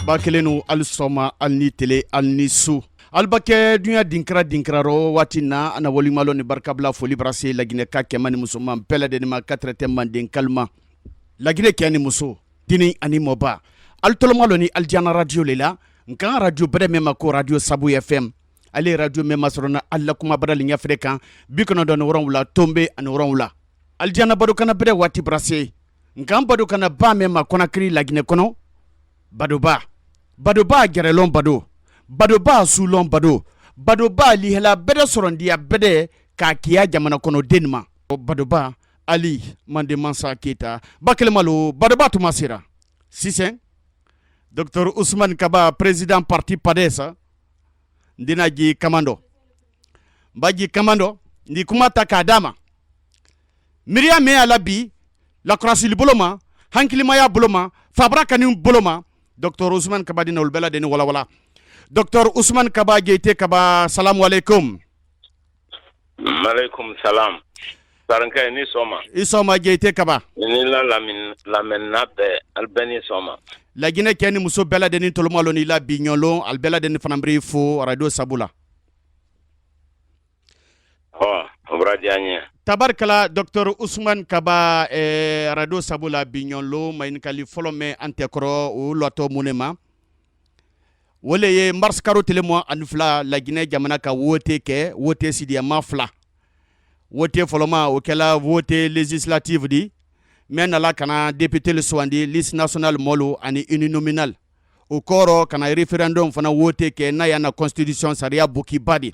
Ba kelen nu ali sɔgɔma, ali ni tele, ali ni su, alibakɛ dunya dinkira dinkira rɔ waati na. An na waleɲumanlɔn ni barikabila foli bara se Laginɛka kɛman ni musoman bɛɛ lajɛlen ma ka tɛrɛtɛ manden kalima. Laginɛ kɛ ni muso, deni ani mɔba, ali tɔlɔmalɔ ni Alijana Radio le la. N kan radio bɛrɛ min ma ko Radio Sabu FM, ale ye radio min masɔrɔ na ali la kuma bara le ɲɛfɛrɛ kan 97.7. Alijana badokana bɛrɛ waati bara se. N kan badokana ba min ma Kɔnakiri Laginɛ kɔnɔ, badoba badoba jɛrɛlɔn bado badoba sulɔn bado badoba lihɛla bɛrɛ sɔrɔndiya bɛrɛ k'a kiya jamana kɔnɔ den ma, badoba Ali Mande Mansa Keyita ba kelenma lo. Badoba tuma sera sisan. Docteur Ousmane Kaba, président parti PADES, n dina ji kamandɔ n ba ji kamandɔ ni kuma ta k'a d'a ma. Miiriya min y'a la bi lakɔrɔsili bolo ma, hankilimaya bolo ma, fabara kani bolo ma, docteur Ousmane Kaba dina olu bɛɛ lajɛlen walawala. Docteur Ousmane Kaba Jeyite Kaba, salamu aleykum. Maaleykum salam. Sarinkɛ, ni sɔgɔma. I sɔgɔma, Jeyite Kaba. Ni la lamɛnna bɛɛ, ali bɛɛ ni sɔgɔma. Laginɛ kɛ ni muso bɛɛ lajɛlen tolomalo ni la bi ɲɔlon, ali bɛɛ lajɛlen fana b'i fo radio Sabu la. Ɔ, o bɔra diya n ye. Tabarikala, docteur Ousmane Kaba, radio Sabu la bi ɲɔlon, mayinikali fɔlɔ mɛn an tɛ kɔrɔ o latɔ mun ne ma, o le ye mars karo tile 22, Laginɛ jamana ka wote kɛ, wote sidiyama fila. Wote fɔlɔma, o kɛla wote législative di mɛ nala ka na député le sugandi, liste nationale mɔlu ani uninominal. O kɔrɔ, ka na référendum fana wote kɛ n'a y'an na constitution sariya bukiba di.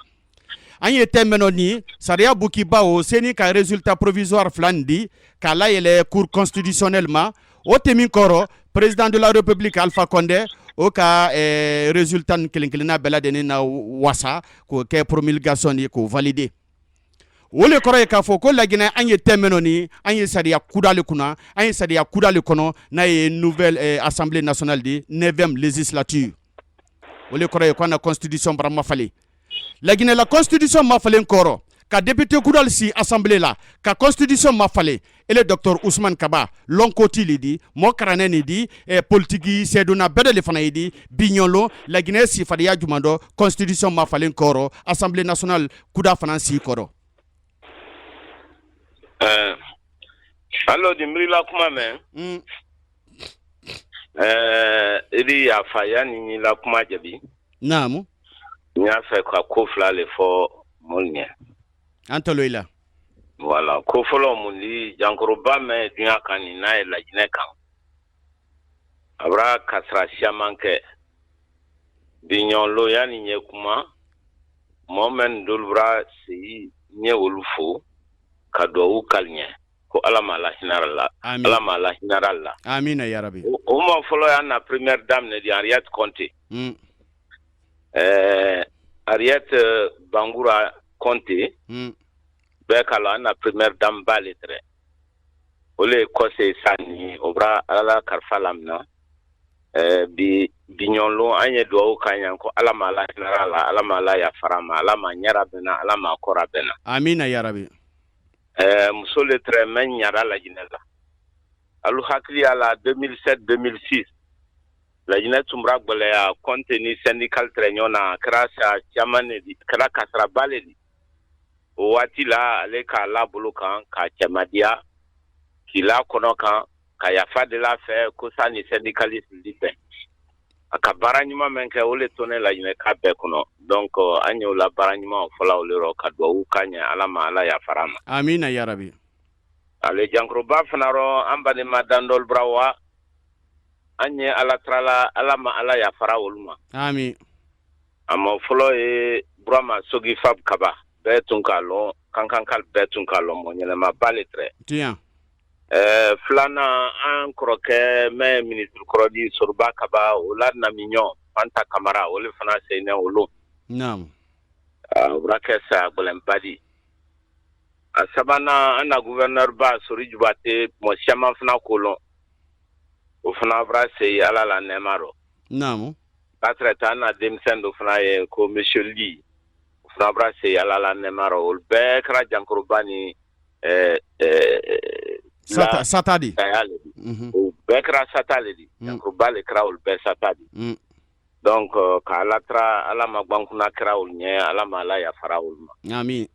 An ye tɛ mɛnɔ ni sariya bukiba o CENI ka résultat provisoire fila nin di k'a layɛlɛ Cour constitutionnelle ma. O tɛ min kɔrɔ, président de la République Alpha Condé o ka résultat nin kelen kelenna bɛɛ lajɛlen na wasa k'o kɛ promulgation ye, k'o valider. O le kɔrɔ ye k'a fɔ ko Laginɛ, an ye tɛ mɛnɔ ni an ye sariya kuda le kunna, an ye sariya kuda le kɔnɔ n'a ye nouvelle Assemblée nationale di, 9e législature. O le kɔrɔ ye ko an na constitution bara mafalen. Laginɛ la constitution mafalen kɔrɔ, ka député kudal si assemblée la, ka constitution mafalen. Ele docteur Ousmane Kaba, lɔnkoti le di, mɔɔ karannen le di, politiki sɛdonna bɛɛ le fana ye di. Bi ɲɔlon, Laginɛ si fadenya juman dɔ constitution mafalen kɔrɔ, Assemblée nationale kuda fana si kɔrɔ? Allo, di miirila kuma mɛn. I di yafa, yanni n la kuma jaabi. Naamu. N y'a fɛ ka ko fila le fɔ mɔlu ɲɛ. An tɔlo i la. Voilà, ko fɔlɔ mun di, jankoroba mɛn dunya kan nin n'a ye Lajinɛ kan, a bɔra kasara siaman kɛ. Bi ɲɔlo, yanni ɲɛ kuma mɔgɔ mɛn dolu bɔra seyi, n ye olu fo ka duwawu k'ali ɲɛ ko Ala ma la hinɛ la. Amin. Ala ma la hinɛ la. Amina yarabi. O ma fɔlɔ y'an na première dame ne di, Henriette Conté. Henriette Bangura Conté. Bɛɛ k'a la an na première dame ba le tɛrɛ. O le ye kɔse sani o bɔra Ala la kalifa lamina. Bi bi ɲɔlon, an ye duwawu k'a ɲɛ ko Ala ma la hinɛ la, Ala ma la yafara ma, Ala ma ɲɛra bɛnna, Ala ma kɔra bɛnna. Amina yarabi. Muso le tɛrɛ mɛ ɲara Lajinɛ la. Alu hakili y'a la, 2007 2006, Lajinɛ tun bɔra gwɛlɛya Conté ni syndical tɛrɛ ɲɔgɔn na, a kɛra sa caman ne di, a kɛra kasaraba le di. O waati la, ale k'a la bolo kan k'a cɛmadiya k'i la kɔnɔ kan ka yafa de la fɛ ko sa ni syndicaliste di bɛn. A ka baara ɲuman min kɛ, o le to ne Lajinɛ ka bɛɛ kɔnɔ. Donc an y'o la baara ɲuman fɔla o le rɔ ka duwawu k'a ɲɛ, Ala ma Ala yafara ma. Amina yarabi. Ale jankoroba fana rɔ, an balima dandɔl bɔra wa an ye Ala tarala, Ala ma Ala yafara olu ma. Amin. A ma fɔlɔ ye Burama Sogi Fab Kaba, bɛɛ tun k'a lɔn, kankankali bɛɛ tun k'a lɔn, mɔgɔ ɲɛnɛmaba le tɛrɛ. Tiɲɛ. Filanan, an kɔrɔkɛ mɛn ministre kɔrɔ di, Soruba Kaba, o la namiɲɔ Fanta Kamara, o le fana seyinɛ olu. O bɔra kɛ saya gwɛlɛnba di. A sabanan, an na gouverneur ba Sori Jubate, mɔgɔ caman fana k'o lɔn, o fana bɔra seyi Ala la nɛɛma rɔ. K'a tɛrɛ ta, an na denmisɛn dɔ fana ye ko monsieur Ly, o fana bɔra seyi Ala la nɛɛma rɔ. Olu bɛɛ kɛra jankoroba ni sata, sata di. Saya le di. O Bɛɛ kɛra sata le di. Jankoroba le kɛra olu bɛɛ sata di. Donc ka Ala tara, Ala ma gbankunna kɛra olu ɲɛ, Ala ma Ala yafara olu ma. Amin.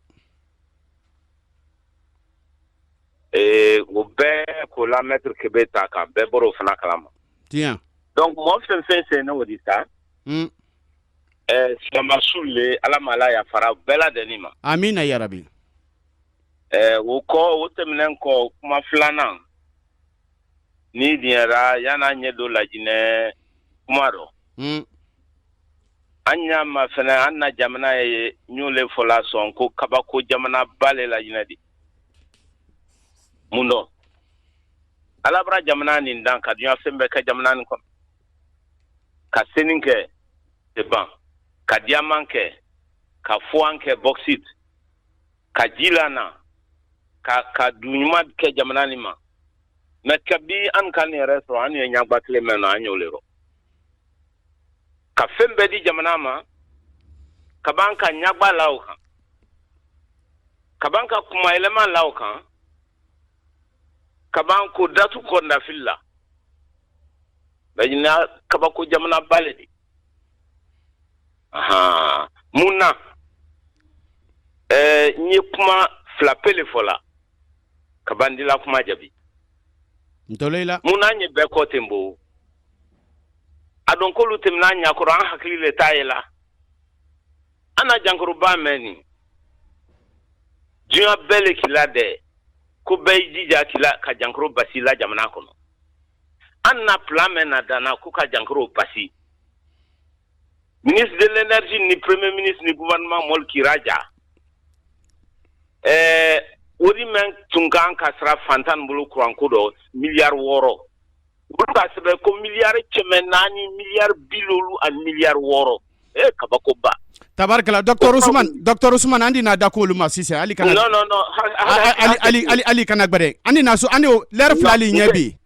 Ee, o bɛɛ ko la maître Kebe ta kan, bɛɛ bɔra o fana kalama. Tiɲɛ. Donc mɔgɔ fɛn fɛn sen n'o di sa, silamasu le, Ala ma Ala yafara bɛɛ ladɛnni ma. Amina yarabi. O kɔ, o tɛmɛnen kɔ, kuma filanan ni diɲɛra yan'an ɲɛ don Lajinɛ kuma dɔ, an y'a mafɛnɛ an na jamana ye, n y'o le fɔla sɔn ko kabako jamana ba le Lajinɛ di. Mun dɔ Ala bara jamana nin dan ka dunya fɛn bɛɛ kɛ jamana nin kɔnɔ, ka seni kɛ tɛ ban, ka diamant kɛ, ka fuwan kɛ, bauxite, ka ji lana, ka du ɲuman kɛ jamana nin ma. Mais kabi an ka nin yɛrɛ sɔrɔ, an ye ɲagba kelen mɛn na, an y'o le rɔ ka fɛn bɛɛ di jamana ma, ka ban ka ɲagba la o kan, ka ban ka kumayɛlɛma la o kan, ka ban ko datu kɔndafili la. Lajinɛ kabako jamana ba le di. Ahan, mun na n ye kuma fila pe le fɔ la ka ban di la kuma jaabi. Ntɔlɔ i la. Mun na an ye bɛɛ kɔ ten bo a dɔn k'olu tɛmɛna an ɲakɔrɔ, an hakili le t'a ye la. An na jankoroba mɛn nin diɲɛ bɛɛ le k'i la dɛ, ko bɛɛ y'i jija k'i la ka jankaro basi la jamana kɔnɔ. An na plan mɛn na danna ko ka jankaro basi, ministre de l'énergie ni premier ministre ni gouvernement mɔli k'i raja wori mɛn tun kan ka sara fantan bolo kuranko dɔ miliyari 6, olu ka sɛbɛn ko miliyari 400, miliyari 56. Kabakoba. Tabarikala, docteur Ousmane, docteur Ousmane, an di na da ko olu ma sisan, hali kana. Non, non, non. Ali, ali, ali kana gbɛrɛ, an di na so, an di l'heure fila li ɲɛ bi.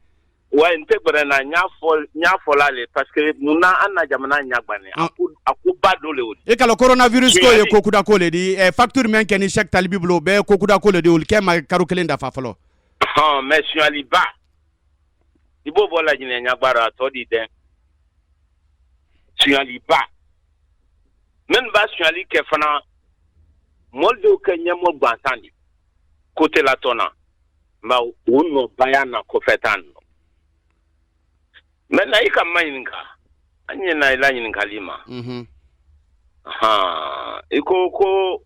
Ouais, n tɛ gbɛrɛ na, n y'a fɔ, n y'a fɔ la le parce que mun na an na jamana ɲagbannen, a ko ba dɔ le o. I kala coronavirus ko ye ko kuda ko le di, facture min kɛ ni Cheikh Talibi bolo, o bɛɛ ye ko kuda ko le di, olu kɛ ma karo kelen dafa fɔlɔ. Hɔn, mais sonyaliba i b'o bɔ Lajinɛ ɲagba rɔ, a tɔ di dɛ. Sonyaliba minnu b'a sonyali kɛ fana, mɔli dɔw kɛ ɲɛmɔgɔ gansan di côté la tɔn na, nka o nɔba y'a na kɔfɛ tan nɔ. Maintenant, i ka ma ɲininka, an ɲɛna i la ɲininkali ma. I ko ko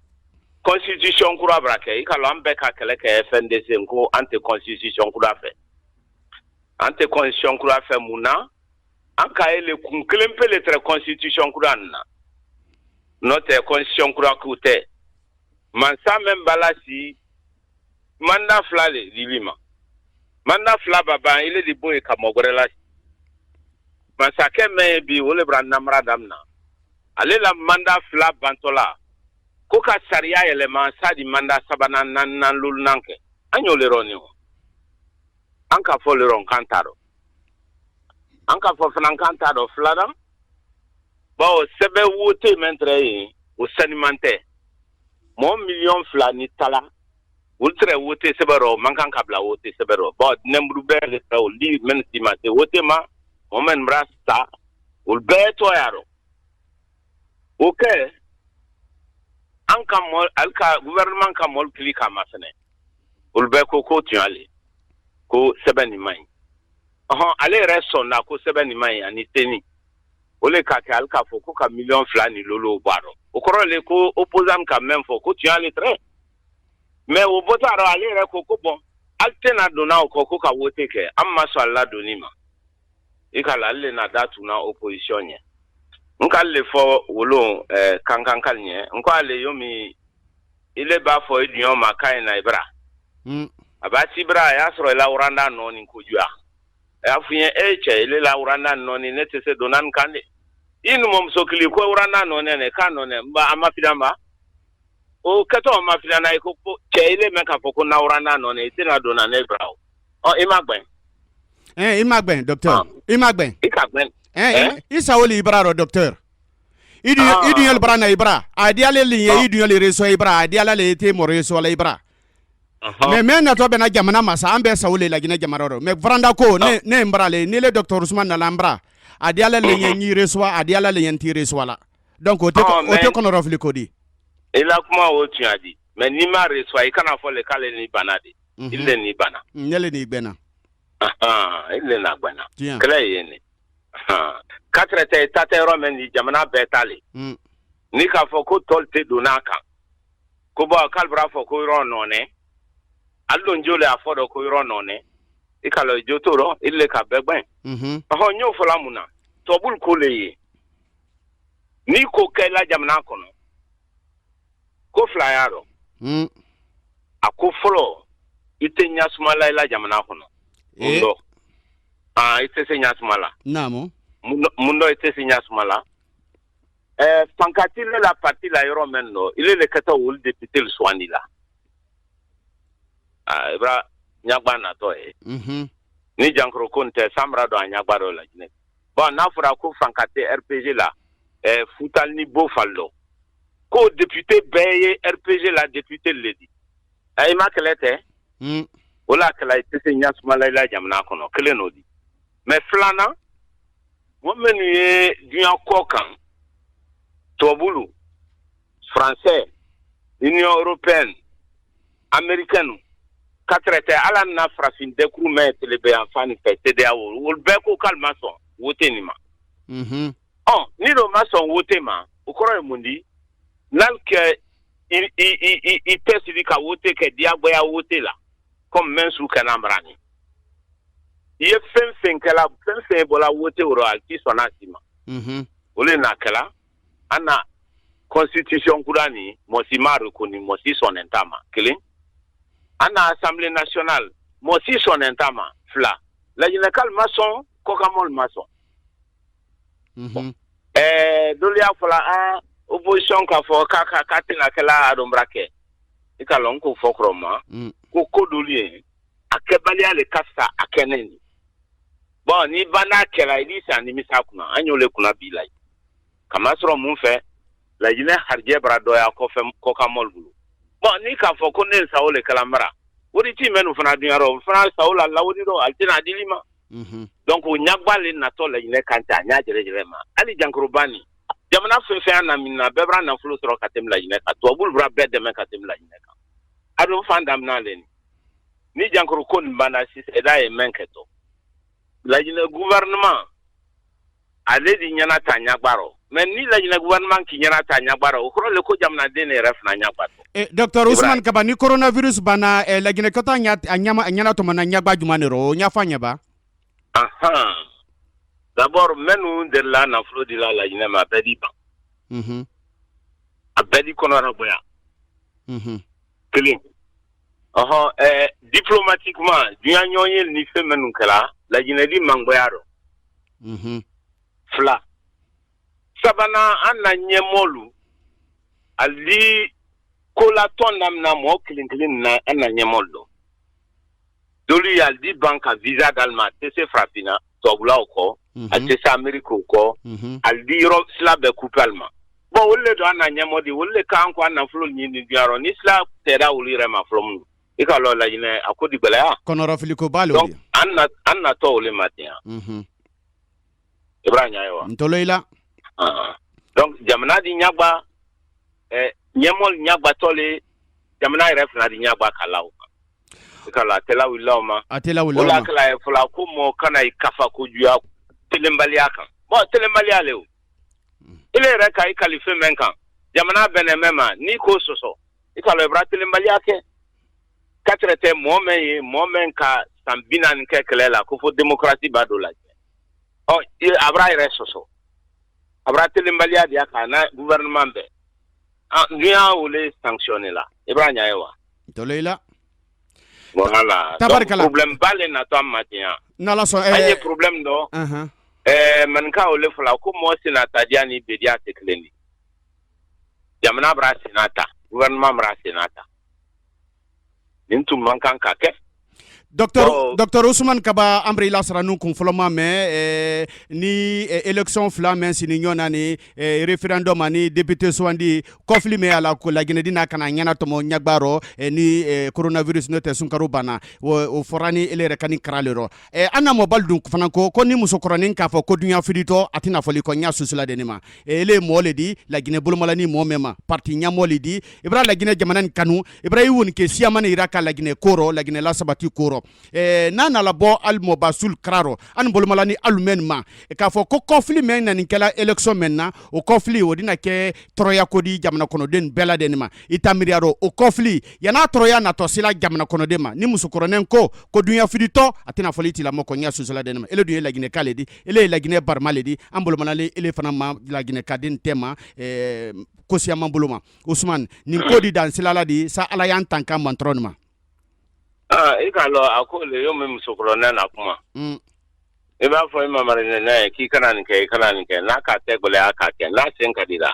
constitution kura bara kɛ, i ka lɔn an bɛɛ ka kɛlɛ kɛ FNDC ko an tɛ constitution kura fɛ, an tɛ constitution kura fɛ. Mun na an ka ye le kun kelen pe le tɛrɛ constitution kura nin na? N'o tɛ, constitution kura k'u tɛ. Mansa min b'a la si, mandat fila le dili ma, mandat fila ba ban, ile de bɔ yen ka mɔgɔ wɛrɛ la. Masakɛ min ye bi, o le bɛna namara daminɛ ale la. Mandat fila bantɔ la, ko ka sariya yɛlɛma sa di mandat sabanan, naaninan, lolunan kɛ. An y'o le rɔ nin o, an ka fɔ le rɔ k'an t'a dɔn, an ka fɔ fana k'an t'a dɔn filanan, bawo sɛbɛn wote mɛn tɛrɛ yen, o saniman tɛ. Mɔgɔ miliyɔn 2 ni tala, olu tɛrɛ wote sɛbɛn rɔ, o man kan ka bila wote sɛbɛn rɔ, bawo nɛnburu bɛɛ le tɛrɛ olu di mɛn si ma se wote ma, mɔgɔ mɛn bara sa, olu bɛɛ tɔ y'a rɔ. O kɛ an ka mɔ, ale ka gouvernement ka mɔli kili k'a ma fɛnɛ, olu bɛɛ ko ko tiɲɛ le, ko sɛbɛn nin man ɲi. Ɔhɔn, ale yɛrɛ sɔnna ko sɛbɛn nin man ɲi ani seni o le ka kɛ ale k'a fɔ ko ka miliyɔn 2 ni lolo bɔ a rɔ. O kɔrɔ le ko opposant ka mɛn fɔ ko tiɲɛ le tɛrɛ. Mais o bɔtɔ a rɔ, ale yɛrɛ ko ko bon, ale tɛna donna o kɔ ko ka wote kɛ, an ma sɔn ale ladonni ma. I ka la ale le na da tunna opposition ɲɛ. N k'ale le fɔ wolon kankankali ɲɛ, n ko ale yomi ile b'a fɔ i duɲɔ ma k'a ye na i bara, a b'a ci bara, a y'a sɔrɔ i la wuranda nɔɔni kojuya. A y'a fɔ n ye: e cɛ, ile la wuranda nɔɔni, ne tɛ se donna nin kan de. I numumuso kili ko wuranda nɔɔnɛ ne k'a nɔɔnɛ, n ba a ma filan ba o kɛtɔ o ma filan na. I ko ko cɛ, ile mɛn k'a fɔ ko na wuranda nɔɔnɛ, i tɛna donna ne bara o. Ɔ, i ma gbɛn. I ma gbɛn, docteur, i ma gbɛn. I ka gbɛn. I sawo i bara rɔ, docteur, i dun i dun yɛlɛ bara na i bara a di ale le ye, i dun yɛlɛ reçoit i bara a di ala le, i tɛ mɔgɔ reçoit la i bara. Mais mɛ natɔ bɛna jamana ma sa, an bɛɛ sago le Laginɛ jamana rɔ. Mais varanda ko ne ne ye n bara le, ni le docteur Usumani nana n bara, a di ala le ɲɛ n y'i reçoit, a di ala le ɲɛ n t'i reçoit la. Donc o tɛ o tɛ kɔnɔrɔfili ko di. I la kuma o tiɲɛ di, mais n'i m'a reçoit, i kana fɔ le k'ale ni bana de, i le ni bana. Ne le n'i gbɛnna. I le n'a gbɛnna. Kɛlɛ ye nin ka tɛ ta tɛ yɔrɔ min ni jamana bɛɛ ta le. Ni k'a fɔ ko tɔli tɛ don n'a kan ko bɔn k'ale b'a fɔ ko yɔrɔ nɔɔnɛ, ale don jo le a fɔ dɔ ko yɔrɔ nɔɔnɛ, i ka lɔ jo t'o rɔ, i le ka bɛɛ gbɛn. Ɔhɔn, n y'o fɔla mun na? Tubabulu ko le ye n'i ko kɛ i la jamana kɔnɔ ko fila y'a rɔ. A ko fɔlɔ, i tɛ ɲasuma la i la jamana kɔnɔ. Mun dɔ aa, i tɛ se ɲasuma la. Naamu. Mun dɔ i tɛ se ɲasuma la? Fanka t'i le la parti la yɔrɔ min dɔ, ile le kɛtɔ olu député sugandi la. Aa, i bara ɲagba natɔ ye. Ni jankaro ko tɛ san bara dɔn, a ɲagba dɔ Laginɛ. Bon, n'a fɔra ko fanka tɛ RPG la, Futal ni Bofal dɔ ko député bɛɛ ye RPG la député le di, i ma kɛlɛ tɛ. O la kɛlɛ, i tɛ se ɲasuma la i la jamana kɔnɔ, kelen n'o di. Mais filanan, mɔgɔ minnu ye duɲa kɔ kan, tubabulu, français, Union européenne, américaine, ka tɛrɛ tɛ ala na farafin dɛkuru mɛn telebe yan fan nin fɛ, CEDEAO, olu bɛɛ ko k'ale ma sɔn wote nin ma. Ɔ, ni dɔ ma sɔn wote ma, o kɔrɔ ye mun di? N'ale kɛ i tɛ ka wote kɛ diyagoya wote la, comme mɛn su kɛnɛ mara ni i ye fɛn fɛn kɛla, fɛn fɛn bɔla wote o rɔ, a t'i sɔnna si ma. O le n'a kɛla an na constitution kura nin, mɔgɔ si m'a reconnu, mɔgɔ si sɔnnen t'a ma, kelen. An na Assemblée nationale, mɔgɔ si sɔnnen t'a ma, fila. Laginɛkalu ma sɔn, kɔkanmɔlu ma sɔn. Dolu y'a fɔla an opposition k'a fɔ k'a ka k'a tɛna kɛla a don bara kɛ. I ka lɔn k'o fɔ kɔrɔ ma ko ko dolu ye a kɛbaliya le ka fisa a kɛnɛ nin. Bon, ni ba n'a kɛra, i b'i san nimisa kunna. An y'o le kunna bi la, kamasɔrɔ mun fɛ Laginɛ harijɛ bara dɔya kɔfɛ kɔkanmɔlu bolo. Bon, ni k'a fɔ ko ne sago le kɛla mara, o de ti mɛnu fana dunyarɔ, o fana sago la lawodi dɔ ale tɛna dili ma. Donc o ɲagba le natɔ Laginɛ kan tɛ a ɲa jɛrɛjɛrɛ ma. Hali jankoroba nin, jamana fɛn fɛn y'a namina na, bɛɛ bara nafolo sɔrɔ ka tɛmɛ Laginɛ kan, tubabulu bara bɛɛ dɛmɛ ka tɛmɛ Laginɛ kan. A dun fan daminɛ le nin ni jankaro ko nin banna sisan, i ye mɛn kɛ tɔ Laginɛ gouvernement ale di ɲɛna ta ɲagba rɔ. Mais ni Laginɛ gouvernement k'i ɲɛna ta ɲagba rɔ, o kɔrɔ le ko jamanaden ne yɛrɛ fana ɲagba tɔ. Docteur Ousmane Kaba, ni coronavirus banna, Laginɛ kɛtɔ a ɲɛna tɔmɔna ɲagba jumɛn de rɔ? O ɲɛfɔ an ɲɛ ba. Ahan, d'abord minnu delila nafolo di la Laginɛ ma, a bɛɛ di ban. A bɛɛ di kɔnɔ bonya. Kelen, ɔhɔn, diplomatiquement, duɲa ɲɔgɔn ye ni fɛn minnu kɛra Laginɛ di mangoya rɔ. Fila, sabanan, an na ɲɛmɔlu ali kolatɔn daminɛ mɔgɔ kelen kelen na, an na ɲɛmɔlu dɔn dolu ye ali di ban ka visa d'ale ma, a tɛ se farafinna tubabulaw kɔ, a tɛ se Amérique kɔ. Ali di yɔrɔ sila bɛɛ couper ale ma. Bon, olu le don an na ɲɛmɔ di, olu le k'an ko an nafolo ɲini duɲa rɔ. Ni sila tɛra olu yɛrɛ ma fɔlɔ mun, i ka lɔ Laginɛ a ko di gwɛlɛya. Kɔnɔrɔfili ko b'a le o. Donc an na an natɔ olu ma ten yan. I b'a ɲa ye wa? N tolo i la. Donc jamana di ɲagba, ɲɛmɔlu ɲagbatɔ le, jamana yɛrɛ fana di ɲagba ka la o kan. I ka lɔ a tɛ lawulila o ma. A tɛ lawulila o o la ma. Kɛla ye fɔlɔ ko mɔgɔ kana i kafa kojuya telenbaliya kan. Bon, telenbaliya le o, ile yɛrɛ ka i kali fɛn mɛn kan, jamana bɛnɛ mɛn ma, n'i k'o sɔsɔ, i ka lɔ i bara telenbaliya kɛ. Ka tɛrɛ tɛ mɔgɔ mɛn ye, mɔgɔ mɛn ka san 40 kɛ kɛlɛ la ko fo démocratie b'a don lajɛ. Ɔ, a bara yɛrɛ sɔsɔ, a bara telenbaliya de y'a kan na gouvernement bɛɛ duɲa wele sanctionné la. I b'a ɲa ye wa? N tolo i la. Voilà, donc Tabarikala. problème ba le natɔ an ma ten yan. N'Ala sɔn. An ye problème dɔ. Maninka o le fɔla ko mɔgɔ senna ta diya ni bediya tɛ kelen di. Jamana bara senna ta, gouvernement bara senna ta, nin tun man kan ka kɛ. Docteur Ousmane Kaba, an bɛ i lasara nu kun fɔlɔma mɛ ni élection fila mɛn sini ɲɔgɔn na ni référendum ani député sugandi kɔfili mɛn a la ko laginɛden na ka na ɲɛnatɔmɔ ɲagba rɔ ni coronavirus, n'o tɛ sunkaro banna, o fɔra ni ele yɛrɛ ka ni kara le rɔ. An na mɔbali dun fana ko ni musokɔrɔnin k'a fɔ ko dunya filitɔ a tɛna fɔli kɔ ɲa susula de ne ma. Ele ye mɔɔ le di laginɛ bolomala ni mɔɔ mɛn ma parti ɲamɔɔ le di, i bara laginɛ jamana nin kanu, i bara i woni ke siyama ni yira ka laginɛ ko rɔ, laginɛ la sabati ko rɔ. N'a nana bɔ ali mɔba sul kara rɔ, an bolomala ni alu mɛn ma k'a fɔ ko kɔfili mɛn nani kɛla élection mɛn na, o kɔfili o dina kɛ tɔɔrɔya ko di jamana kɔnɔden bɛɛ ladɛnni ma. I ta miiriya rɔ, o kɔfili yan'a tɔɔrɔya natɔ sela jamana kɔnɔden ma, ni musokɔrɔnɛn ko dunya filitɔ a tɛna fɔli tilamɔ kɔ ɲa susula dɛnni ma. Ele dun ye laginɛ ka le di, ele ye laginɛ barima le di, an bolomala ele fana ma laginɛ kaden tɛ ma ko siyaman bolo ma. Usman, nin ko di dan silala di sa, Ala y'an tanka mantɔrɔ nin ma. Ah, i k'a lɔn a ko le yo min musokɔrɔnɛ na kuma. I b'a fɔ i mamarinɛnɛ ye k'i kana nin kɛ, i kana nin kɛ, n'a k'a tɛ gɛlɛya k'a kɛ, n'a sen ka di la.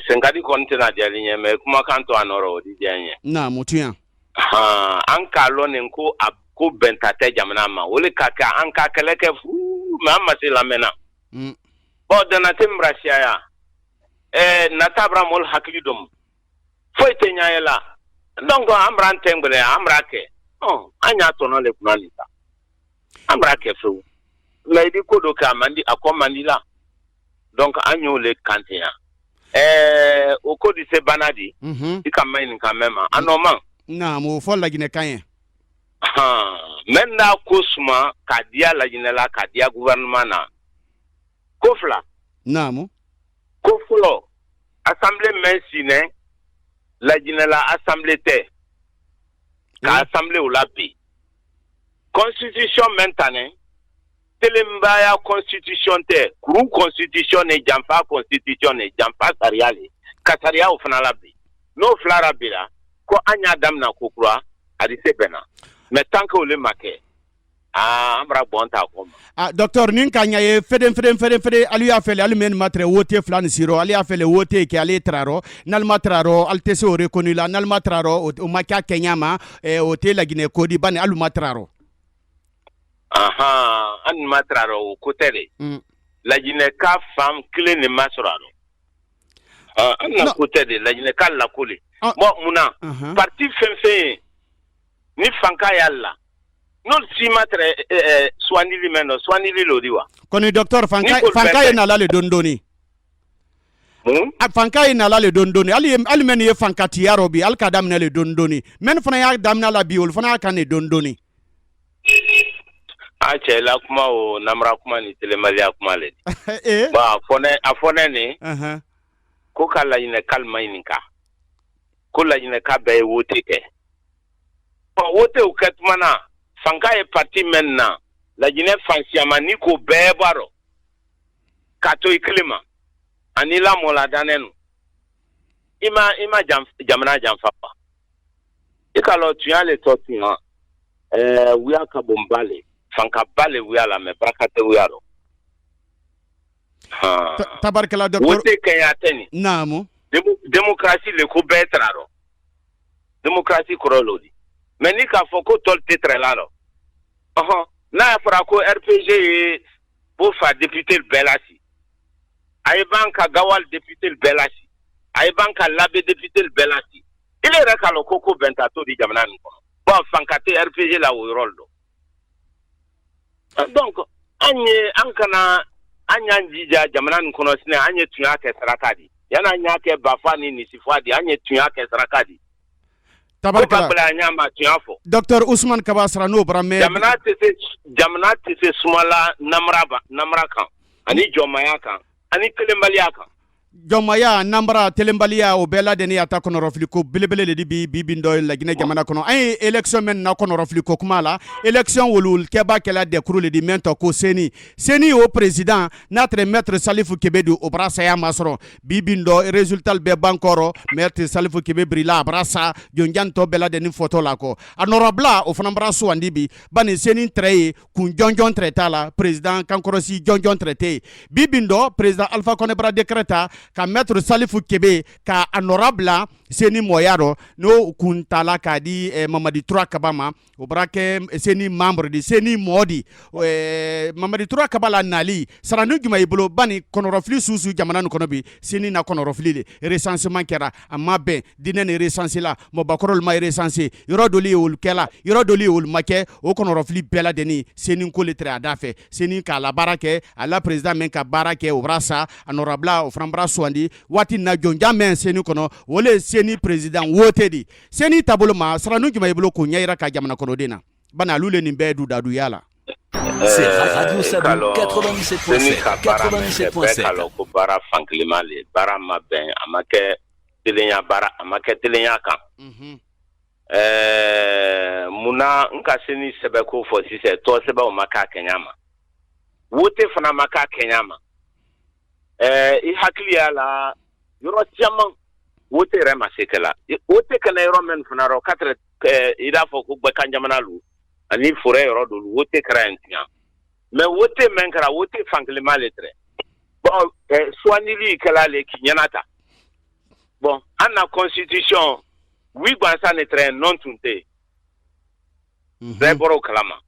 Sen ka di kɔni tɛna diya ɲɛ, mɛ kumakan to a nɔrɔ, o di diya n ye. Naamu, tuɲa. An k'a lɔn nin ko a ko bɛnta tɛ jamana ma, o le ka kɛ an ka kɛlɛ kɛ fu, mɛ an ma se lamɛnna. Bon, dana tɛ murasiyaya nata bara mɔlu hakili dɔn, foyi tɛ ɲɛ la, donc an bara an tɛ gɛlɛya, an bara kɛ, an y'a tɔnɔ le kunna nin ta, an bara kɛ fewu, mɛ i bɛ ko dɔ kɛ, a man di, a kɔ man di la, donc an y'o le kan ten yan. O ko di se banna di. I ka ma ɲininka mɛn ma a nɔ ma. Naamu, o fɔ laginɛ kan ye. Mɛ n'a ko suma k'a diya laginɛ la, k'a diya gouvernement na, ko fila. Ko fɔlɔ, assemblée mɛn sinɛ laginɛ la, assemblée tɛ ka assemblée o la bi, constitution mɛn tanɛ telenbaya constitution tɛ, kuru constitution ni janfa constitution ni janfa sariya le, ka sariya o fana la bi, n'o fila ra bi la ko an y'a daminɛ ko kura, a di se bɛnna, mais tant que o le ma kɛ, aa, an bara bɔn ta kɔ ma. Ah, docteur, nin ka ɲa ye feden feden feden feden, alu y'a fɛlɛ, alu mɛn ma tɛrɛ wote fila ni siro, alu y'a fɛlɛ wote kɛ, ale tara rɔ, n'alu ma tara rɔ, alu tɛ se o reconnu la, n'alu ma tara rɔ, o ma kɛ a kɛɲa ma, o tɛ laginɛ ko di bani alu ma tara rɔ. Ahan, an ma tara rɔ, o ko tɛ de. Laginɛ ka fan kelen de ma sɔrɔ a rɔ, an na ko tɛ de, laginɛ ka lako le. Bon, mun na parti fɛn fɛn ye ni fanka y'a la, n'olu si ma tɛrɛ sugandili mɛn dɔ, sugandili l'o di wa. Kɔni docteur, fanka fanka ye nala le dɔɔni dɔɔni. Fanka ye nala le dɔɔni dɔɔni, hali hali mɛ nin ye fankatiya rɔ bi, hali k'a daminɛ le dɔɔni dɔɔni, mɛ fana y'a daminɛ la bi, olu fana y'a kan de dɔɔni dɔɔni. A cɛ la kuma, o namara kuma ni telemaliya kuma le. Bon, a fɔ ne nin ko ka laɲinɛ kalima ɲininka ko laɲinɛ ka bɛɛ ye wote kɛ. Ɔ, wotew kɛ tuma na, fanka ye parti mɛn na laɲinɛ fan siyaman ni k'o bɛɛ bɔ a rɔ k'a to i kelen ma, ani lamɔla dannen no, i ma jamana janfa wa? I ka lɔ tunya le tɔ tunya, wuya ka bon ba le, fanka ba le wuya la, mɛ baraka tɛ wuya rɔ. Tabarikala, docteur. Wote kɛɲa tɛ nin. Démocratie le ko bɛɛ tara rɔ, démocratie kɔrɔ l'o di, mɛ ni k'a fɔ ko tɔli tɛ tɛrɛ la rɔ, ɔhɔn, n'a y'a fɔra ko RPG ye Boffa député bɛɛ lasi, a ye ban ka Gawal député bɛɛ lasi, a ye ban ka Labé député bɛɛ lasi, ile yɛrɛ k'a lɔn ko bɛnta t'o di jamana nin kɔnɔ. Bon, fanka tɛ RPG la o yɔrɔ dɔn. Donc an ye an kana an y'an jija jamana nin kɔnɔ sinɛ, an ye tunya kɛ saraka di, yanni an y'a kɛ bafa ni nisifa di, an ye tunya kɛ saraka di. Tabarikala. Ko ka ɲa ma tunya fɔ. Docteur Ousmane Kaba, sara n'o bara mɛn. Jamana tɛ se sumala namara ba namara kan ani jɔnmaya kan ani kelenbaliya kan. Jɔnmaya, nanbara, telenbaliya, o bɛɛ ladɛnni y'a ta kɔnɔrɔfili ko belebele le di bi bi bin dɔ laginɛ jamana kɔnɔ. An ye élection mɛn na kɔnɔrɔfili ko kuma la, élection wolu kɛba kɛla dɛkuru le di mɛn tɔ ko CENI. CENI o président n'a tɛrɛ maître Salifu Kebe di, o bara saya masɔrɔ bi bin dɔ, résultat bɛɛ ban kɔrɔ, maître Salifu Kebe birila, a bara sa jonjan tɔ bɛɛ ladɛnni fɔtɔ la kɔ, a nɔrɔbila o fana bara sugandi bi bani CENI tɛrɛ ye kun jɔnjɔn tɛrɛ t'a la, président kankɔrɔsi jɔnjɔn tɛrɛ tɛ yen. Bi bin dɔ, président Alpha Condé bara décret ta. ka maître Salifu Kebe ka a nɔrabila CENI mɔya rɔ, n'o kun tala k'a di Mamadi Tura Kaba ma. O bara kɛ CENI membre di, CENI mɔɔ di. Mamadi Tura Kaba la nali sarani jumɛn i bolo? Bani kɔnɔrɔfili susu jamana nin kɔnɔ bi, CENI na kɔnɔrɔfili le. Recensement kɛra, a ma bɛn, diinɛ ni recensé la, mɔbakɔrɔlu ma recensé, yɔrɔ dɔlu ye olu kɛla, yɔrɔ dɔlu ye olu ma kɛ. O kɔnɔrɔfili bɛɛ ladɛnni, CENI ko le tɛrɛ a da fɛ. CENI k'a la baara kɛ, a la président min ka baara kɛ, o bara sa, a nɔrabila o fana bara sugandi. Waati na jɔnjan mɛn CENI kɔnɔ, o le CENI président wote di. CENI taabolo ma, sarani jumɛn i bolo k'o ɲɛ yira ka jamana kɔnɔden na? Bani alu le nin bɛɛ du daduya la. C'est Radio Sabou 97.7. 97.7. Ko baara fankelenma le, baara ma bɛn, a ma kɛ telenya, baara a ma kɛ telenya kan. Munna n ka CENI sɛbɛko fɔ sisan? Tɔ sɛbɛnw ma k'a kɛɲa ma, wote fana ma k'a kɛɲa ma. I hakili y'a la, yɔrɔ caman wote yɛrɛ ma se kɛla. Wote kɛnɛ yɔrɔ min fana rɔ ka tɛrɛ, i b'a fɔ ko gbɛkan jamana lu ani forêt yɔrɔ dolu, wote kɛra yen tiɲɛ, mais wote mɛn kɛra, wote fankelenma le tɛrɛ. Bon, suwandili kɛla le k'i ɲɛna ta. Bon, an na constitution, oui gansan ne tɛrɛ, non tun tɛ yen, bɛɛ bɔra o kalama.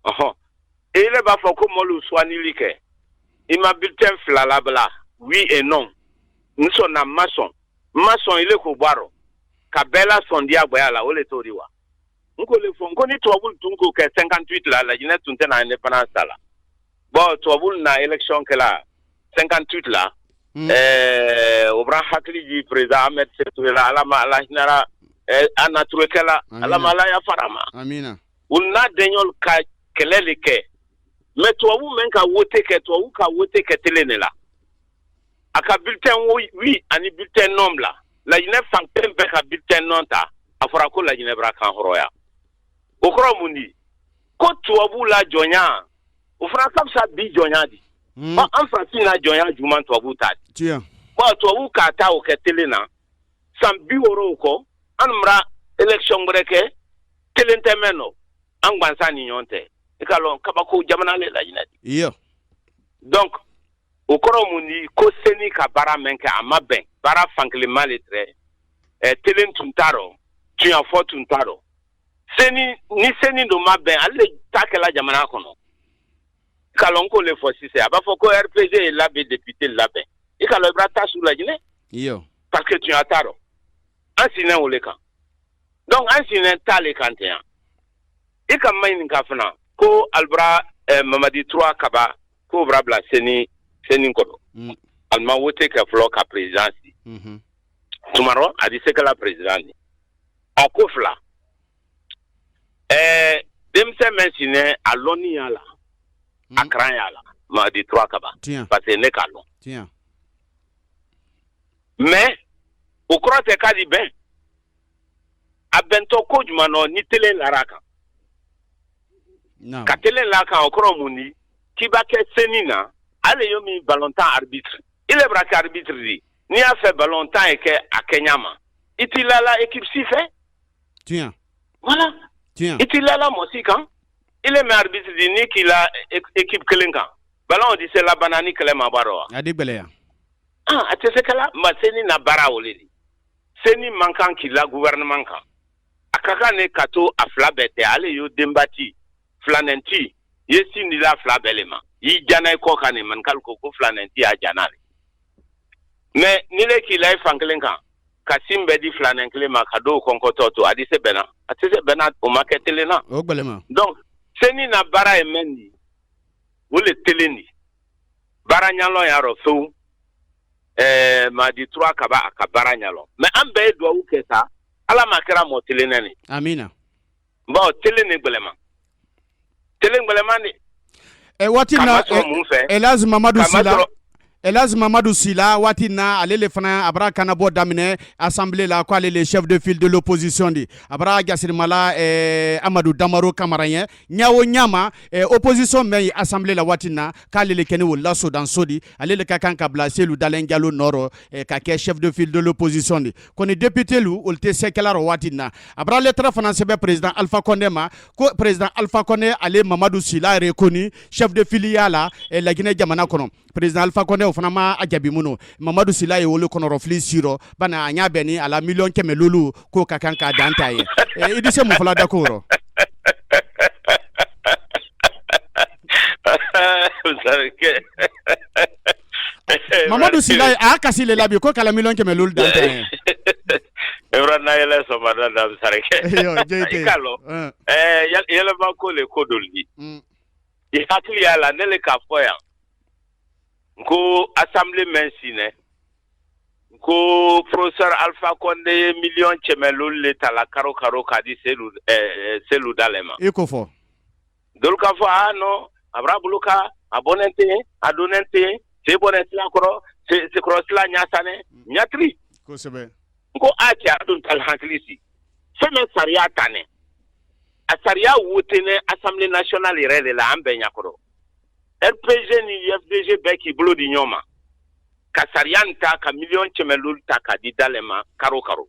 Ɔhɔn, e yɛrɛ b'a fɔ ko mɔlu suwandili kɛ, i ma bulletin fila labila, oui et non, n sɔnna, n ma sɔn, n ma sɔn, ile k'o bɔ a rɔ ka bɛɛ la sɔn diyagoya la, o le t'o di wa? N ko le fɔ, n ko ni tubabu tun k'o kɛ 58 la, Lajinɛ tun tɛna indépendance ta la. Bon, tubabu na élection kɛla 58 la. O bɔra hakili ji président Ahmed Sékou Touré la, Ala ma ala hinɛra an na Touré kɛla, Ala ma ala yafara ma. Amina. U n'a dɛɲɔl ka kɛlɛ le kɛ, mais tubabu mɛn ka wote kɛ, tubabu ka wote kɛ telen de la, a ka bulletin oui ani bulletin non bila. Lajinɛ fan kelen bɛɛ ka bulletin non ta, a fɔra ko Lajinɛ bɔra kan hɔrɔnya. O kɔrɔ mun di? Ko tubabu la jɔnya, o fana ka fisa bi jɔnya di. An farafin na jɔnya juman tubabu ta di. Bon, tubabu k'a ta o kɛ telen na, san 60 o kɔ, an mara élection wɛrɛ kɛ, kelen tɛ mɛn nɔ, an gansan ni ɲɔgɔn tɛ. I ka lɔn kabako jamana le Lajinɛ di. Donc o kɔrɔ mun di? Ko CENI ka baara mɛn kɛ, a ma bɛn, baara fankelenma le tɛrɛ. Telen tun t'a rɔ, tuɲafɔ tun t'a rɔ. CENI ni CENI don ma bɛn, ale le ta kɛla jamana kɔnɔ. Ka lɔn k'o le fɔ sisan, a b'a fɔ ko RPG ye labɛn, député labɛn, i ka lɔn i b'a ta su Lajinɛ. Parce que tuɲa t'a rɔ, an sinnen o le kan. Donc an sinnen t'a le kan ten yan. I ka ma ɲininka fana ko alibara Mamadi Tura Kaba k'o bɔra bila CENI kɔrɔ, ali ma wote kɛ fɔlɔ ka président si. Tuma rɔ a di se kɛla président di. A ko fila, denmisɛn mɛn sinɛ, a lɔnni y'a la, a karan y'a la, Mamadi Tura Kaba, parce que ne k'a lɔn. Mais o kɔrɔ tɛ k'a di bɛn. A bɛntɔ ko jumɛn nɔ? Ni telen lara a kan, ka telen la kan, o kɔrɔ mun di? K'i b'a kɛ CENI na, ale yo min ballontan arbitre, i le bɔra kɛ arbitre di. N'i y'a fɛ ballontan ye kɛ a kɛɲa ma, i t'i lala équipe si fɛ. Voilà, i t'i lala mɔgɔ si kan. I le mɛ arbitre di, n'i k'i la équipe kelen kan, ballon di se labanna ni kɛlɛ ma bɔ a rɔ wa? A di gbɛlɛya. Ah, a tɛ se kɛla ma. CENI na baara o le di. CENI man kan k'i la gouvernement kan, a ka kan ne ka to a fila bɛɛ tɛ. Ale y'o denbati filanɛnti ye, sin dila fila bɛɛ le ma, y'i jana i kɔ kan nin manikali ko ko filanɛnti y'a jana le. Mais ni le k'i la i fan kelen kan, ka sin bɛɛ di filanɛn kelen ma, ka dɔw kɔnkɔtɔ to, a di se bɛnna, a tɛ se bɛnna, o ma kɛ telen na. O gbɛlɛma. Donc CENI na baara ye mɛn di, o le telen di, baara ɲalɔn y'a rɔ fewu. Madi Tura Kaba a ka baara ɲalɔn, mais an bɛɛ ye duwawu kɛ sa, Ala ma kɛra mɔgɔ telennɛ ne. Amina. Bon, telen ne gbɛlɛma, telen gbɛlɛma de. Waati na mun fɛ? Elhaji Mamadu Sila, Elhaji Mamadu Sila, waati na ale le fana a bara kanabɔ daminɛ assemblée la ko ale le chef de file de l'opposition di. A bara jasirimala Amadu Damaro Kamara ɲɛ ɲa o ɲama opposition mɛn ye assemblée la waati na, k'ale le kɛni o lasodanso di, ale le ka kan ka bila Selu Dalen Jalo nɔrɔ ka kɛ chef de file de l'opposition di. Kɔni député lu, olu tɛ sɛkɛla rɔ waati na. A bara lettre fana sɛbɛn président Alpha Condé ma ko président Alpha Condé, ale Mamadu Sila reconnu chef de file ya la Laginɛ jamana kɔnɔ. Président Alpha Condé o fana ma a jaabi minnu. Mamadu Sila ye wolu kɔnɔrɔfili sirɔ bana a y'a bɛn ni a la miliyɔn 500 k'o ka kan k'a dan ta ye. I di se mun fɔla da ko rɔ? Mamadu Sila a y'a kasi le la bi ko k'a la miliyɔn 500 dan ta ye. Ibra na yɛlɛ sɔgɔmada da saraka i k'a lɔn yɛlɛma ko le ko dɔ di. I hakili y'a la, ne le k'a fɔ yan ko assemblée mɛn sinɛ ko professeur Alpha Condé ye miliyɔn 500 le ta la karo karo k'a di Selu Dalɛ ma. I ko fɔ. Dɔlu k'a fɔ ah non, a bara bolo ka a bɔnɛ ten, a donnɛ ten, se bɔnɛ sila kɔrɔ, sekɔrɔ sila ɲasanɛ ɲatiri. Kosɛbɛ. N ko a cɛ, a dun t'al hakili si fɛn bɛ sariya tanɛ, a sariya wotenɛ assemblée nationale yɛrɛ de la, an bɛɛ ɲakɔrɔ. RPG ni UFDG bɛɛ k'i bolo di ɲɔgɔn ma ka sariya nin ta ka miliyɔn 500 ta k'a di Dalɛ ma karo karo.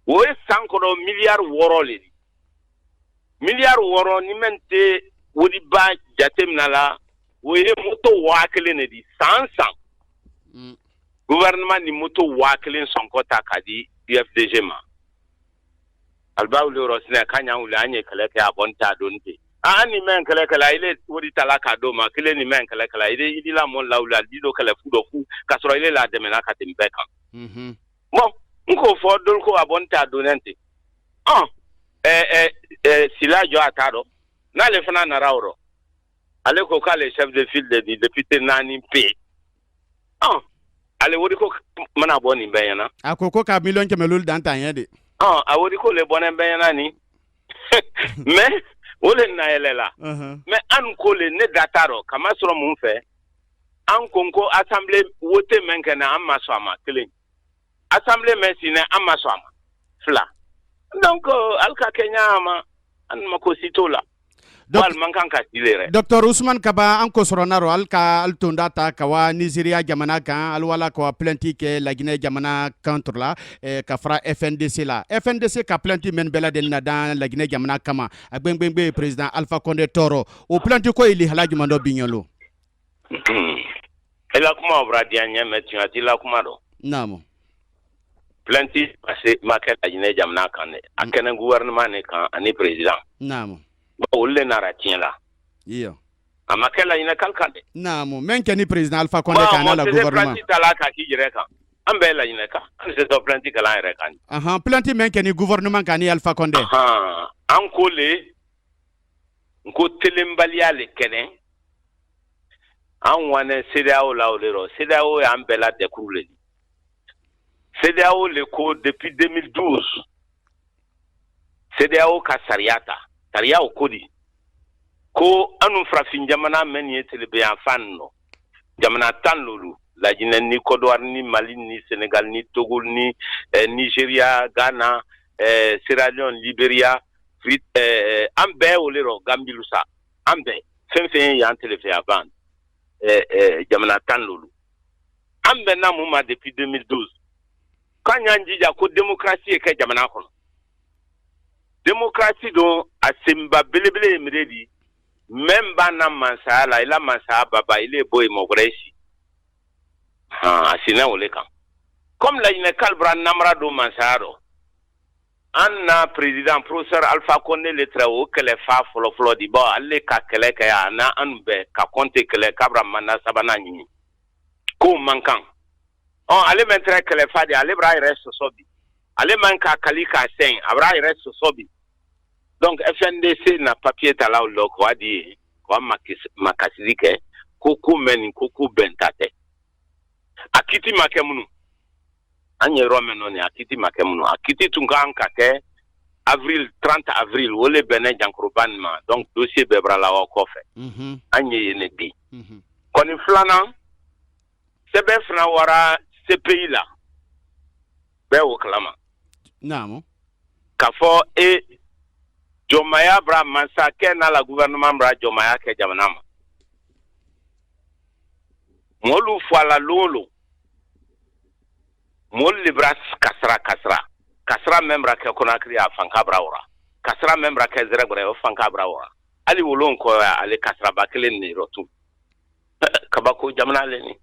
O ye san kɔnɔ miliyari 6 le di. Miliyari 6, ni mɛn tɛ wodiba jateminɛ la, o ye moto 1000 de di san san. Gouvernement ni moto 1000 sɔnkɔ ta k'a di UFDG ma. Aliba wuli yɔrɔ sinɛ k'an y'an wuli, an ye kɛlɛ kɛ, a bɔ n t'a don ten. An ni mɛn kɛlɛ kɛla, ile wodi ta la k'a d'o ma kelen ni mɛn kɛlɛ kɛla, ile i la mɔ lawuli, a di dɔ kɛlɛ fu dɔ fu k'a sɔrɔ ile la dɛmɛna ka tɛmɛ bɛɛ kan. Bon, n k'o fɔ dɔlu ko a bɔ n t'a donnen ten. Ɔn ɛ ɛ Sila jɔ a t'a dɔn n'ale fana nana o rɔ, ale ko k'ale chef de file de di député naani pe. Ɔn ale wodi ko mana bɔ nin bɛɛ ɲɛna. A ko ka miliyɔn 500 dan t'an ye de. Ɔn a wodi ko le bɔnɛ bɛɛ ɲɛna nin, mais o le na yɛlɛ la. Mais an ko le ne da t'a rɔ kama sɔrɔ mun fɛ, an ko assemblée wote mɛn kɛ na, an ma sɔn a ma kelen, assemblée mɛn sinɛ, an ma sɔn a ma fila. Donc hali ka kɛ ɲa ma, an ma ko si t'o la. Man kan ka sile yɛrɛ. Docteur Ousmane Kaba, an ko sɔrɔ n'a rɔ hali ka al tonda ta ka wa Nigeria jamana kan, ali wala ka wa plainte kɛ Laginɛ jamana contre la ka fara FNDC la. FNDC ka plainte mɛn bɛɛ lajɛlen na dan Laginɛ jamana kama, a gbɛngbɛngbɛ président Alpha Condé tɔɔrɔ, o plainte ko ye lihala jumɛn dɔ biɲɛlo? I la kuma bɔra diya ɲɛ, mais tiɲɛ t'i la kuma dɔn. Naamu. Plainte parce ma kɛ Laginɛ jamana kan dɛ, a kɛnɛ gouvernement ne kan ani président. Naamu. Bon, olu le nara tiɲɛ la. Iyo. A ma kɛ Laginɛ kal kan dɛ. Naamu, mɛn kɛ ni président Alpha Condé kan n'a la gouvernement. Plainte ta la k'a k'i yɛrɛ kan. An bɛɛ Laginɛ kan. An tɛ se plainte kɛla an yɛrɛ kan. Ahan, plainte mɛn kɛ ni gouvernement kan ni Alpha Condé. Ahan, an ko le n ko telenbaliya le kɛnɛ. An wanɛ CEDEAO la o le rɔ. CEDEAO y'an bɛɛ la dɛkuru le di. CEDEAO le ko depuis 2012 CEDEAO ka sariya ta. Sariya o ko di ko anu farafin jamana mɛn ye telebeyanfan nɔ jamana tan lolu, Lajinɛ ni Côte d'Ivoire ni Mali ni Sénégal ni Togo ni Nigeria, Ghana, Sierra Leone, Liberia, an bɛɛ o le rɔ, Gambie sa, an bɛɛ fɛn fɛn ye yan telebeyanfan jamana tan lolu, an bɛnna mun ma depuis 2012 k'an y'an jija ko démocratie ye kɛ jamana kɔnɔ. Démocratie don a senba belebele ye mire di mɛn b'a na mansaya la, i la mansaya baba ile bɔ yen, mɔgɔ wɛrɛ si han a sinɛ o le kan. Comme Laginɛ k'ale bɔra namara don mansaya rɔ, an na président professeur Alpha Condé le tɛrɛ o kɛlɛ fa fɔlɔ-fɔlɔ di. Bon, ale ka kɛlɛ kɛ a na an bɛɛ ka kɔnte kɛlɛ k'a bɔra mandat sabanan ɲini k'o man kan. Ɔ ale mɛn tɛrɛ kɛlɛ fa de, ale bɔra a yɛrɛ sɔsɔ bi, ale man ka kali k'a sɛn, a bɔra a yɛrɛ sɔsɔ bi. Donc FNDC na papier ta la o lɔ k'a di yen k'a makasili kɛ ko ko mɛn nin ko ko bɛn ta tɛ, a kiti ma kɛ minnu an ye yɔrɔ min nɔ nin, a kiti ma kɛ minnu, a kiti tun kan ka kɛ avril, 30 avril, o le bɛnɛ jankoroba nin ma. Donc dossier bɛɛ bɔra la kɔfɛ, an ye yen ne bi. Kɔni filanan sɛbɛn fana wara CPI la, bɛɛ o kalama. Naamu. K'a fɔ e jɔnmaya bara mansakɛ n'a la gouvernement bara jɔnmaya kɛ jamana ma, mɔlu fɔ a la lon o lon, mɔlu le bara kasara kasara kasara mɛn bara kɛ Conakry, a fanka bara wara kasara mɛn bara kɛ Zɛrɛgbɛrɛ, o fanka bara wara hali wolon kɔ, ale kasaraba kelen de yɔrɔ tun kabako jamana le ni.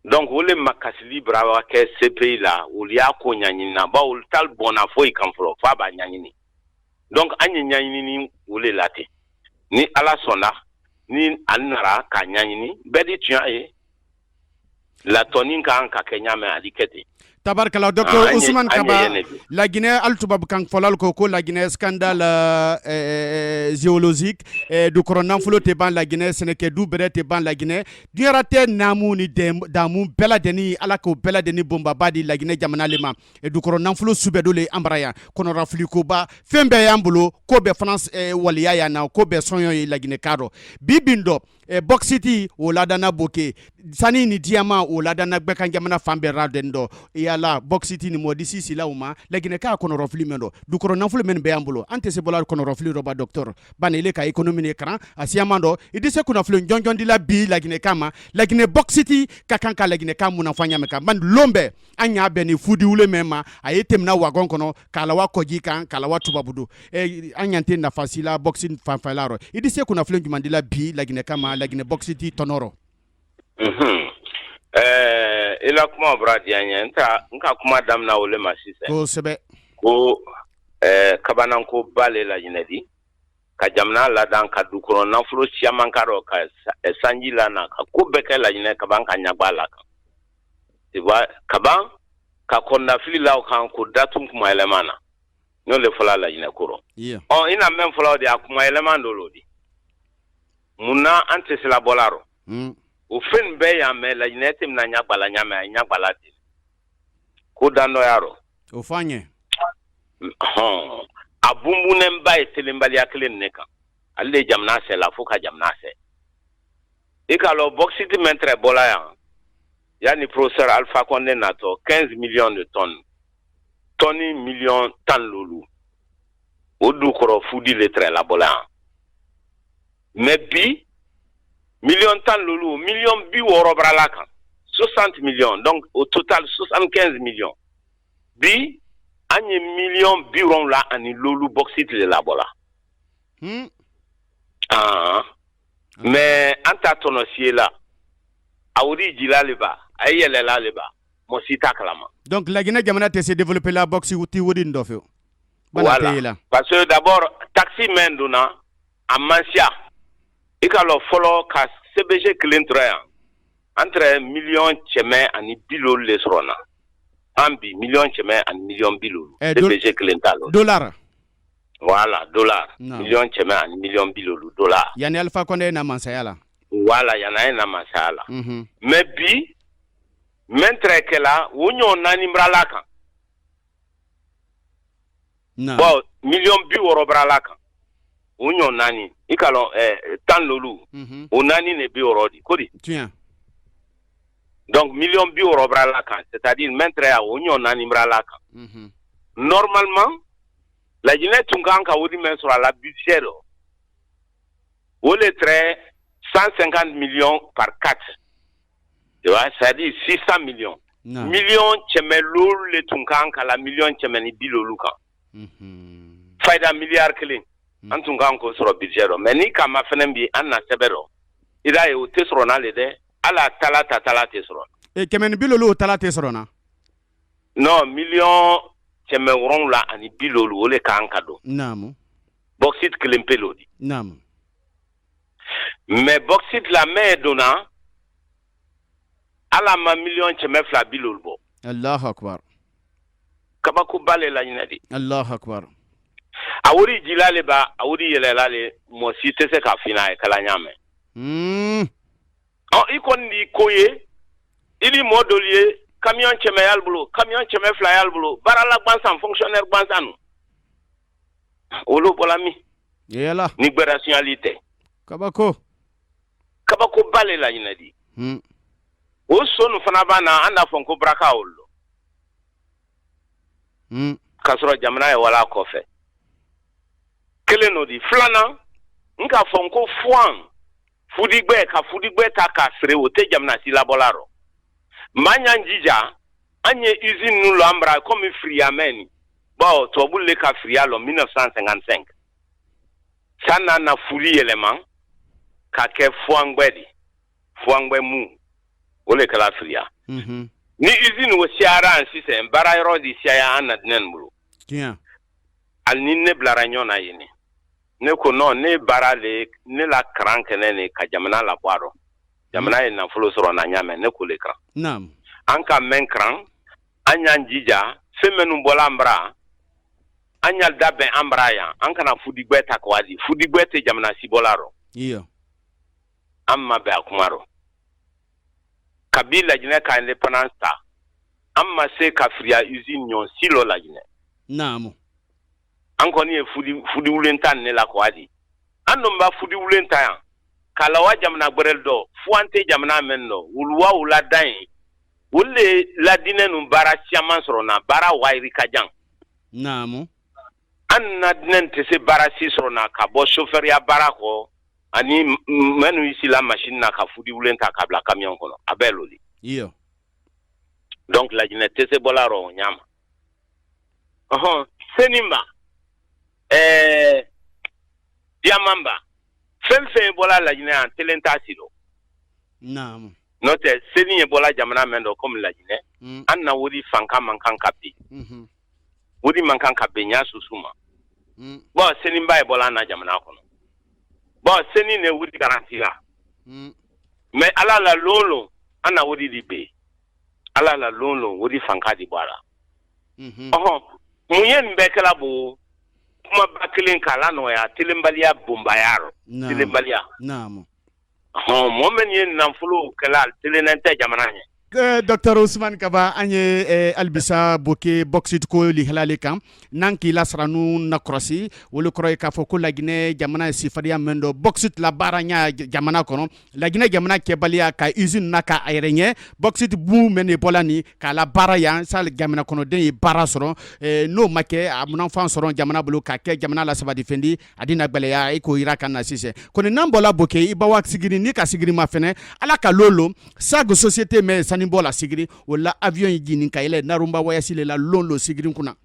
Donc o le makasili bara wa kɛ CPI la, olu y'a ko ɲaɲini na, bawo olu t'ali bɔnna foyi kan fɔlɔ f'a b'a ɲaɲini. Donc an ye ɲaɲinini o le la ten. Ni Ala sɔnna, ni a nara k'a ɲaɲini, bɛɛ di tuɲa ye, latɔni kan ka kɛ ɲa mɛn, a di kɛ ten. Tabarikala, docteur Ousmane Kaba. Laginɛ, hali tubabukan fɔlalu ko ko Laginɛ scandale géologique, dukɔrɔ nafolo tɛ ban Laginɛ, sɛnɛkɛdu bɛrɛ tɛ ban Laginɛ, diɲɛratɛ naamu ni damu bɛɛ lajɛlen, Ala k'o bɛɛ lajɛlen bonbaba di Laginɛ jamana le ma. Dukɔrɔ nafolo su bɛɛ do le an bara yan, kɔnɔrafilikoba fɛn bɛɛ y'an bolo, ko bɛɛ fana waleya yan na, ko bɛɛ sɔnyɔ ye Laginɛ kan dɔ bi bin dɔ. Bauxite o ladana Boké, sani ni diamant o ladana gbɛkan jamana fan bɛɛ ra den dɔ. Yala bauxite ni mɔdi sisi la o ma Laginɛ k'a kɔnɔrɔfili min dɔ, dukɔrɔ nafolo min bɛ y'an bolo, an tɛ se bɔla kɔnɔrɔfili dɔ ba. Docteur bani, ile ka économie ne karan a siyaman dɔ, i di se kunnafoni jɔnjɔn di la bi Laginɛ kan ma, Laginɛ bauxite ka kan ka Laginɛ kan munafa ɲamɛ kan man lon bɛɛ an y'a bɛn ni fudiwule min ma, a ye tɛmɛna wagon kɔnɔ k'a lawa kɔji kan, k'a lawa tubabu don. An ɲan tɛ nafa si la bauxite fanfɛla rɔ. I di se kunnafoni jumɛn di la bi Laginɛ kan ma, Laginɛ bauxite tɔnɔ rɔ? I la kuma bɔra diya n ye. N ka kuma daminɛ o le ma sisan. Kosɛbɛ. Ko kabananko ba le Laginɛ di ka jamana ladan, ka dukɔnɔ nafolo siyaman ka rɔ, ka sanji lana, ka ko bɛɛ kɛ Laginɛ kaban ka ɲagba la kan, tu vois, kaban ka kɔnɔnafili la o kan ko datu kuma yɛlɛma na, n'o le fɔla Laginɛ ko rɔ. Ɔ, i na mɛn fɔlɔ o de a kuma yɛlɛma dɔ l'o di munna an tɛ se la bɔla rɔ. O fɛn bɛɛ yan mɛ Laginɛ tɛ bɛna ɲagbala ɲa mɛ, a ye ɲagbala ten ko dan dɔ y'a rɔ. O fɔ an ye. Hɔn, a bunbunnenba ye telenbaliya kelen ne kan, ale de ye jamana sɛ la fo ka jamana sɛ. I k'a lɔn bauxite min tɛrɛ bɔla yan yanni professeur Alpha Condé natɔ, 15 millions de tonnes, tɔni miliyɔn 15, o dukɔrɔ fudi le tɛrɛ labɔla yan. Mais bi miliyɔn 15, miliyɔn 60 barala kan, 60 millions, donc au total 75 millions. Bi an ye miliyɔn 75 bauxite de labɔla. Ah, mais an t'a tɔnɔ siye la, a wodi jila le ba, a ye yɛlɛla le ba, mɔgɔ si t'a kalama. Donc Laginɛ jamana tɛ se développer la bauxite wodi nin dɔ fewu. Voilà, parce que d'abord taxe mɛn donna a man siya. I ka lɔ fɔlɔ ka CBG kelen tora yan, an tɛrɛ miliyɔn 150 le sɔrɔ na. An bi miliyɔn 150 miliyɔn. CBG kelen t'a lɔ. Dollar. Voilà, dollar, miliyɔn 150 miliyɔn dollar. Yanni Alpha Condé na mansaya la. Voilà, yanni a ye na mansaya la. Mais bi mɛn tɛrɛ kɛla o ɲɔgɔn naani barala kan. Bon, miliyɔn 60 barala kan, o ɲɔgɔn naani, i ka lɔn 15, o naani de 60 di ko di. Tiɲɛ. Donc miliyɔn 60 barala kan, c'est à dire mɛn tɛrɛ yan, o ɲɔgɔn naani barala kan. Normalement Laginɛ tun kan ka wodi mɛn sɔrɔ a la budget dɔ, o le tɛrɛ 150 millions par 4, tu vois, c'est à dire 600 millions. Miliyɔn 500 le tun kan ka la miliyɔn 150 kan. Fayida miliyari 1 an tun kan k'o sɔrɔ budget dɔ. Mais ni kama fɛnɛ bi an na sɛbɛn dɔ, i b'a ye o tɛ sɔrɔ n'ale dɛ, hali a tala ta tala tɛ sɔrɔ. 150 o tala tɛ sɔrɔ na. Non, miliyɔn 750, o le kan ka don. Bauxite kelen pe l'o di. Mais bauxite la mɛn donna, ala ma miliyɔn 250 bɔ. Allahu akbar. Kabakoba le Laɲinɛ de. Allahu akbar. A wori jila le ba, a wori yɛlɛla le, mɔgɔ si tɛ se k'a f'i ɲɛna a ye kala ɲa mɛn. Ɔ, i kɔni di ko ye, i ni mɔgɔ dɔlu ye camion 100 y'ale bolo, camion 200 y'ale bolo, baarala gansan, fonctionnaire gansan nu, olu bɔla min? Yala. Ni gbɛrɛ suɲali tɛ. Kabako. Kabakoba le Laɲinɛ di. O so nin fana b'a na, an n'a fɔ ko baraka olu lɔ. K'a sɔrɔ jamana ye wala kɔfɛ kelen n'o di. Filanan, n k'a fɔ n ko fuwan fudigbɛ, ka fudigbɛ ta k'a feere, o tɛ jamana si labɔla rɔ. Maa y'an jija, an ye usine ninnu lɔ an bara komi firiyamɛ nin, bawo tubabu le ka firiya lɔ 1955 san n'a na fuli yɛlɛma ka kɛ fuwangbɛ di, fuwangbɛ mu. O le kɛla firiya. Ni usine o siyara yan sisan, baara yɔrɔ di siyaya an na dinɛ nin bolo. Hali ni ne bilara ɲɔgɔn na yen, ne ko non, ne baara le, ne la karan kɛnɛ ne ka jamana labɔ a rɔ. Jamana ye nafolo sɔrɔ na ɲa mɛn, ne k'o le karan. An ka mɛn karan, an y'an jija, fɛn minnu bɔla an bara, an y'a dabɛn an bara yan, an kana fudigbɛ ta k'a di. Fudigbɛ tɛ jamana si bɔla rɔ. An ma bɛn a kuma rɔ. Kabi Lajinɛ ka indépendance ta, an ma se ka firiya usine ɲɔgɔn si lɔ Lajinɛ. An kɔni ye fudiwulen ta ne la k'a di. An dun b'a fudiwulen ta yan k'a lawa jamana gbɛrɛ dɔ fo an tɛ jamana mɛn dɔ wuluwa wula dan ye. Olu le ladinɛ ninnu baara caman sɔrɔ na, baara wayiri ka jan. An na dinɛ tɛ se baara si sɔrɔ na ka bɔ sofɛriya baara kɔ ani minnu y'i sila machine na ka fudiwulen ta k'a bila camion kɔnɔ, a bɛɛ loli. Donc Lajinɛ tɛ se bɔla rɔ o ɲa ma. Ɔhɔn, seninba, diamanba, fɛn fɛn bɔla Lajinɛ yan, telen t'a si dɔn. N'o tɛ, seni ye bɔla jamana mɛn dɔ komi Lajinɛ, an na wodi fanka man kan ka bin. Wodi man kan ka bin ɲa susu ma. Bon, seninba ye bɔla an na jamana kɔnɔ. Bon, seni ne wodi garanti la. Mais ala la lon lon, an na wodi di be. Ala la lon lon, wodi fanka di bɔ a la. Ɔhɔn, mun ye nin bɛɛ kɛla bo? Kumaba kelen k'a la nɔgɔya, telenbaliya bonbaya rɔ. Telenbaliya. Ɔhɔn, mɔgɔ min ye nafolo kɛla, telennen tɛ jamana ɲɛ. Docteur Ousmane Kaba, an ye alibisa boke bauxite ko lihalali kan. N'an k'i la saranu nakɔrɔsi, o kɔrɔ ye k'a fɔ ko Laginɛ jamana ye sifariya min dɔn bauxite la baara ɲa jamana kɔnɔ, Laginɛ jamana kɛbaliya ka usine na ka a yɛrɛ ɲɛ bauxite bu mɛn de bɔla nin k'a la baara yan sa, jamana kɔnɔden ye baara sɔrɔ. N'o ma kɛ, a munafan sɔrɔ jamana bolo ka kɛ jamana la sabati fɛn a di na gwɛlɛya i k'o yira ka na sisan kɔni. N'an bɔla boke, i ba wa sigiri ni ka sigiri ma fɛnɛ, ala ka lolo SAG société mɛ sanibɔ la sigiri o la, avion ye jinin ka yɛlɛ narunba wayasi le la lon lo sigiri kunna.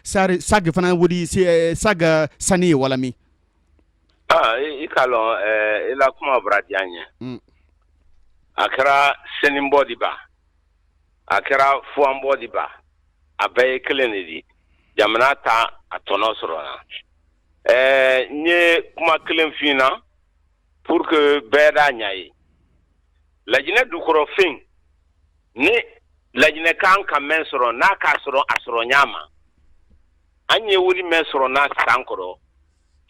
SAG fana wodi SAG sani ye wala min? Ah, i k'a lɔn, i la kuma bɔra diya n ye. A kɛra senibɔ di ba, a kɛra fuwanbɔ di ba, a bɛɛ ye kelen de di. Jamana ta a tɔnɔ sɔrɔ na. N ye kuma kelen f'i ɲɛna pour que bɛɛ d'a ɲa ye. Lajinɛ dukɔrɔfɛn ni Lajinɛ kan ka mɛn sɔrɔ, n'a k'a sɔrɔ, a sɔrɔ ɲa ma. An ye wuli mɛn sɔrɔ n'a san kɔrɔ,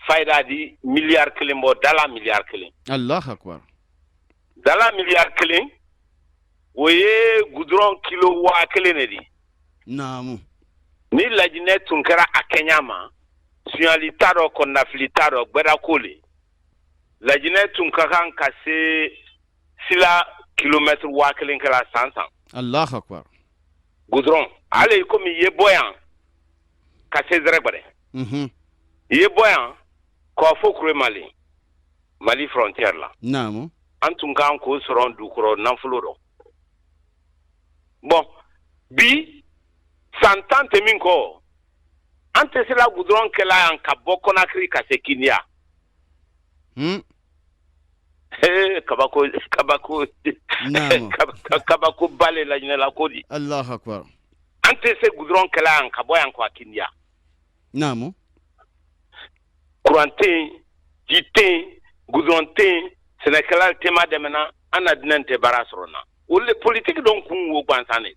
fayida di miliyari 1 bɔ, dala miliyari 1. Allah akbar. Dala miliyari 1, o ye goudron kilo 1000 de di. Ni Lajinɛ tun kɛra a kɛɲa ma, suyali t'a dɔ, kɔnɔnafili t'a dɔ, gbɛdako le, Lajinɛ tun ka kan ka se sila kilomètre 1000 kɛra san san. Allah akbar. Goudron hali komi i ye bɔ yan ka se Zɛrɛgbɛrɛ, i ye bɔ yan k'a fɔ Kuremale, Mali frontière la, an tun kan k'o sɔrɔ dukɔrɔ nafolo dɔ. Bon, bi san 10 tɛ min kɔ, an tɛ se la goudron kɛla yan ka bɔ Conakry ka se Kindiya. Kabako, kabako, kabako ba le Laginɛ la ko di. Allah akbar. An tɛ se goudron kɛla yan ka bɔ yan k'a Kindiya. Courant tɛ yen, ji tɛ yen, goudron tɛ yen, sɛnɛkɛla tɛ ma dɛmɛna, an na dinɛ tɛ baara sɔrɔ na. Olu le politique dɔn kun wo gansan de.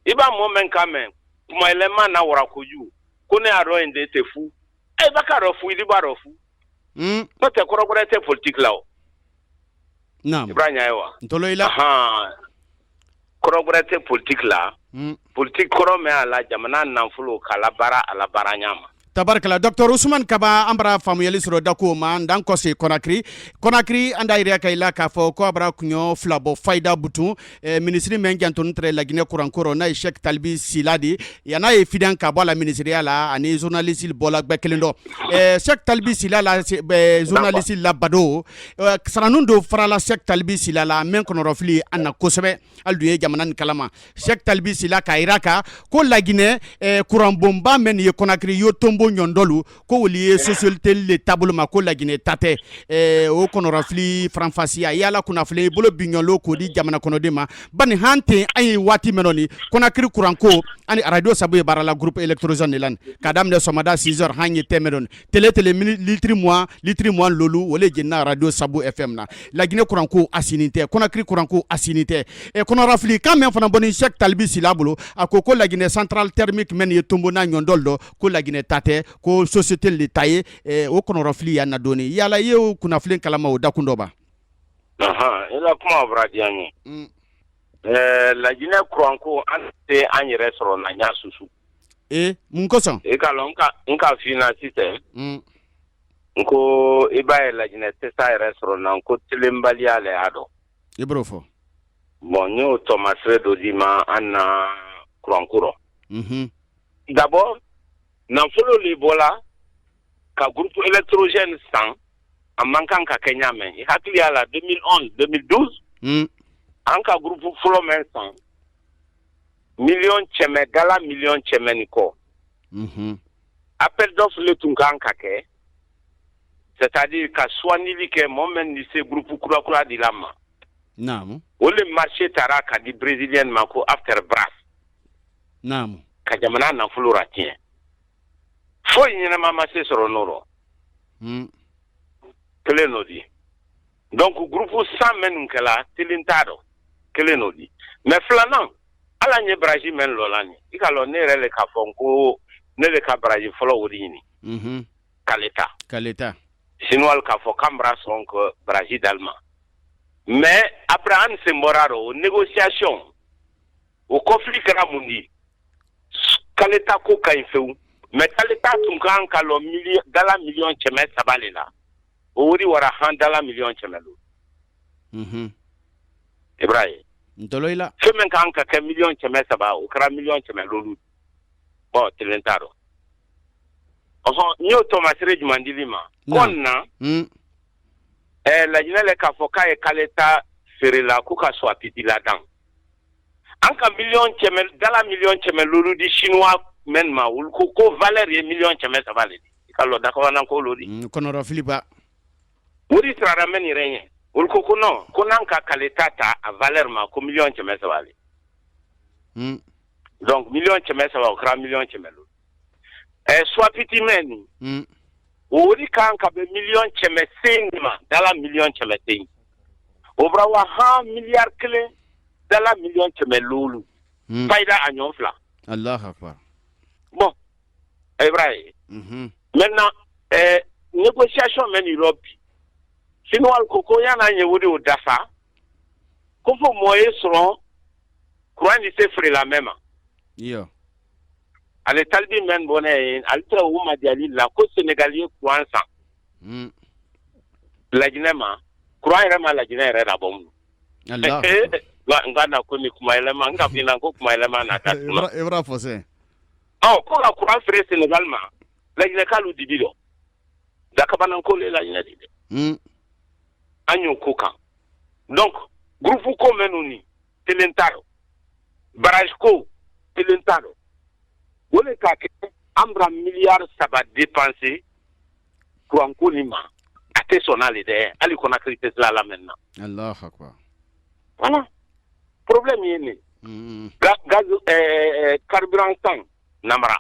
I b'a mɔ mɛn ka mɛn kuma yɛlɛma na wara kojugu ko ne y'a dɔn in de tɛ fu. E b'a k'a dɔn fu, i b'a dɔn fu. N'o tɛ, kɔrɔ wɛrɛ tɛ politique la o. I b'a ɲɛ ye wa? N tolo i la. Kɔrɔ wɛrɛ tɛ politique la. Politique kɔrɔ mɛn a la, jamana nafolo k'a la baara, a la baara ɲa ma. Tabarikala, docteur Ousmane Kaba, an bara faamuyali sɔrɔ dako ma. An dan kɔse Conakry. Conakry, an da yira ka i la k'a fɔ ko a bara kuɲɔ 2 bɔ fayida butun. Minisiri mɛn jantoni tɛrɛ Laginɛ kuranko rɔ, n'a ye Cheikh Talibi Sila di, yan'a ye fidan ka bɔ a la minisiriya la, ani journaliste bɔla gbɛ kelen dɔ. Cheikh Talibi Sila la journaliste la bado saranun do farala Cheikh Talibi Sila la mɛn kɔnɔrɔfili an na kosɛbɛ. Hali dun ye jamana nin kalama, Cheikh Talibi Sila k'a yira ka ko Laginɛ kuranbonba mɛn nin ye Conakry yo tonbo. Tonbo ɲɔndɔlu ko wolu ye société le taabolo ma ko Laginɛ ta tɛ. O kɔnɔrɔfili faranfasiya yala kunnafoni i bolo Bignonlo k'o di jamana kɔnɔden ma bani han ten an ye waati mɛn ni Conakry kuranko ani arajo Sabu ye baara la groupe électrogène de la ka daminɛ sɔgɔmada 6 heures han ye tɛmɛ dɔn tele tele litiri 20 litiri 25 o le jenina arajo Sabu FM na. Laginɛ kuranko a sini tɛ, Conakry kuranko a sini tɛ. Kɔnɔrɔfili kan mɛn fana bɔni Sɛki Talibi Sila bolo, a ko ko Laginɛ centrale thermique mɛn ye Tonbo n'a ɲɔndɔlu dɔ ko Laginɛ ta tɛ, ko société le ta ye. O kɔnɔrɔfili yan na doni yala i ye o kunnafili kalama o dakun dɔ ba? I la kuma bɔra diya n ye. Laginɛ kuranko, an tɛ an yɛrɛ sɔrɔ na ɲa susu. Ee, mun kosɔn? I ka lɔn n ka f'i na sisan, n ko i b'a ye Laginɛ tɛ s'a yɛrɛ sɔrɔ na, n ko telenbaliya le y'a dɔn. I b'o fɔ. Bon, n y'o tɔmasere dɔ d'i ma an na kuranko rɔ. D'abord, nafolo le bɔla ka groupe électrogène san, a man kan ka kɛ ɲa mɛn. I hakili y'a la, 2011 2012, an ka groupe fɔlɔ mɛn san, miliyɔn 100, dala miliyɔn 100 ni kɔ. Appel d'offre le tun kan ka kɛ, c'est-à-dire ka suwandili kɛ mɔgɔ mɛn ni se groupe kura kura di la ma. O le marché taara ka di brésilien ma ko Afterbras. Ka jamana nafolo ra tiɲɛ, foyi ɲɛnama ma se sɔrɔ n'o rɔ. Kelen n'o di. Donc groupe san minnu kɛla, telen t'a dɔn, kelen n'o di. Mais filanan, ala ye barrage mɛn lɔla nin, i ka lɔn ne yɛrɛ le k'a fɔ n ko ne le ka barrage fɔlɔ o de ɲini Kaléta. Kaléta. Chinois k'a fɔ k'an bara sɔn ko barrage d'ale ma, mais après an sen bɔra rɔ o négociation. O conflit kɛra mun di? Kaléta ko ka ɲi fewu, mais Kaléta tun kan ka lɔ dala miliyɔn 300 le la, o wari wara han dala miliyɔn 500. I b'a ye. Ntɔlɔ i la. Fɛn min kan ka kɛ miliyɔn 300, o kɛra miliyɔn 500. Bon, telen t'a rɔ. Ɔhɔn, n y'o tɔmasere jumɛn dili ma kɔn na? Laginɛ le k'a fɔ k'a ye Kaléta feere la k'u ka Souapiti ladan. An ka miliyɔn 100, dala miliyɔn 500 di chinois mɛn ma, olu ko ko valeur ye miliyɔn 300 le di. I ka lɔ dakabana ko l'o di. Kɔnɔrɔfili ba. O de sirara mɛn yɛrɛ ɲɛ. Olu ko ko non, ko n'an ka Kaléta ta a valeur ma, ko miliyɔn 300 le. Donc miliyɔn 300, o kɛra miliyɔn 500. Souapiti mɛn nin, o de kan ka bɛn miliyɔn 800 ma, dala miliyɔn 800. O bɔra wa han miliyari 1 dala miliyɔn 500. Fayida a ɲɔgɔn fila. Allahu akbar. Bon, i b'a ye. Maintenant, négociation mɛn nin yɔrɔ bi, chinois ko ko yan'an ye o de o dafa, ko fo mɔgɔ ye sɔrɔ courant ni se feerela mɛn ma. Ale talibi mɛn bɔnɛ ye, ale tɛ o ma diyali la ko Sénégal ye courant san Laginɛ ma, courant yɛrɛ ma Laginɛ yɛrɛ labɔ mun. N ka na ko ni kuma yɛlɛma, n ka f'i ko kuma yɛlɛma na ka kuma. I b'a fɔ sɛ. Ɔ, ko ka courant feere Sénégal ma, Laginɛ k'alu dibi dɔ dakabanan ko le Laginɛ di dɛ. An y'o ko kan. Donc groupe ko mɛnu ni telen t'a rɔ, barrage ko telen t'a rɔ, o le k'a kɛ an bɛna miliyari 3 dépenser courant ko nin ma, a tɛ sɔn n'ale dɛ, hali Conakry tɛ sila la maintenant. Allahu akbar. Voilà, problème ye nin. Gaz, carburant san namara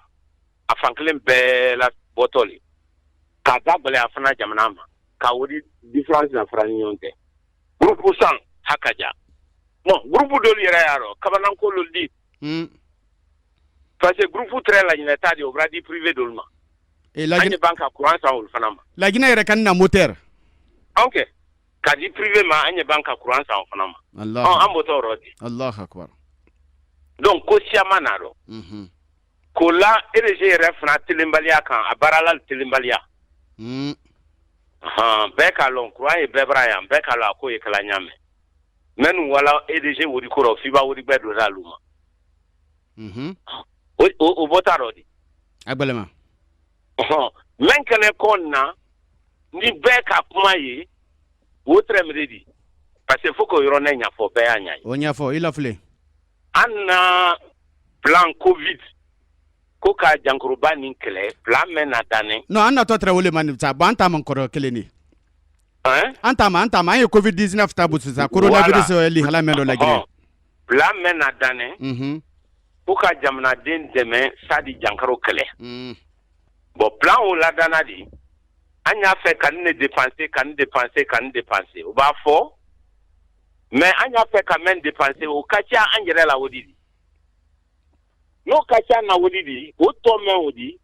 a fan kelen bɛɛ la bɔtɔ le k'a da gɛlɛya fana jamana ma, k'a wari différence na fara ni ɲɔgɔn cɛ. Groupe san haka ja. Bon, groupe dɔlu yɛrɛ y'a rɔ kabananko lolu di, parce que groupe tɛrɛ Laginɛ ta di, o bɔra di privé dɔlu ma. An ye ban ka courant san olu fana ma. Laginɛ yɛrɛ ka na moteur. Ok, ka di privé ma, an ye ban ka courant san o fana ma. Ɔ, an bɔtɔ yɔrɔ di. Allahu akbar. Donc ko siyaman na rɔ k'o la EDG yɛrɛ fana telenbaliya kan, a baarala telenbaliya. Bɛɛ k'a lɔn courant ye bɛɛ bara yan, bɛɛ k'a lɔn a ko ye kɛla ɲa mɛn mɛnu wala EDG wori ko rɔ, f'i b'a wori bɛɛ donna olu ma. O bɔta rɔ di. A gbɛlɛma. Mɛn kɛnɛ kɔ na ni bɛɛ ka kuma ye, o tɛrɛ di, parce que fo k'o yɔrɔ ne ɲɛfɔ, bɛɛ y'a ɲa ye. O ɲɛfɔ i lafile. An na plan Covid. Ko ka jankoroba nin kɛlɛ, plan mɛn nadannen. Non, an natɔ tɛrɛ o le ma nin sa. Bon, an ta man kɔrɔ kelen de. An ta ma an ye Covid 19 ta bu sisan, coronavirus lihala mɛn dɔ Laginɛ. Plan mɛn nadannen ko ka jamanaden dɛmɛ sadi jankaro kɛlɛ. Bon, plan o ladana di, an y'a fɛ ka nin de dépenser, ka nin dépenser, ka nin dépenser, o b'a fɔ. Mais an y'a fɛ ka mɛn dépenser, o ka ca an yɛrɛ la. O di n'o ka ca na, o di o tɔ mɛn, o di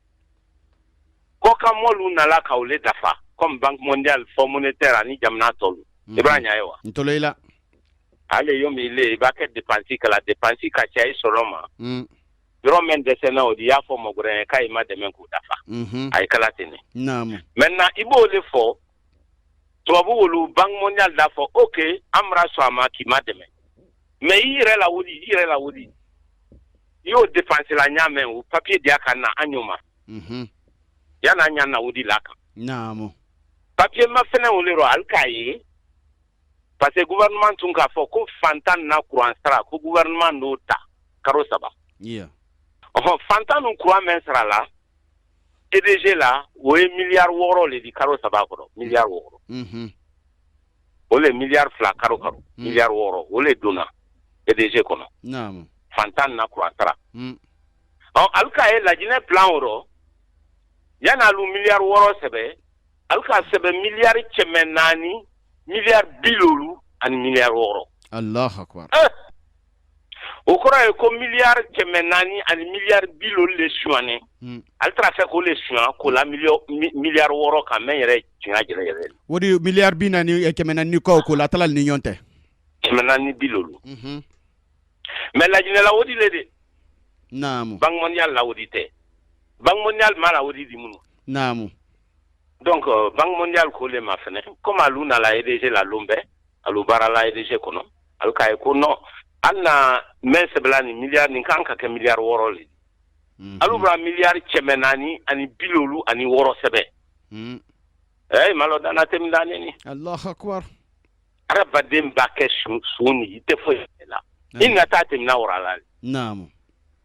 kɔkan mɔlu nala ka o le dafa, comme Banque mondiale, Fonds monétaire ani jamana tɔlu. I b'a ɲa ye wa? N tolo i la. Ale yo min ile i b'a kɛ dépense kala, dépense ka ca i sɔrɔ ma. Yɔrɔ min dɛsɛna, o di i y'a fɔ mɔgɔ wɛrɛ ye k'a ma dɛmɛ k'o dafa. A ye kala ten de. Maintenant, i b'o de fɔ tubabu wolu, Banque mondiale d'a fɔ: ok, an bara sɔn a ma k'i ma dɛmɛ, mais i yɛrɛ la wuli, i yɛrɛ la wuli, i y'o dépense la ɲa mɛn, o papier di a ka na an y'o ma. Yan'an ɲa na o di la kan. Papier ma fɛnɛ o le rɔ, hali k'a ye, parce que gouvernement tun k'a fɔ ko fantan na courant sara, ko gouvernement n'o ta karo 3. Ɔhɔn, fantan nu courant mɛn sara la EDG la, o ye miliyari 6 le di karo 3 kɔrɔ, miliyari 6. O le miliyari 2 karo karo. Miliyari 6, o le donna EDG kɔnɔ. Fantan na courant sara. Ɔ, alu k'a ye Lajinɛ plan o rɔ, yan'alu miliyari 6 sɛbɛ, alu k'a sɛbɛ miliyari 400, miliyari 50 ani miliyari 6. Allahu akbar. O kɔrɔ ye ko miliyari 400 ani miliyari 50 le suɲɛnen. Ale taara fɛ k'o le suɲɛ k'o la miliyari 6 kan, mɛ yɛrɛ tiɲɛ yɛrɛ yɛrɛ. O de miliyari 40, 400 kɔ k'o la tala ni ɲɔgɔn tɛ. 450. Mais Lajinɛ la, o di le de. Banque mondiale la, o di tɛ. Banque mondiale ma la o di di minnu. Donc Banque mondiale ko le ma fɛnɛ, comme alu nana EDG la lon bɛɛ, alu baara la EDG kɔnɔ, alu k'a ye ko non, hali na mɛn sɛbɛla nin miliyari nin kan ka kɛ miliyari 6 le. Alu bɔra miliyari 456 sɛbɛn. Ɛɛ, ma lɔ dana tɛ min dannen ni. Allahu akbar. Hadamaden b'a kɛ sun ni i tɛ foyi la. I na taa tɛmɛna wara la.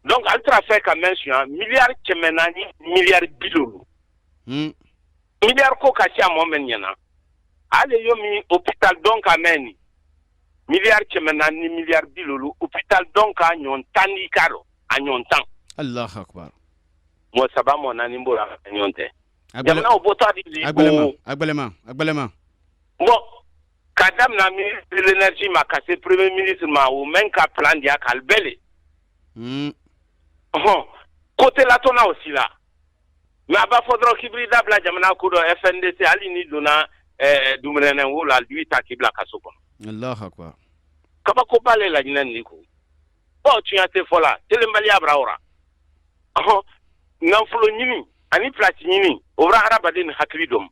Donc ale taara fɛ ka mɛn suɲɛ miliyari 400, miliyari 50. Miliyari ko ka ca mɔgɔ min ɲɛna. Ale yo min hôpital dɔn ka mɛn nin miliyari 400, miliyari 50, hôpital dɔn ka ɲɔgɔn tan n'i ka dɔn a ɲɔgɔn tan. Allahu akbar. Mɔgɔ saba, mɔgɔ naani b'o la ɲɔgɔn tɛ. Jamana o bɔtɔ di. A gbɛlɛma, a gbɛlɛma, a gbɛlɛma. Bon, ka daminɛ ministre de l'énergie ma ka se premier ministre ma, o mɛn ka plan di a kan bɛɛ le. Ɔhɔn, côté latɔnna aussi la. Mais a b'a fɔ dɔrɔn k'i b'i dabila jamana ko dɔ FNDC, hali n'i donna dumunɛnɛ wo la, lui ta k'i bila kaso kɔnɔ. Allahu akbar. Kabakoba le Laginɛ nin ko. Bon, tiɲɛ tɛ fɔ la, telenbaliya bɔra o ra. Ɔhɔn, nafolo ɲini ani place ɲini, o bɔra hadamaden ni hakili dɔn.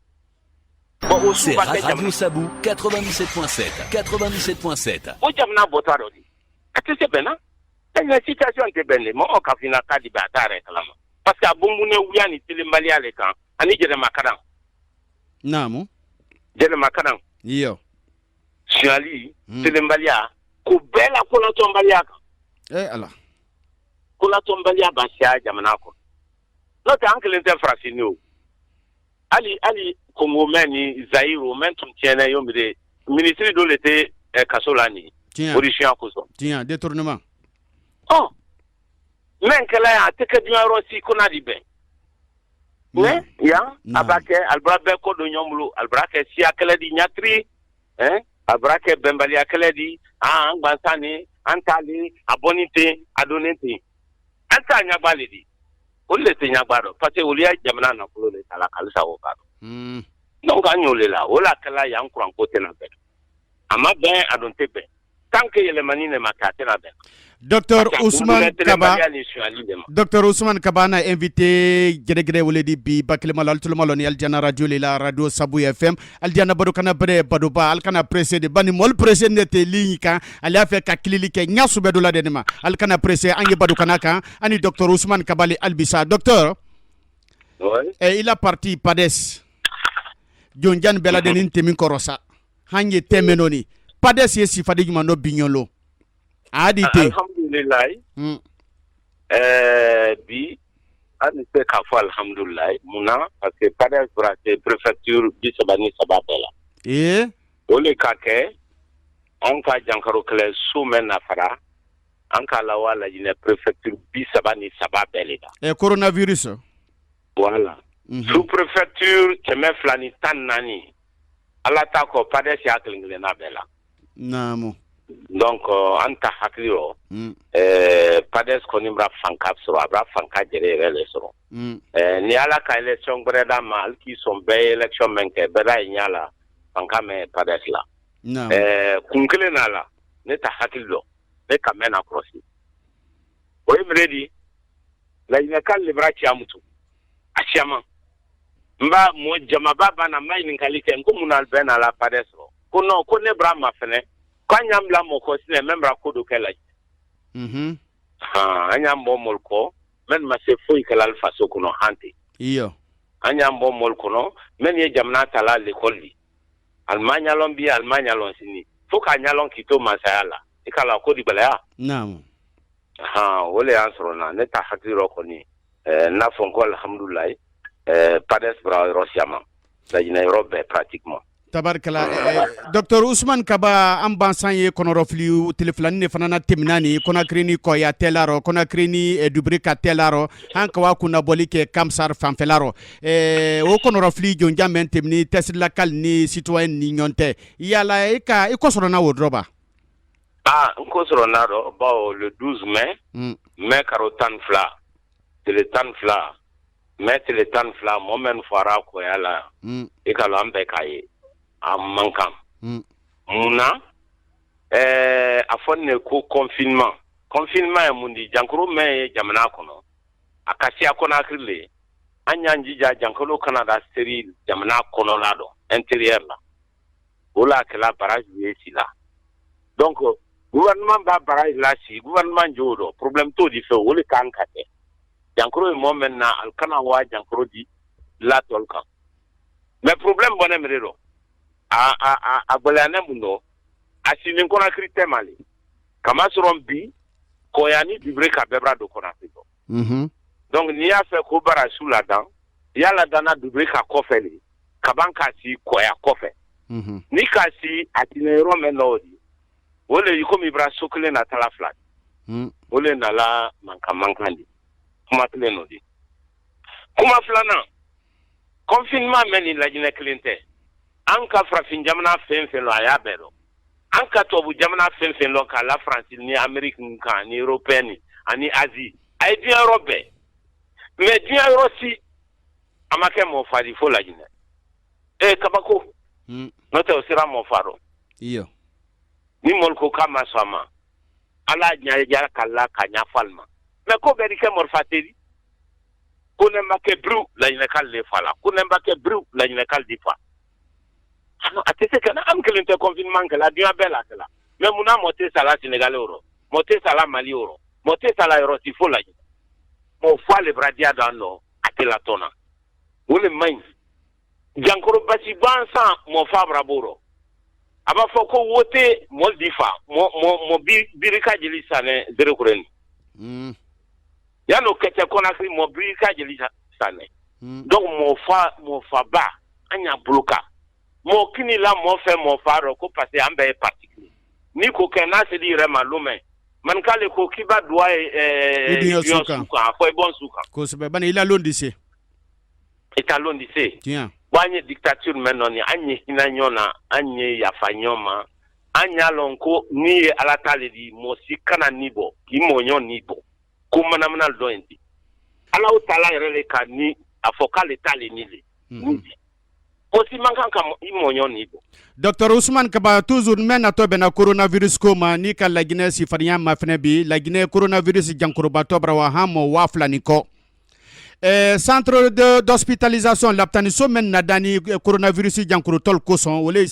Bon, o C'est suba tɛ Radio jamana. Sabou 97.7 97.7. O jamana bɔtɔ dɔ di. A tɛ se bɛn na. Ɛ, situation tɛ bɛn de. Mɔgɔ ka fina k'a di bɛn, a t'a yɛrɛ kalama. Parce que a bonbonne wuya ni telenbaliya le kan ani jɛnɛmakaran. Jɛnɛmakaran. Suyali, telenbaliya, ko bɛɛ la kolatɔnbaliya kan. Eh Ala. Kolatɔnbaliya b'a siya jamana kɔnɔ. N'o tɛ, an kelen tɛ farafin ye o. Hali Congo mɛn ni Zaïre, o mɛn tun tiɲɛna yo mi de, minisiri dɔ le tɛ kaso la nin. Tiɲɛ. O de suya kosɔn. Tiɲɛ, détournement. Ɔ, mɛn kɛla yan, a tɛ kɛ diɲɛ yɔrɔ si ko n'a di bɛn. Mais yan a b'a kɛ, alibura bɛɛ ko don ɲɔgɔn bolo, alibura kɛ siya kɛlɛ di ɲatiri, ɛn, a bɔra kɛ bɛnbaliya kɛlɛ di, an gansan ni an t'ale a bɔni ten, a donnen ten, an t'a ɲagba le di, olu le tɛ ɲagba dɔn, parce que olu ya jamana nafolo de ta la k'alisa o b'a dɔn. Donc an y'o le la, o la kɛla yan kuran ko tɛna bɛn, a ma bɛn, a dun tɛ bɛn tant que yɛlɛmani ne ma kɛ, a tɛna bɛn. Docteur Parce que a Ousmane bunbunɛ Kaba. telenbaliya ni sonyali de ma. Docteur Ousmane Kaba na invité gɛrɛgɛrɛ wele di bi bakilima la alituloma lɔ ni Aljana radio le la, radio Sabu FM, Aljana bado kana bere badoba. Al kana pressé de bani mɔl pressé ne tɛ ligne kan, ale y'a fɛ ka kilili kɛ ɲa su bɛɛ dɔ la de ne ma. Al kana pressé, an ye bado kana kan ani docteur Ousmane Kabali albisa. Docteur, i la parti PADES jonjan bɛɛ lajɛlen tɛmɛ kɔrɔ sa, han ye tɛmɛ nɔ PADES ye sifadi jumɛn dɔ biɲɔlo a di ten? Alhamdulilayi. Bi An bɛ se k'a fɔ alihamudulilayi. Mun na? Parce que PADES bɔra se préfecture 33 bɛɛ la. O le ka kɛ an ka jankaro kɛlɛ so mɛn nafara an k'a lawa Lajinɛ préfecture 33 bɛɛ le la. Coronavirus. Voilà. Sous préfecture 214, Ala ta kɔ, PADES y'a kelen kelenna bɛɛ la. Donc an ta hakili rɔ, PADES kɔni bara fanka sɔrɔ, a bara fanka jɛrɛ yɛrɛ le sɔrɔ. Ni Ala ka élection gbɛrɛ d'a ma, hali k'i sɔn bɛɛ ye élection mɛn kɛ, bɛɛ da ye ɲɛ la fanka mɛn PADES la. Kun kelen n'a la, ne ta hakili dɔ, ne ka mɛn na kɔlɔsi, o ye mun di? Laɲinɛka le bara siya mutu a siyaman. N b'a mɔ jamaba banna, n ma ɲininkali kɛ n ko mun na bɛɛ n'a la PADES rɔ. Ko non, ko ne bara mafɛnɛ ko an y'an bila mɔ kɔ sinɛ mɛn bara ko dɔ kɛ Lajinɛ. Han, an y'an bɔ mɔli kɔ mɛn ma se foyi kɛla ali faso kɔnɔ han ten. An y'an bɔ mɔli kɔnɔ mɛn ye jamana tala l'école di, ali ma ɲalɔn bi, ali ma ɲalɔn sini, fo k'a ɲalɔn k'i to masaya la, i k'a la ko di gbɛlɛya. Han, o le y'an sɔrɔ na. Ne ta hakili rɔ kɔni, n'a fɔ n ko alhamdulilayi, PADES bara yɔrɔ siyaman Lajinɛ yɔrɔ bɛɛ pratiquement. Tabarikala, docteur Usumani Kaba, an bansan ye kɔnɔrɔfili tele filanin de fana na tɛmɛna ni Conakry ni Kɔya tɛla rɔ, Conakry ni Dubréka tɛla rɔ, an ka wa kunnabɔli kɛ Kamsar fanfɛla rɔ. O kɔnɔrɔfili jonjan mɛn tɛmɛni tɛsilakali ni citoyen ni ɲɔgɔn tɛ, yala i ka i kɔsɔrɔ na o dɔrɔ ba? Ah, n ko sɔrɔ n'a dɔ, bawo le 12 mai, mai karo 12, tele 12 mai, tele 12, mɔgɔ mɛn fara Kɔya la, i ka an bɛɛ k'a ye a man kan. Mun na? A fɔ ne ko confinement. Confinement ye mun di? Jankaro mɛn ye jamana kɔnɔ, a ka siya Conakry le. An y'an jija jankaro kana da seri jamana kɔnɔla dɔ, intérieur la. O la a kɛla barrage ye si la. Donc gouvernement b'a barrage la si, gouvernement jo dɔ, problème t'o di fɛ. O le kan ka kɛ jankaro ye mɔgɔ mɛn na, ali kana wa jankaro di la tɔli kan. Mais problème bɔnɛ mere dɔ, a gbɛlɛya mun dɔ, a sinin Conakry tɛ ma le, kamasɔrɔ bi Kɔya ni Dubréka bɛɛ bara don Conakry dɔ. Donc n'i y'a fɛ ko barrage ladan, i y'a ladanna Dubréka kɔfɛ le, ka ban k'a si Kɔya kɔfɛ. Ni k'a si a tinɛ yɔrɔ mɛn dɔ, o di o le i komi i bara so kelen na tala fila. O le nala mankan mankan di. Kuma kelen n'o di. Kuma filanan, confinement mɛn ni Lajinɛ kelen tɛ. An ka farafin jamana fɛn fɛn lɔ, a y'a bɛɛ dɔn. An ka tubabu jamana fɛn fɛn lɔ, k'a la Faransi ni Amérique kan ni européen ni ani Asie, a ye diɲɛ yɔrɔ bɛɛ. Mais diɲɛ yɔrɔ si a ma kɛ mɔgɔ fa di fo Lajinɛ. Ee, kabako. N'o tɛ, o sera mɔgɔ fa dɔn. Ni mɔli ko k'a ma sɔn a ma, Ala ɲɛ ka la ka ɲɛfɔ ali ma. Mais ko bɛɛ di kɛ mɔrifa teri ko ne ma kɛ biriw Laɲinɛkali le fa la, ko ne ma kɛ biriw Laɲinɛkali di fa. A tɛ se ka na an kelen tɛ confinement kɛla, diɲɛ bɛɛ la kɛla. Mais munna mɔgɔ tɛ sa la Sénégal yɔrɔ, mɔgɔ tɛ sa la Mali yɔrɔ, mɔgɔ tɛ sa la yɔrɔ si fo Laɲinɛ? Mɔgɔ fo ale bara diya don an nɔ, a tɛ la tɔn na. O le man ɲi. Jankaro basi gansan, mɔgɔ fa bara b'o rɔ, a b'a fɔ ko wote mɔli di fa mɔ mɔ mɔ birika jeli sanɛ Nzérékoré ni. Yan'o kɛ cɛ, Conakry mɔ birika jeli sanɛ. Donc mɔgɔ fa, mɔgɔ faba, an y'a bolo kan mɔgɔ kini la mɔgɔ fɛ mɔgɔ fa rɔ ko parce que an bɛɛ ye parti kelen. N'i ko kɛ n'a sera i yɛrɛ ma lomɛ, maninka le ko k'i b'a duwa ye i dun su kan, a fɔ i bɔ su kan. Kosɛbɛ, bani i la lon di se. I ta lon di se. Tiɲɛ. Bon, an ye dictature mɛn nɔ ni an ye hinɛ ɲɔgɔn na, an ye yafa ɲɔgɔn ma, an y'a lɔn ko ni ye Ala ta le di, mɔgɔ si kana ni bɔ k'i mɔɲɔgɔn ni bɔ ko manamana dɔ in di. Ala taala yɛrɛ le ka ni a fɔ k'ale t'ale ni le ni di, mɔgɔ si man kan ka i mɔɲɔgɔn ni bɔ. Docteur Ousmane Kaba, toujours mɛn natɔ bɛnna coronavirus ko ma, n'i ka Laginɛ sifarinya ma fɛnɛ bi, Laginɛ coronavirus jankorobatɔ bara wa han mɔ 2000 ni kɔ. Centre d'hospitalisation, lapitaniso mɛn nadani coronavirus jankorotɔl kosɔn, o le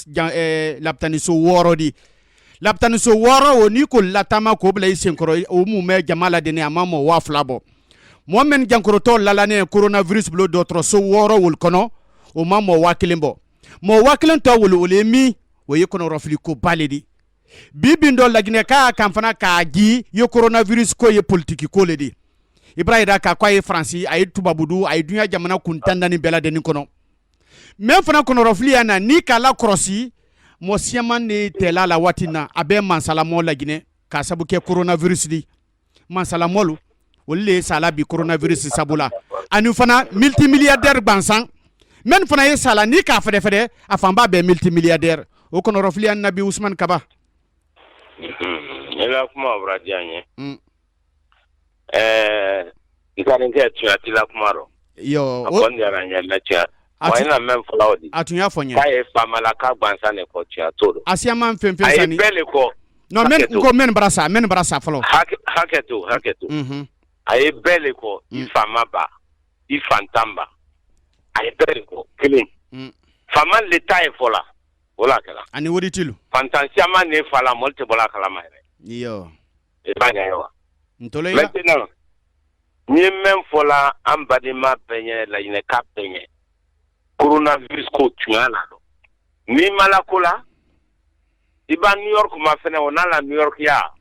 lapitaniso 6 di. Lapitaniso 6 o, n'i ko latama k'o bila i senkɔrɔ, o mun bɛ jama ladeni, a ma mɔ 2000 bɔ. Mɔgɔ min jankorotɔ lalannen coronavirus bolo dɔgɔtɔrɔso 6 wolu kɔnɔ, o ma mɔ 1000 bɔ. Mɔgɔ 1000 tɔ wolo, o le ye min o ye kɔnɔrɔfili ko ba le di. Bi bin dɔ, Laginɛ k'a kan fana k'a ji ye coronavirus ko ye politiki ko le di. I b'a yira k'a ko a ye Faransi, a ye tubabudu, a ye dunya jamana kun 14 bɛɛ ladɛnnin kɔnɔ. Mɛ fana kɔnɔrɔfili ya na n'i k'a la kɔrɔsi, mɔgɔ siyaman de tɛla la waati na, a bɛ mansalamɔ Laginɛ k'a sabu kɛ coronavirus di. Mansalamɔlu, olu le ye sala bi coronavirus sabu la, ani fana multimilliardaire gansan men fana ye sala. N'i k'a fɛdɛfɛdɛ, a fanba bɛɛ multimilliardaire. O kɔnɔrɔfili ya na bi, Usumani Kaba. Ne la kuma bɔra diya n ye. Ɛɛ, n karinkɛ, tunya t'i la kuma rɔ. Yo. A kɔni diyara n ye mɛ tunya wa i na mɛn fɔla o di. A tun y'a fɔ n ye. K'a ye faamalaka gansan de fɔ, tunya t'o rɔ. A siyaman fɛn fɛn A ye sani. bɛɛ le kɔ. Non, men n ko men bara sa, men bara sa fɔlɔ. Hakɛ to, hakɛ to. A ye bɛɛ le kɔ, i faama ba, i fantan ba, a ye bɛɛ le kɔ kelen. Faama le ta ye fɔla, o la kɛra. Ani woritilu. Fantan siyaman ne fa la, mɔli tɛ bɔla a kalama yɛrɛ. Iyo. I b'a ɲɛ ye wa? Ntolo ya. Maintenant, n ye mɛn fɔla an badenma bɛɛ ɲɛ, Laginɛka bɛɛ ɲɛ, coronavirus ko tunya la dɔn. N'i ma la ko la, i b'a New York ma fɛnɛ, o n'a la New York ya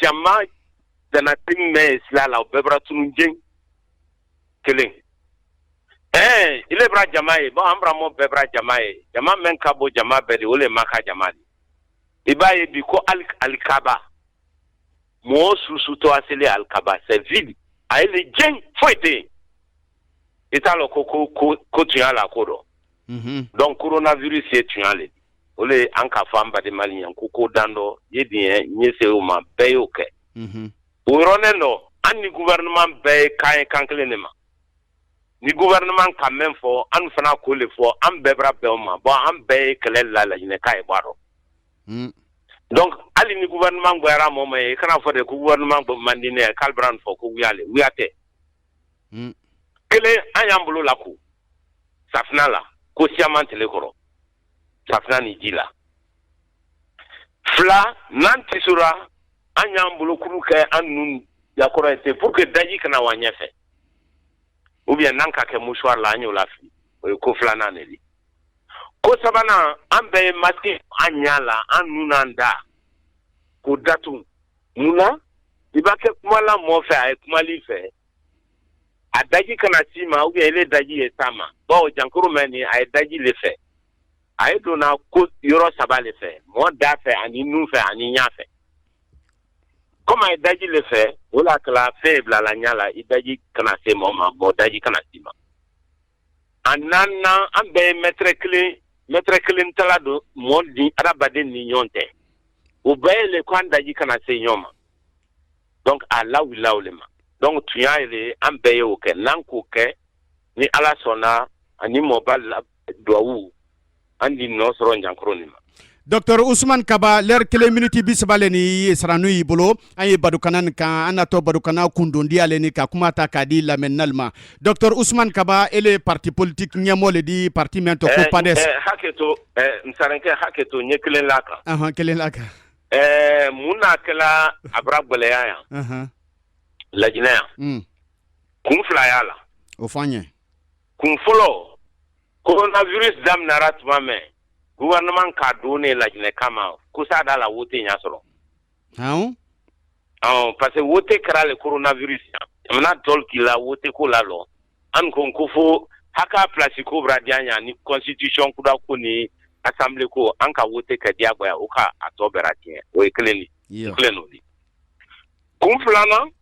jama janati mɛn ye sila la, o bɛɛ bɔra tunun jɛn kelen. Ɛɛ, ile bɔra jama ye, bon, an bɔra mɔ bɛɛ bɔra jama ye, jama mɛn ka bon jama bɛɛ de, o le ma ka jama de. I b'a ye bi ko ali alikaba mɔgɔ susutɔ a selen alikaba, c'est vide, a ye le jɛn, foyi tɛ yen. I t'a lɔn ko tunya la ko dɔ. Donc coronavirus ye tunya le di. O le an k'a fɔ an baden maliyɛn ko dan dɔ ye diɲɛ ɲɛ se o ma, bɛɛ y'o kɛ. O yɔrɔnin dɔ, an ni gouvernement bɛɛ ye kan ye, kan kelen de ma. Ni gouvernement ka mɛn fɔ, an fana k'o le fɔ, an bɛɛ bɔra bɛn o ma. Bon, an bɛɛ ye kɛlɛ la Laginɛ k'a ye bɔ a rɔ. Donc hali ni gouvernement goyara mɔgɔ ma ye, i kana fɔ de ko gouvernement man di ne ye, k'ale bɔra nin fɔ ko wuya le, wuya tɛ. Kelen, an y'an bolo lako safinɛ la ko siyaman tile kɔrɔ, safinɛ ni ji la. Fila, n'an tisora, an y'an bolo kuru kɛ an nun yakɔrɔ ye ten pour que daji kana wa ɲɛfɛ, ou bien n'an ka kɛ mouchoir la, an y'o lafili. O ye ko filanan de di. Ko sabanan, an bɛɛ ye masque an ɲɛ la, an nun n'an da k'o datugu. Mun na? I b'a kɛ kuma la mɔgɔ fɛ, a ye kumali fɛ, a daji kana s'i ma, ou bien ile daji ye s'a ma. Bawo jankaro mɛn nin, a ye daji le fɛ, a ye donna ko yɔrɔ saba le fɛ: mɔgɔ da fɛ, ani nun fɛ, ani ɲa fɛ. Komi a ye daji le fɛ, o la kɛla fɛn ye bila la ɲa la, i daji kana se mɔgɔ ma, mɔgɔ daji kana s'i ma. A naaninan, an bɛɛ ye mɛtɛrɛ kelen, mɛtɛrɛ kelen tala don mɔgɔ ni adamaden ni ɲɔgɔn cɛ. O bɛɛ ye le ko an daji kana se ɲɔgɔn ma. Donc a lawulila o le ma. Donc tunya ye an bɛɛ ye o kɛ. N'an k'o kɛ, ni Ala sɔnna, ani mɔba la duwawu, an di nɔ sɔrɔ jankaro nin ma. Docteur Ousmane Kaba, lɛri 1 miniti 30 le ni saranu y'i bolo. An ye badukana nin kan, an natɔ badukana kundondi ale ni ka kuma ta k'a di lamɛnnali ma. Docteur Ousmane Kaba, ele ye parti politique ɲɛmɔgɔ le di, parti mɛn tɔ ko PADES. Hakɛ to, n sarankɛ, hakɛ to, n ye kelen la kan. Ɔhɔn, kelen la kan. Mun n'a kɛla a bara gwɛlɛya yan Lajinɛ yan? Kun fila y'a la. O fɔ an ye. Kun fɔlɔ, coronavirus daminɛra tuma mɛn, gouvernement ka don ne Lajinɛ kama ko sa da la wote ɲa sɔrɔ. Ɔn, parce que wote kɛra le coronavirus yan. Jamana tɔl k'i la wote ko la lɔ. An ko fo haka place ko bra diya ɲa ni constitution kura ko ni assemblée ko, an ka wote kɛ diyagoya, o ka a tɔ bɛra tiɲɛ. O ye kelen di. Kelen n'o di. Kun filanan,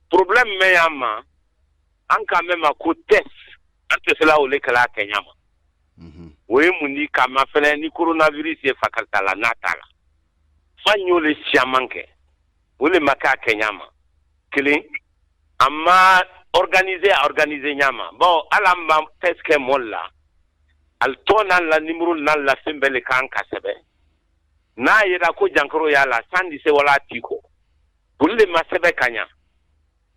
problème mɛn y'an ma, an ka mɛn ma ko test, an tɛ se la o le kɛla a kɛ ɲa ma. O ye mun di k'a ma fɛnɛ ni coronavirus ye fakalita la n'a t'a la. Fan y'o le siyaman kɛ, o le ma kɛ a kɛ ɲa ma. Kelen, a ma organiser, a organiser ɲa ma. Bon, hali an ma test kɛ mɔli la, ali tɔ n'an la numéro n'an la fɛn bɛɛ le kan ka sɛbɛn. N'a yera ko jankaro y'a la, san di se wala t'i kɔ. Olu le ma sɛbɛn ka ɲa.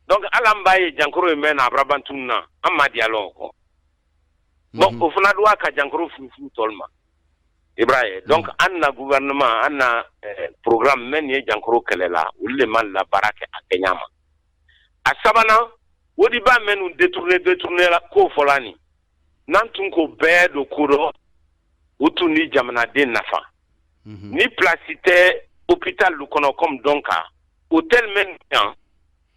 Donc hali an b'a ye jankaro ye mɛn na, a bara ban tunun na, an ma diya lɔn o kɔ. Bon, o fana doit ka jankaro furufuru tɔli ma. I b'a ye. Donc an na gouvernement, an na programme mɛn nin ye jankaro kɛlɛ la, olu le ma la baara kɛ a kɛ ɲa ma. A sabanan, o di ba mɛnnu détourné la k'o fɔla nin. N'an tun k'o bɛɛ don ko dɔ, o tun ni jamanaden nafa. Ni place tɛ hôpital lu kɔnɔ comme Donka, hôtel mɛn yan.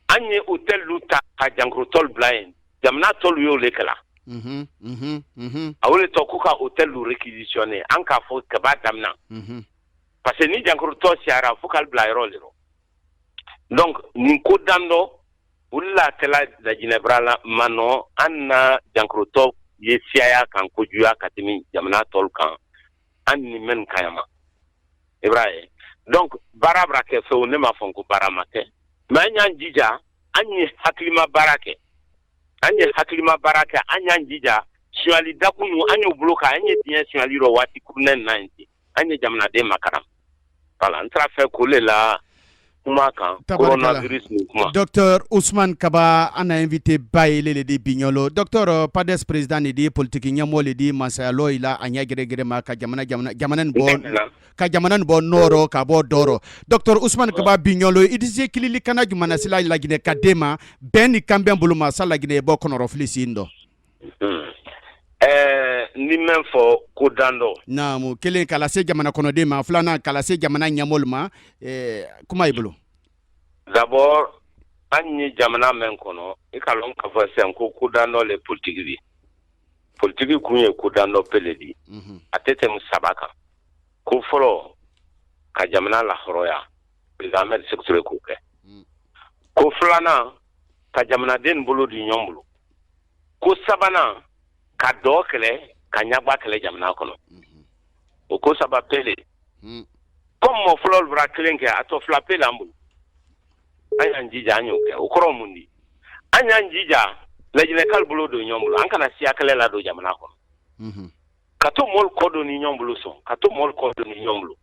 An ye hôtel ta ka jankurutɔlu bila yen, jamana tɔlu y'o le kɛla. A o le tɔ ko ka hôtel réquisitionner, an k'a fɔ kaba damina, parce que ni jankurutɔ siyara, fo k'ale bila yɔrɔ le rɔ. Donc nin ko dan dɔ olu la kɛla Lajinɛ bara la manɔ, an na jankurutɔ ye siyaya kan kojuguya ka tɛmɛ jamana tɔlu kan, an ni mɛn kayama i b'a ye. Donc baara bara kɛ fewu, ne m'a fɔ ko baara ma kɛ, mais an y'an jija, an ye hakilima baara kɛ, an ye hakilima baara kɛ. An y'an jija suyali dakunu, an y'o bolo kan, an ye diɲɛ suyali rɔ waati kurunnen na yen ten, an ye jamanaden makaram. Voilà, n taara fɛ k'o le la kuma kan coronavirus nin kuma. Docteur Ousmane Kaba, an na invité ba ye le di Bignolo. Docteur, PADES président de di, politique ɲɛmɔgɔ le di, masayalɔ i la a ɲɛ gɛrɛgɛrɛ ma ka jamana jamana jamana nin bɔ, ka jamana nin bɔ nɔrɔ ka bɔ dɔrɔ. Docteur Ousmane Kaba Bignolo, i di se kilili kana jumɛn na sila Laginɛ ka den ma bɛn ni kanbɛn bolo ma sa Laginɛ bɔ kɔnɔrɔfili sin dɔ? Ni mɛn fɔ ko dan dɔ. Naamu, kelen k'a lase jamana kɔnɔden ma, filanan k'a lase jamana ɲɛmɔgɔlu ma. Kuma i bolo. D'abord, an ye jamana mɛn kɔnɔ, i ka lɔn k'a fɔ sisan ko ko dan dɔ le politiki di. Politiki kun ye ko dan dɔ pele di, a tɛ tɛmɛ saba kan. Ko fɔlɔ, ka jamana lahɔrɔya, président Ahmed Sékou Touré k'o kɛ. Ko filanan, ka jamanaden bolo di ɲɔgɔn bolo. Ko sabanan, ka dɔ kɛlɛ, ka ɲagba kɛlɛ jamana kɔnɔ. O ko saba pele, comme mɔ fɔlɔ bɔra kelen kɛ, a tɔ fila pele an bolo. An y'an jija, an y'o kɛ. O kɔrɔ mun di? An y'an jija Lajinɛkali bolo don ɲɔgɔn bolo, an kana siya kɛlɛ ladon jamana kɔnɔ, ka to mɔlu kɔ don ni ɲɔgɔn bolo sɔn, ka to mɔlu kɔ don ni ɲɔgɔn bolo.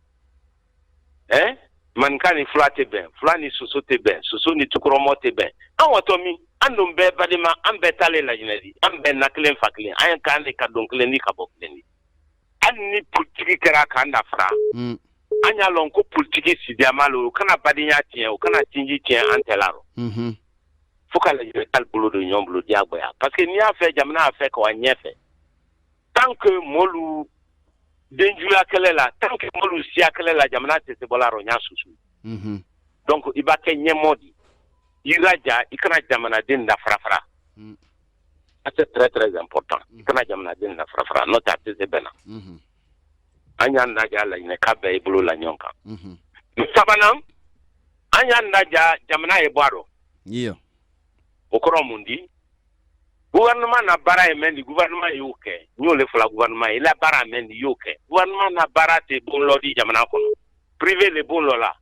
Maninka ni fula tɛ bɛn, fula ni soso tɛ bɛn, soso ni tukurɔmɔ tɛ bɛn. An watɔ min, an don bɛɛ balima, an bɛɛ talen Lajinɛ di, an bɛɛ na kelen fa kelen, an ye k'an de ka don kelen ni ka bɔ kelen di. Hali ni politiki kɛra k'an dafara, an y'a lɔn ko politiki sidiyama lo, o kana badenya tiɲɛ, o kana sinji tiɲɛ an tɛ la rɔ. Fo ka Lajinɛkali bolo don ɲɔgɔn bolo diyagoya, parce que n'i y'a fɛ jamana y'a fɛ ka wa ɲɛfɛ, tant que mɔlu denjuya kɛlɛ la, tant que mɔlu siya kɛlɛ la, jamana tɛ se bɔla rɔ, n y'a susu. Donc i b'a kɛ ɲɛmɔ di, i raja i kana jamanaden da fara fara. Ça, c'est très très important, i kana jamanaden da fara fara, n'o tɛ a tɛ se bɛn na. An y'an laja Laginɛ k'a bɛɛ i bolo la ɲɔgɔn kan. Sabanan, an y'an laja jamana ye bɔ a rɔ. O kɔrɔ mun di? Gouvernement na baara ye mɛn di, gouvernement y'o kɛ. N y'o le fɔla gouvernement ye, i la baara mɛn di, i y'o kɛ. Gouvernement na baara tɛ bon lɔ di jamana kɔnɔ, privé le bon lɔ la.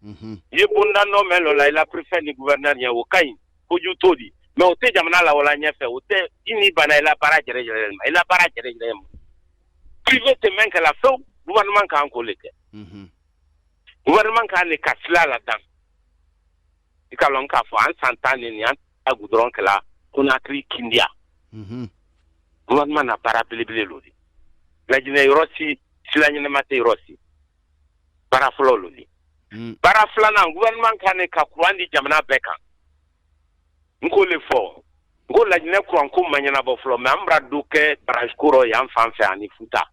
I ye bonda nɔ mɛn lɔ la, i la préfet ni gouverneur ɲɛ, o ka ɲi, kojugu t'o di, mais o tɛ jamana la wala ɲɛfɛ. O tɛ i ni banna i la baara jɛrɛ jɛrɛ ma, i la baara jɛrɛ jɛrɛ ma. Privé tɛ mɛn kɛ la fewu, gouvernement kan k'o le kɛ. Gouvernement kan de ka sila la dan. I ka lɔn k'a fɔ an san 10 ni nin, an ta goudron kɛla Conakry Kindiya. Gouvernement na baara belebele lo di. Lajinɛ yɔrɔ si sila ɲɛnama tɛ yɔrɔ si. Baara fɔlɔ lo di. Baara filanan, gouvernement kan ne ka courant di jamana bɛɛ kan. N k'o le fɔ. N ko Lajinɛ courant ko ma ɲɛnabɔ fɔlɔ, mais an bɛna dɔ kɛ barrage ko rɔ yan fan fɛ ani Futa.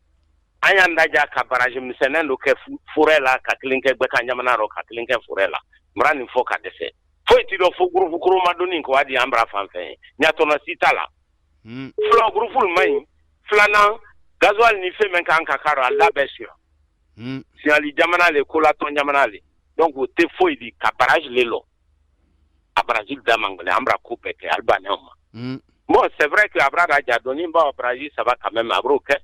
An y'an daja ka barrage misɛnnin dɔ kɛ forêt la, ka kelen kɛ Gbɛkan jamana rɔ, ka kelen kɛ forêt la. N bɔra nin fɔ ka dɛsɛ. Foyi ti dɔn fo groupe koromadonni k'o di an bara fan fɛ ye. Ɲatɔnɔ si t'a la. Fɔlɔ, groupe man ɲi. Filanan, gasoil ni fɛn min kan ka k'a rɔ, a da bɛɛ suya. Suyali jamana le, kolatɔn jamana le. Donc o tɛ foyi di ka barrage le lɔ. A barrage da man gɛlɛn, an bara ko bɛɛ kɛ hali bannaw ma. Bon, c'est vrai que a bara ja dɔɔni bawo barrage saba quand même a b'o kɛ.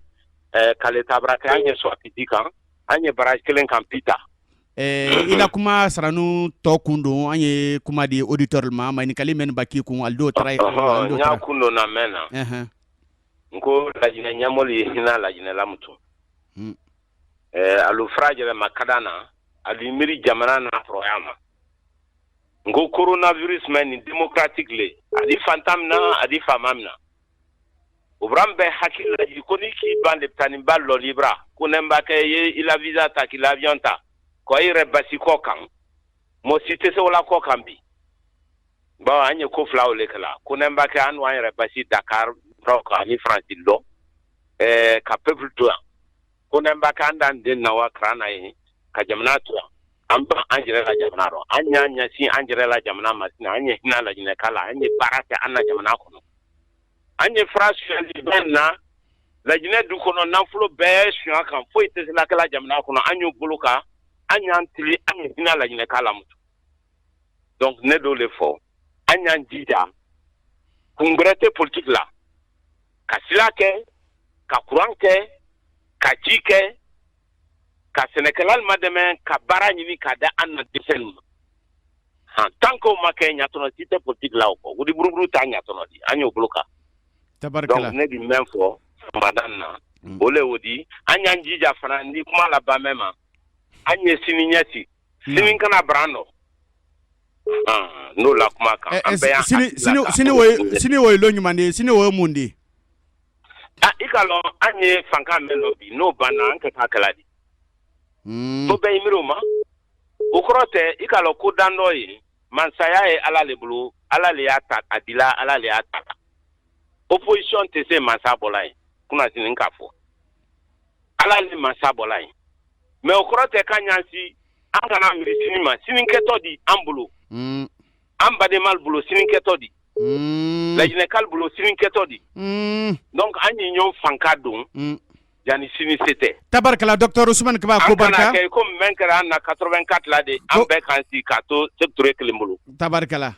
K'ale ta bara kɛ, an ye Souapiti kan, an ye barrage kelen kan Pita. I la kuma saranu tɔ kun don, an ye kuma di auditeur ma, maɲininkali mɛn ba k'i kun, ali dɔw taara. N y'a kun don na mɛn na. N ko Lajinɛ ɲɛmɔgɔlu ye hinɛ Lajinɛ lamutu. Alu fura yɛlɛma ka d'an na, alu miiri jamana n'a hɔrɔnya ma. N ko coronavirus mɛn nin démocratique le, a di fantan min na, a di faama min na. O bɔra bɛɛ hakili lajigin ko n'i k'i ban lepitani ba lɔli bara ko ne b'a kɛ i ye i la visa ta k'i la avion ta k'o i yɛrɛ basi kɔ kan, mɔgɔ si tɛ se o la kɔ kan bi. Bon, an ye ko filaw le kɛla ko ne b'a kɛ, an an yɛrɛ basi Dakar ani Faransi dɔ ka peuple to yan. Ko ne b'a kɛ, an d'an den na wa karan na yen ka jamana to yan. An ban an yɛrɛ la jamana rɔ, an y'an ɲɛsin an yɛrɛ la jamana ma sini, an ye hinɛ Laginɛka la, an ye baara kɛ an na jamana kɔnɔ, an ye fara suyali bɛɛ na Laginɛ du kɔnɔ, nafolo bɛɛ sunya kan, foyi tɛ se lakɛla jamana kɔnɔ. An y'o bolo kan, an y'an tili, an ye hinɛ Laginɛka la muso. Donc ne d'o le fɔ, an y'an jija, kun gbɛrɛ tɛ politique la, ka sila kɛ, ka courant kɛ, ka ji kɛ, ka sɛnɛkɛla ma dɛmɛ, ka baara ɲini k'a da an na denmisɛnninw ma. Han, tant que o ma kɛ, ɲatɔnɔ si tɛ politique la. O kɔ wuli buruburu t'a ɲatɔnɔ di, an y'o bolo kan. Tabarikala. Donc ne bi mɛn fɔ sɔgɔmada na, o le o di. An y'an jija fana ni kuma laban mɛn ma, an ye sini ɲɛsi, sini kana baran dɔ n'o la kuma kan. An bɛɛ y'an sini sini o ye, sini o ye lo ɲuman de ye, sini o ye mun de ye? Ah, i ka lɔn, an ye fanka mɛn lɔ bi, n'o banna, an ka taa kɛla di? Fo bɛɛ y'i miiri o ma. O kɔrɔ tɛ, i ka lɔn ko dan dɔ ye, mansaya ye Ala le bolo, Ala le y'a ta a dila, Ala le y'a ta la. Opposition tɛ se mansa bɔla ye kunnasini k'a fɔ Ala le mansa bɔla ye, mais o kɔrɔ tɛ k'an y'an si, an kana miiri sini ma. Sini kɛtɔ di an bolo, an badenmalu bolo, sini kɛtɔ di Lajinɛkalu bolo, sini kɛtɔ di. Donc an ye ɲɔgɔn fanka don yanni sini se tɛ. Tabarikala, docteur Usumani Kaba, ko barika. An kana kɛ komi mɛn kɛra an na 84 la de, an bɛɛ k'an sigi k'a to Seku Ture kelen bolo. Tabarikala,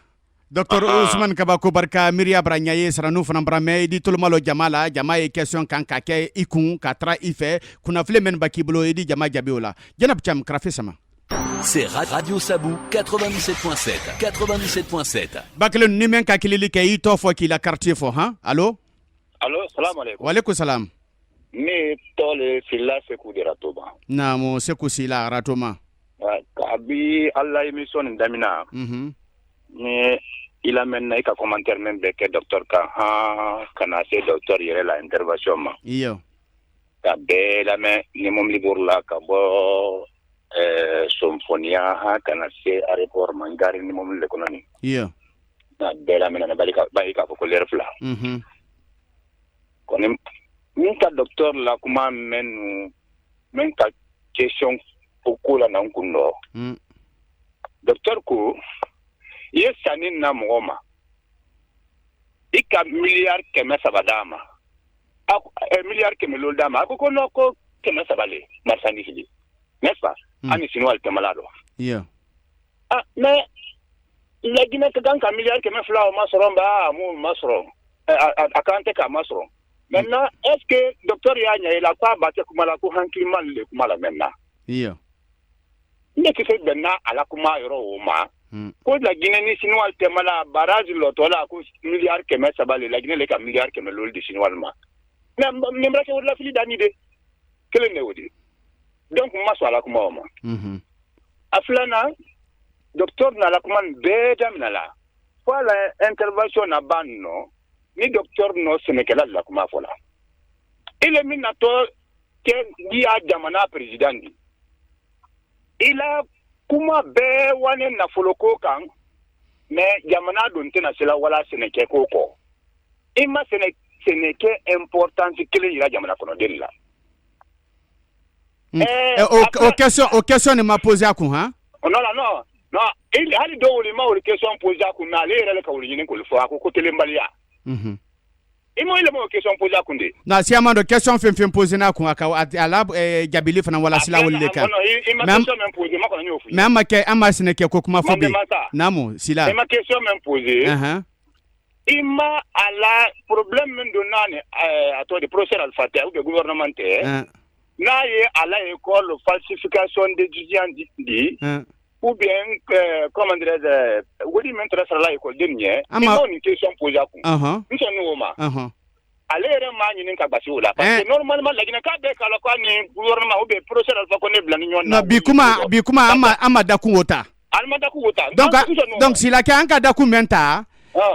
docteur Usumani Kaba, ko barika. Miiriya bara ɲa ye, saranu fana bara mɛn. I di toloma lɔ jama la, jama ye question kan ka kɛ i kun ka taara i fɛ. Kunnafili mɛn ba k'i bolo, i di jama jaabi o la. Jɛnɛbu Cam, karafe sama. C'est Radio Sabou 97.7 97.7. Ba kelen ni mɛn ka kilili kɛ, i tɔ fɔ k'i la quartier fɔ han. Allo? Allo, salam alaikum. Waleykum salam. Ne tɔgɔ le Sila Seku de Ratoma. Naamu, Seku Sila Ratoma. Kabi ala émission nin daminɛ, ni i lamɛnna, i ka commentaire min bɛ kɛ docteur kan han, ka na se docteur yɛrɛ la intervention ma. Iyo. Ka bɛɛ lamɛn ni mobili bori la ka bɔ Sonfoniya han ka na se aéroport ma, n gari ni mobili le kɔnɔ nin. Iyo. Ka bɛɛ lamɛnna, ne bali ka b'a ye k'a fɔ ko l'heure fila. Kɔni n ka docteur la kuma mɛn nu, n ka question o ko la na n kun dɔ. Docteur ko i ye sanni na mɔgɔ ma, i ka miliyari 300 d'a ma, miliyari 500 d'a ma, a ko ko non, ko 300 le marchandise di, n'est-ce pas? An ni Chinois tɛmɛla dɔn. Iyo. Ah, mais Laginɛ ka kan ka miliyari 200 o ma sɔrɔ, ba mun ma sɔrɔ, a kan tɛ k'a ma sɔrɔ. Maintenant, est-ce que docteur y'a ɲɛ i la k'a ba tɛ kuma la, ko hankilima le kuma la maintenant? Iyo. Ne tɛ se bɛnna a la kuma yɔrɔ o ma. Ko Laginɛ ni Chinois tɛmɛla barrage lɔtɔ la, ko miliyari 300 le, Laginɛ le ka miliyari 500 di Chinois ma. Mais nin bɛ kɛ o lafili danni de kelen de o di. Donc n ma sɔn a la kuma o ma. A filanan, docteur nana kuma nin bɛɛ daminɛ la fo a la intervention na ban nɔ, ni docteur nɔ sɛnɛkɛla la kuma fɔ la, i le min natɔ kɛ n'i y'a jamana président di, i la kuma bɛɛ wane nafoloko kan, mais jamana dun tɛna se la wala sɛnɛkɛ ko kɔ. I ma sɛnɛ sɛnɛkɛ importance kelen yira jamana kɔnɔden la. O question nin ma posé a kun han? Non, non, non, hali dɔw wuli ma olu question posé a kun, mais ale yɛrɛ le ka olu ɲini k'olu fɔ, a ko ko telenbaliya. I ma ile ma o question posé a kun de. Na siyaman dɔ, question fɛn fɛn posé n'a kun, a ka a la jaabili fana wala sila wuli de kan. Non, i ma question min posé, ma kɔnɔ n y'o f'i ye. Mais an ma kɛ, an ma sɛnɛ kɛ ko kuma fɔ bi. Naamu, Sila. I ma question min posé. I ma a la problème min don n'a ni a tɔgɔ di, professeur Alpha tɛ ou bien gouvernement tɛ. N'a ye à la école falsification d'étudiants di, ou bien comment dirais-je, wari min taara sarala école den ɲɛ, i m'o nin question posé a kun. N sɔnni o ma. Ale yɛrɛ m'a ɲini ka basi o la, parce que normalement Laginɛ bɛɛ k'a la k'a ni gouvernement ou bien professeur Alpha Condé bila ni ɲɔgɔn na. Non, bi kuma, bi kuma, an ma dakun o ta. An ma dakun o ta. Donc Sila kɛ, an ka dakun mɛn ta.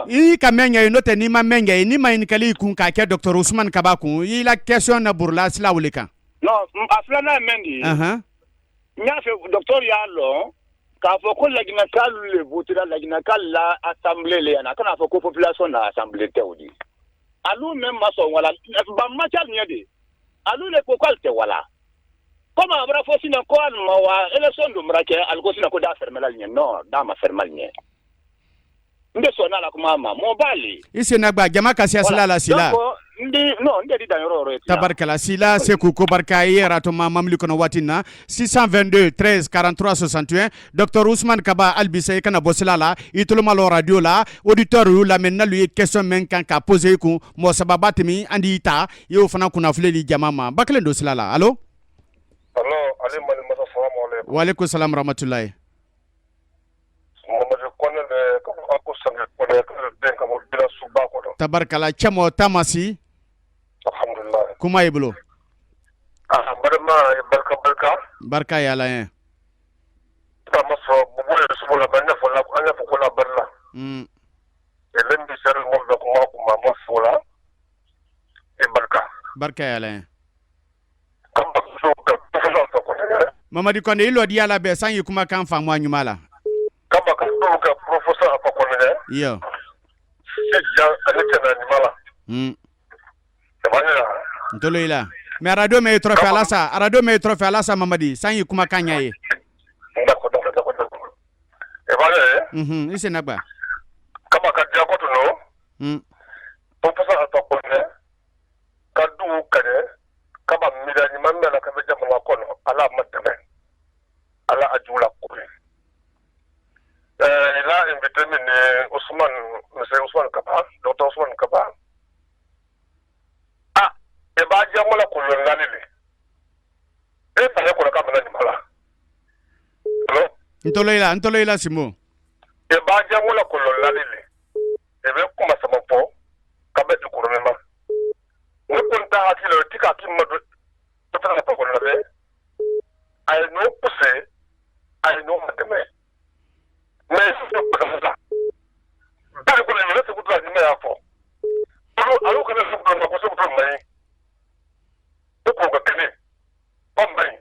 I ka mɛn ɲɛ ye, n'o tɛ n'i ma mɛn ɲɛ ye, n'i ma ɲininkali i kun k'a kɛ docteur Usumani Kaba kun, i la question na burula sila wuli kan. Non, a filanan ye mɛn di ye. N y'a fɛ docteur y'a lɔn k'a fɔ ko Laginɛkalu le votera Laginɛkalu la assemblée le yan, a kana fɔ ko population na assemblée tɛ o di. Alu même ma sɔn wala ban ma ca ɲɛ de, alu le ko k'ale tɛ wala. Comme a bara fɔ sisan ko hali ma wa élection dun bara kɛ, ali ko sisan ko da fermé la ɲɛ. Non, da ma fermé ɲɛ. N bɛ sɔn n'a la kuma ma mɔ b'ale. I sen gba jama ka siya sila la sila. Donc n di non, n tɛ di dan yɔrɔ yɔrɔ ye. Tabarikala sila Seku ko barika i yɛrɛ to ma mamili kɔnɔ waati in na. 622 13 43 61. Docteur Ousmane Kaba, halibisa i kana bɔ sila la, i toloma lɔ radio la. Auditeur y'u lamɛn, n'alu ye question min kan ka poser i kun, mɔgɔ sababa tɛmɛ an di ta i y'o fana kunnafili di jama ma. Ba kelen don sila la. Allo? Allo, Ali Mali Masa, salamu aleykum. Wa aleykum salam rahmatulahi. Mamadu Kɔnɛ de ka bɔ ko Sange Kɔnɛ den ka bɔ Bila suba kɔnɔ. Tabarikala, cɛmɔ tamasi. Alhamdulilayi. Kuma y'i bolo. Ah, balima, barika barika. Barika y'Ala ye. K'a ma sɔrɔ bubu ye sugu la, an y'a fɔ an y'a fɔ ko la barila. Ele bɛ sari mɔgɔ bɛ kuma kuma ma fo la. E barika. Barika y'Ala ye. An ba so ka fɔ kɔnɛ. Mamadi Kɔnde, i lɔ diya la bɛɛ san y'i kumakan faamu a ɲuman la. Kaba ka dɔw ka professeur Alpha Kɔnɛ. Iyo. Se jan ale tɛmɛ ɲuman la. N tolo i la. Mais radio mɛ tɔrɔ fɛ ala sa, radio mɛ tɔrɔ fɛ ala sa. Mamadi, san y'i kumakan ɲɛ ye. D'accord, d'accord, d'accord, d'accord. E b'a ye. I sen gba. Kaba ka diya ko tun professeur Alpha Kɔnɛ ka dugu kaɲɛ kaba miiriya ɲuman mɛn la ka bɛ jamana kɔnɔ, ala ma tɛmɛ ala a jugu la ko ye. Il a invité min ni Ousmane, monsieur Ousmane Kaba, docteur Ousmane Kaba. Ah, e b'a diya la ko naani le. E fana kɔnɔ k'a bɛna ɲuman la. Allo? N tolo i la, n tolo i la, Simo. E b'a diya la ko naani le. E bɛ kuma sama fɔ ka bɛ économie ma. Ne kɔni t'a hakili la, o ti k'a k'i ma don docteur Alpha Kɔnɛ la dɛ. A ye n'o poussé, a ye n'o ma tɛmɛ. Mais sisan bɛɛ kɔni yɛrɛ Segu tura ni y'a fɔ. Olu kana Segu tura ma ko Segu tura man ɲi. Ko k'o ka kɛnɛ, ko man ɲi.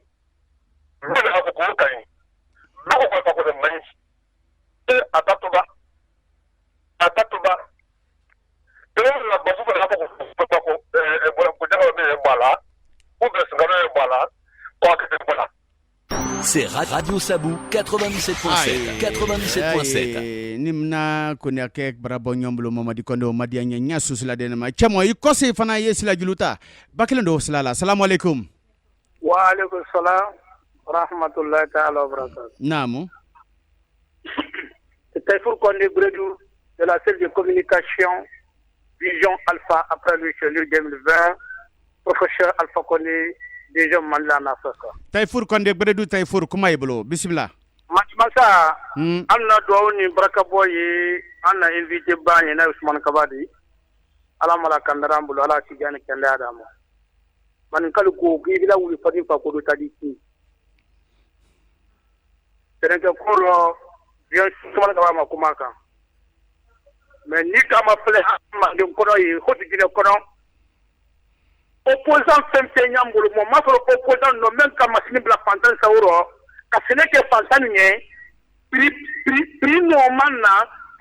Bɛɛ a ko k'o ka ɲi. Bɛɛ ko k'o ka man ɲi. E a ta toba. A ta toba. E la basu fana ko ko ko ko jama min ye bɔ a la, ou bien singano ye bɔ a la, ko a kɛ bɔ la. C'est Radio Sabou 97.7. 97.7. Ni mina kɔni kɛ bara bɔ ɲɔgɔn bolo. Mamadi Kɔnde, o madiya ɲɛ ɲɛ susila den ma. Cɛmɔ, i kɔse fana ye sila julu ta ba kelen don sila la. Salamu aleykum. Wa aleykum salam rahmatullahi ta'ala wa barakatuh. Naamu. C'est Taïfour Condé Bredou de la cellule de communication Vision Alpha après le 2020, professeur Alpha Condé, déjà Mali en Afrique. Taïfour Condé Bredou, Taïfour, kuma y'i bolo, bisimila. Masa, an na duwawu ni barakabɔ ye an na invité ba ye, n'a ye Usumani Kaba di. Ala mala kandara an bolo, Ala k'i ni kɛnɛya d'a ma. Maninkali ko k'i bila wuli fadi fa ko do tadi ki. Sɛnɛkɛ ko rɔ, Usumani Kaba ma kuma kan. Mais ni kama filɛ manden kɔnɔ ye, haute Guinée kɔnɔ, opposant fɛn fɛn y'an bolo, mɔ m'a sɔrɔ opposant nɔ même ka masini bila fantan sawurɔ ka sɛnɛ kɛ fantan nin ye prix nɔgɔman na,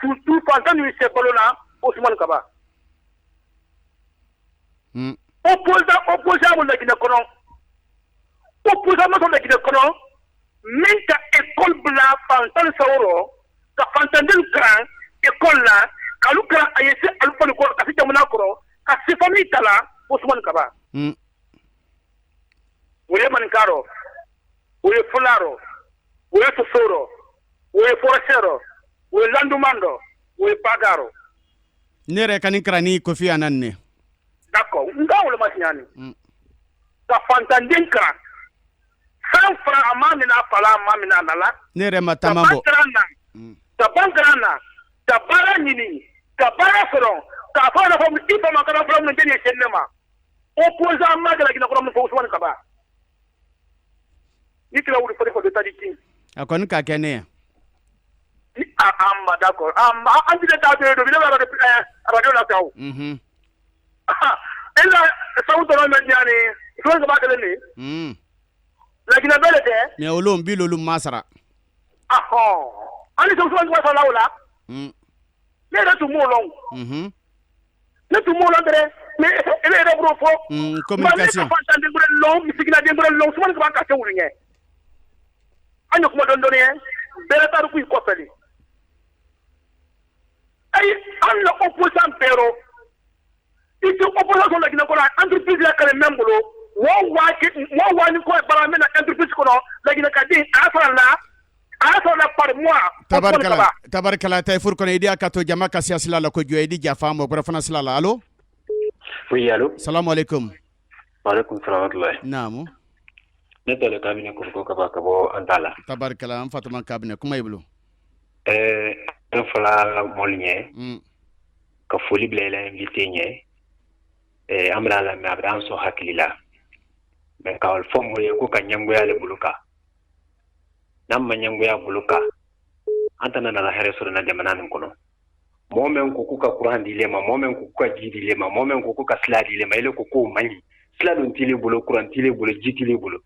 surtout fantan nin se balo la, Ousmane Kaba. Opposant b'o Laginɛ kɔnɔ, opposant ma sɔrɔ Laginɛ kɔnɔ min ka école bila fantan sawurɔ ka fantandenw kalan école la, k'alu kalan a ye se alu fani kɔrɔ, ka se jamana kɔrɔ, ka se famille kalan, Ousmane Kaba. O ye maninka rɔ, o ye fula rɔ, o ye soso rɔ, o ye forestier rɔ, o ye landuman rɔ, o ye baga rɔ. Ne yɛrɛ ka nin kalan ni Kofi Annan ne. D'accord, n ka wolo ma tiɲɛ ni. Ka fantanden kalan fɛn fara a ma minɛ a fa la, a ma minɛ a na la. Ne yɛrɛ ma taama bɔ. Ka ban kalan na, ka ban kalan na, ka baara ɲini, ka baara sɔrɔ, k'a fɔ yɛrɛ fɔ i fa ma kana fɔlɔ min tɛ nin ye ne ma. Opposant ma gɛlɛ Guinée kɔnɔ min fɔ Ousmane Kaba. Ni kira wuli fɔli fɔ de tadi kin. A kɔni ka kɛ ne ye. Ni a an ma d'accord, an ma an ti taa to do bi ne b'a radio la kaw. E la sabu tɔnɔ mɛ diya ni Ousmane Kaba kelen ni. Laginɛ bɛɛ de tɛ. Mais olu n bi l'olu ma sara. Ahɔn. Hali sɛ Ousmane Kaba sɔrɔla o la. Ne yɛrɛ tun m'o lɔn. Ne tun m'o lɔn dɛrɛ. Mais ele yɛrɛ b'o fɔ. Communication. Ka fantanden gbɛrɛ lɔn, misikinaden gbɛrɛ lɔn, Usumani Kaba ka kɛ wuli ɲɛ. An ye kuma dɔɔni dɔɔni ye, bɛrɛ tariku i kɔfɛ de. Ayi, an na opposant bɛɛ rɔ. I tɛ opposant sɔrɔ Laginɛ kɔnɔ, entreprise y'a kale mɛn bolo. Mɔgɔ waa ni kɔ ye baara min na entreprise kɔnɔ, Laginɛ ka den, a y'a sɔrɔ la, a y'a sɔrɔ la par mois. Tabarikala, tabarikala, Tayifur kɔnɔ, i di a ka to jama ka siya sila la ko jɔ, i di jafa mɔgɔ gbɛrɛ fana sila la. Allo? Oui, allô? Salamu alaikum. Wa alaikum salam wa rahmatullahi. Naamu. Ne tɔgɔ Kabini Kofiko Kaba ka bɔ an ta la. Tabarikala, an Fatuma Kabini, kuma i bolo. An fɔla mɔli ɲɛ ka foli bila i la invité ɲɛ. An bɛna lamɛn, a bɛ an sɔn hakili la. Mais k'a fɔ mɔgɔ ye ko ka ɲɛngoya le bolo kan. N'an ma ɲɛngoya bolo kan, an tɛna nana hɛrɛ sɔrɔ na jamana nin kɔnɔ. Mɔgɔ min ko k'u ka courant d'ile ma, mɔgɔ min ko k'u ka ji d'ile ma, mɔgɔ min ko k'u ka sila d'ile ma, ele ko k'o man ɲi. Sila dun t'ile bolo, courant t'ile bolo, ji t'ile bolo.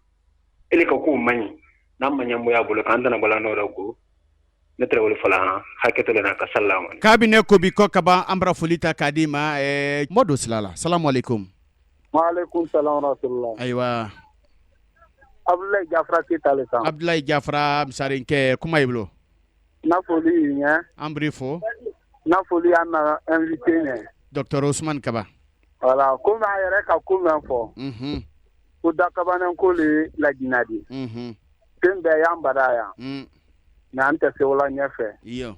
Ele ka k'o man ɲi. N'an ma ɲɛngoya bolo kan, an tɛna bɔla n'o ko ne tɛrɛ wele fɔla han hakɛto le na ka salama. Kabini Kobi kɔ kaban, an bara foli ta k'a di ma. Mɔ don sila la. Salamu alaikum. Waaleykum salam wa rahmatullah. Ayiwa. Abdoulaye Jafra Keita le kan. Abdoulaye Jafra Misarinkɛ, kuma i bolo. N'a foli y'i ɲɛ. An b'i fo. N'a foli y'an na invité ɲɛ. Docteur Ousmane Kaba. Voilà, komi a yɛrɛ ka ko mɛn fɔ. Ko dakabanen ko le Lajina di. Fɛn bɛɛ y'an bada yan. Mais an tɛ se o la ɲɛfɛ. Iyo.